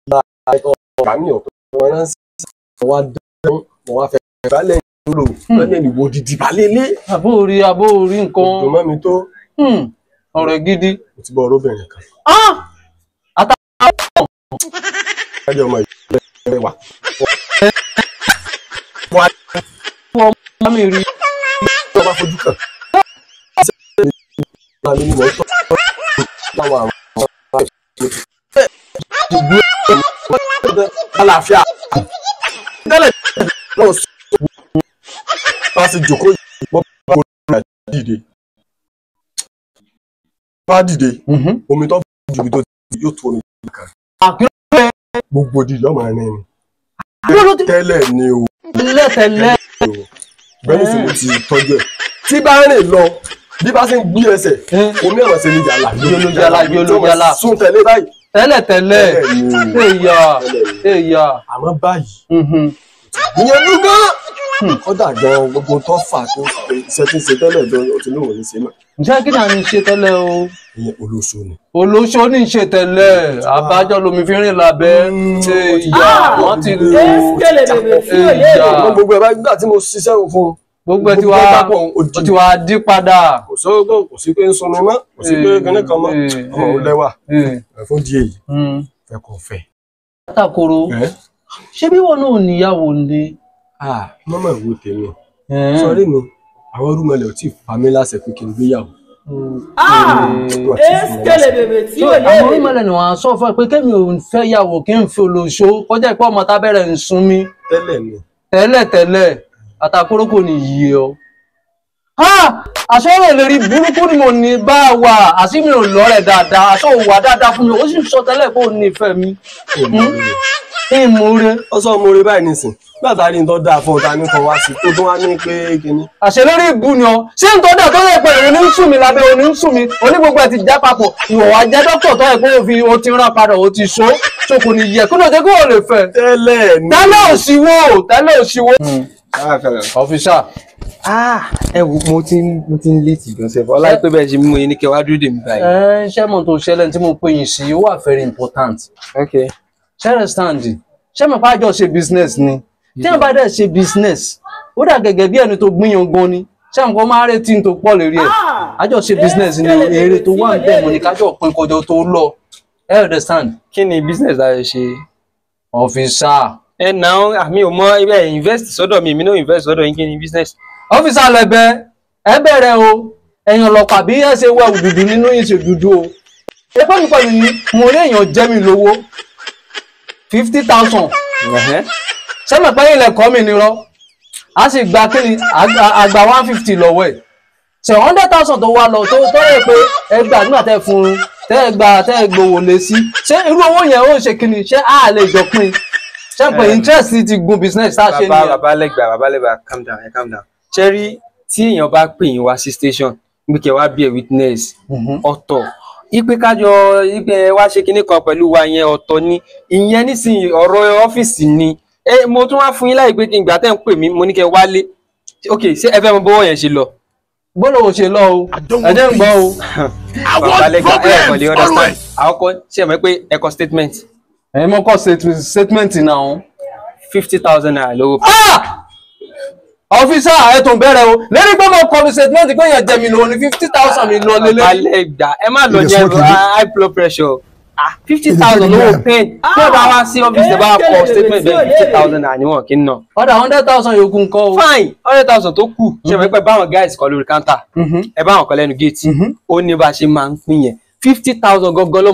gbé tó ọ̀gá mi ọ̀pọ̀ wọn ránṣẹ́ wá dán mo wá fẹ́ balẹ̀ lò lọ́nà ìwò dìdì balẹ̀ lé. Àbó orí àbó orí nǹkan. Kò dùn mọ́ mi tó. Ọ̀rọ̀ gidi. Mo ti bọ́ ọ̀rọ̀bìnrin kan. Àtàwọn. Ẹjọ́ ọmọ ìlú wa. Ọmọ mi rí. Ọba fojú kan. Àlàáfíà. Tẹ́lẹ̀ náà sọ bá ṣe jòkó yìí wọ́n bá kó lórí dìde. Bá dìde, omi tó ju ibi tó ti yóò tó omi kan. Gbogbo di lọ́mọ rẹ̀ ni. Tẹ́lẹ̀ ni o. Tẹ́lẹ̀. Bẹ́ẹ̀ni sì mo ti tọ́jú ẹ̀. Tí bá ń rìn lọ, bí bá ṣe ń gbé ẹsẹ̀, omi ẹ̀rọ ṣe ní yàrá. Yàrá yàrá. Sún tẹ̀lé báyìí. Tẹ́lẹ̀ tẹ́lẹ̀. Èyà èyà. Àmọ́ báyìí, ìyẹn gan. Kọ́dà gan gbogbo tó fà tó iṣẹ́ tí ń ṣe tẹ́lẹ̀ gan o ti lóun ní ṣe mọ́. Ǹjẹ́ kí ni à ń ṣe tẹ́lẹ̀ o? Ìyẹn olóṣó ni. Olóṣó ní ṣe tẹ́lẹ̀, àbájọ lomi fi rìn lábẹ́. Ìyá wọ́n ti lò ó. Gbogbo ẹ̀ bá gbà tí mo ṣiṣẹ́ fún un. Gbogbo ẹ ti wá dí padà. Kò sọ́gbọ́n kò sí pé ń sunmi mọ́, kò sí pé kinní kan mọ́, ọmọ òun lẹ́wà. Fún díẹ̀ yìí, fẹ́ kọ́ fẹ́. Àtàkùrọ̀, ṣé bí wọn náà níyàwó ni? Mọ́mọ́ ìwé tèmi sọrí mi àwọn rúmọlẹ̀ ò tí ì fa mí láṣẹ pé kí n gbéyàwó. Àwọn rúmọlẹ̀ ni wọ́n á sọ fún ẹ pé kémi ò fẹ́ yàwó kí n fi olóṣó kọjá ìpọ́ ọmọ tábẹ́rẹ̀ ń sun mí. Tẹ́lẹ̀ ni. Tẹ́lẹ̀ tẹ́lẹ̀ Àtàkùrọ̀ kò ní yí ọ. Àṣọ́rọ̀ lè rí burúkú ni mo ní bá wà, àṣì mi ò lọ́rẹ̀ dáadáa, àṣọ ò wà dáadáa fún mi, ó sì ń sọ tẹ́lẹ̀ pé ó nífẹ̀ẹ́ mi. Ìmúre. Ó sọ múre báyìí nísìn. Gbàtà rí n tó dáa fún ọ̀tá ní kan wá sí tó tún wá ní pé kíní. Àṣẹ lórí ìbú ni ọ. Ṣé n tó dà tó yẹ pé òun ní ń sùn mí lábẹ́ òun ní ń sùn mí, oní gbogbo ẹ̀ ti já papọ̀. Ìwọ̀ wá jẹ́ dókítà tó yẹ pé ó fi o ti rán padà ó ti so. So kò ní yẹ kí ló dé kí wọ́n lè fẹ́. Tẹ́lẹ̀ ni. Tẹ́lẹ̀ òṣìwò, tẹ́lẹ̀ òṣìwò. Ọfísà. Ẹ wo mo ti ń létí gan sef ọlá pé bẹ́ẹ̀ ṣe mú yín ní kẹ́ wá dúró dè mí báyìí. Ẹ ṣé mo tó ṣẹlẹ̀ tí mo pè yín sí, ó wà very important. Okay. Ṣé understand? Ṣé mo pa àjọ ṣe business ni? Tí wọ́n bá dẹ̀ ṣe business, ó dà gẹ́gẹ́ bí ẹni tó gbìyàn gan ni. Ṣé nǹkan máa ń retí tó pọ̀ lérí ẹ̀? Àjọ ṣe business ni èrè tó wà níbẹ̀ mo ní kájọ pín kọjọ tó lọ. Ẹ understand? Kí ni business la ṣe? Ọfísà. Ẹ nà ó àmì ò mọ ibẹ̀ invest sọ́dọ̀ mi, èmi náà invest sọ́dọ̀ yín, kí ni business? Ọ́físà lẹ̀bẹ̀ ẹ bẹ̀rẹ̀ o, ẹ̀yàn ọlọ́pàá bí ẹ ṣe wẹ̀ dúdú nínú yìí ṣe dúdú o. Ẹgbẹ́ mi pẹ̀lú yín, mo rí èèyàn jẹ́ mi lówó 50,000. Ṣé mo pẹ́ ilẹ̀ kọ́ mi nírọ́? A sì gba kí ni àgbà 150 lọ́wọ́ ẹ̀. Ṣé 100,000 tó wá lọ tó yẹ pé ẹ gbà nígbà tẹ́ fún un, tẹ́ gbà tẹ́ gbowó lé sí. Ṣé irú owó yẹn ó ṣe kí ni? Ṣé a lè jọ pín? Ṣé pé interest ti gun business tá a ṣe nìyẹn? Bàbá lẹ́gbàá, calm down, calm down. Ṣé rí tí èèyàn bá pè yín wá sí station pé kẹ́ wá be a witness ọ̀tọ̀ ipe kájọ ipe wá ṣe kinní kan pẹ̀lú wa yẹn ọ̀tọ̀ ni ìyẹn nísìnyí ọ̀rọ̀ ọ́fíìsì ni ẹ mo tún wá fún yín láì pé kí n gbà tẹ́ ń pè mí mo ní kẹ́ wálé. Ok, ṣé ẹ fẹ́ mọ bọ́wọ́ yẹn ṣe lọ? Bọ́lọ̀ ò ṣe lọ o, ẹ jẹ́ ń gbọ́ o. Bàbá lẹ́gbàá ẹ kàn lè understand. Àkọ́kọ́ ṣe mọ̀ pé ẹ kọ statement. Ẹ mọ̀ kọ statement náà. 50,000 naira lówó. Ọ́físà ẹ tún bẹ̀rẹ̀ o, lórí pé mo kọ mi statement pé yẹn jẹ mi lò ní 50,000 mi lọ lélẹ̀. Balẹ̀ gbà ẹ má lọ jẹ high blood pressure. 50,000 lówó pen tí ó bá wá sí ọ́fíìsì ẹ bá kọ statement bẹ́ẹ̀ 50,000 naira níwọ̀n kí n nà. Ọ̀dà 100,000 yòókù ńkọ́ o. Fine, 100,000 tó kù ṣe mọ̀ pé báwọn guys kọ lórí counter ẹ báwọn kọ lẹ́nu gate ó ní bá a ṣe máa ń pín yẹn 50,000 gangan ló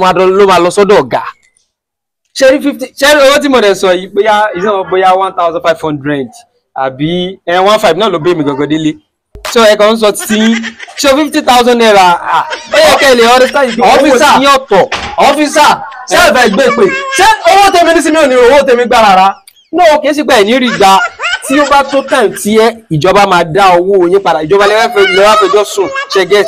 máa lọ sọ́dọ̀ ọ̀gá. Ṣé rí 50 ṣé rí owó tí mo dẹ̀ sọ yìí bóyá ìṣẹ́ bóyá 1,500 àbí 1,500 náà ló bẹ́ mi gangan délé. So ẹ kàn ń sọ tí ṣe 50,000 naira ó yẹ kẹ́ ẹ lè understand ìgbà owó tí yín ọ̀tọ̀. Ọ́físà ṣé ẹ fẹ́ gbé pé ṣé owó tèmi ní sinmi ò ní owó tèmi gbà rárá. No, kì í ṣe pé ẹ̀ ní rí gbà tí ó bá tó time tí ẹ ìjọba máa dá owó yín padà ìjọba lẹ́wọ́ fẹjọ́ sùn ṣe get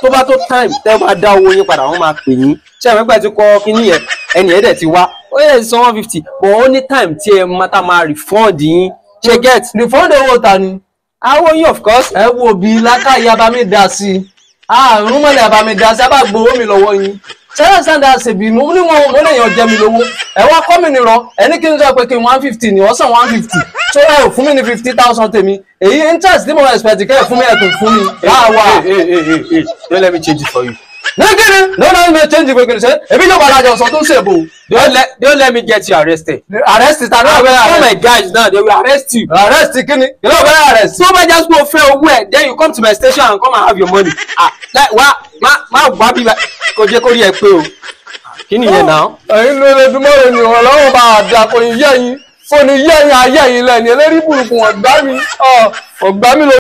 tó bá tó time tẹ́ bá dá owó yín padà wọ́n máa pè yín ṣé àwọn ẹgbẹ́ ti kọ́ kínní yẹn ẹnì yẹn dẹ̀ ti wá ó yẹ san 150 but ó ní time tí ẹ máa tá máa refund yín ṣe get. Refund owó ta ni. Àwọn yín of course. Ẹ wo bí lákàyè abami dá sí i àrùn mọ́lẹ̀ abami dá sí i abá gbowó mi lọ́wọ́ yín ṣẹlẹ̀ sanda ṣèbí mo ní wọn mo lè yàn jẹ mi lówó ẹ wá kọ́ mi nìrọ ẹ ní kí n sọ pé kí n 150 ni ọ̀sán 150 tó ẹ ò fún mi ní 50,000 tèmi èyí interest tí mo expect kẹ́ ẹ fún mi ẹ tó fún mi. Don't let me change it for you. Ní kíni no no me change it for you ṣe ebi yóò padà jọ sọ tó ń ṣèbò. Don't let me get you arrested. Arrest ta náà bẹ́ẹ̀ arrest. Oh my guys now they will arrest you. Arrest kíni kí ló bẹ́ẹ̀ arrest. Tó bá jẹ́ pé o fẹ́ owó ẹ̀ then you come to my station and come and have your money. Ah like wa má wá bí kò jẹ́ kó rí ẹ pé o. Kí nìyẹn náà. Ẹ̀yin ló lè dúnmọ́ rẹ̀ ní ọlọ́run bá àdá kò ní yẹ yín fóònù yẹ yín ayé yín lẹ́ni eléyìí burúkú ọ̀gbá mi ọ̀gbá mi ló.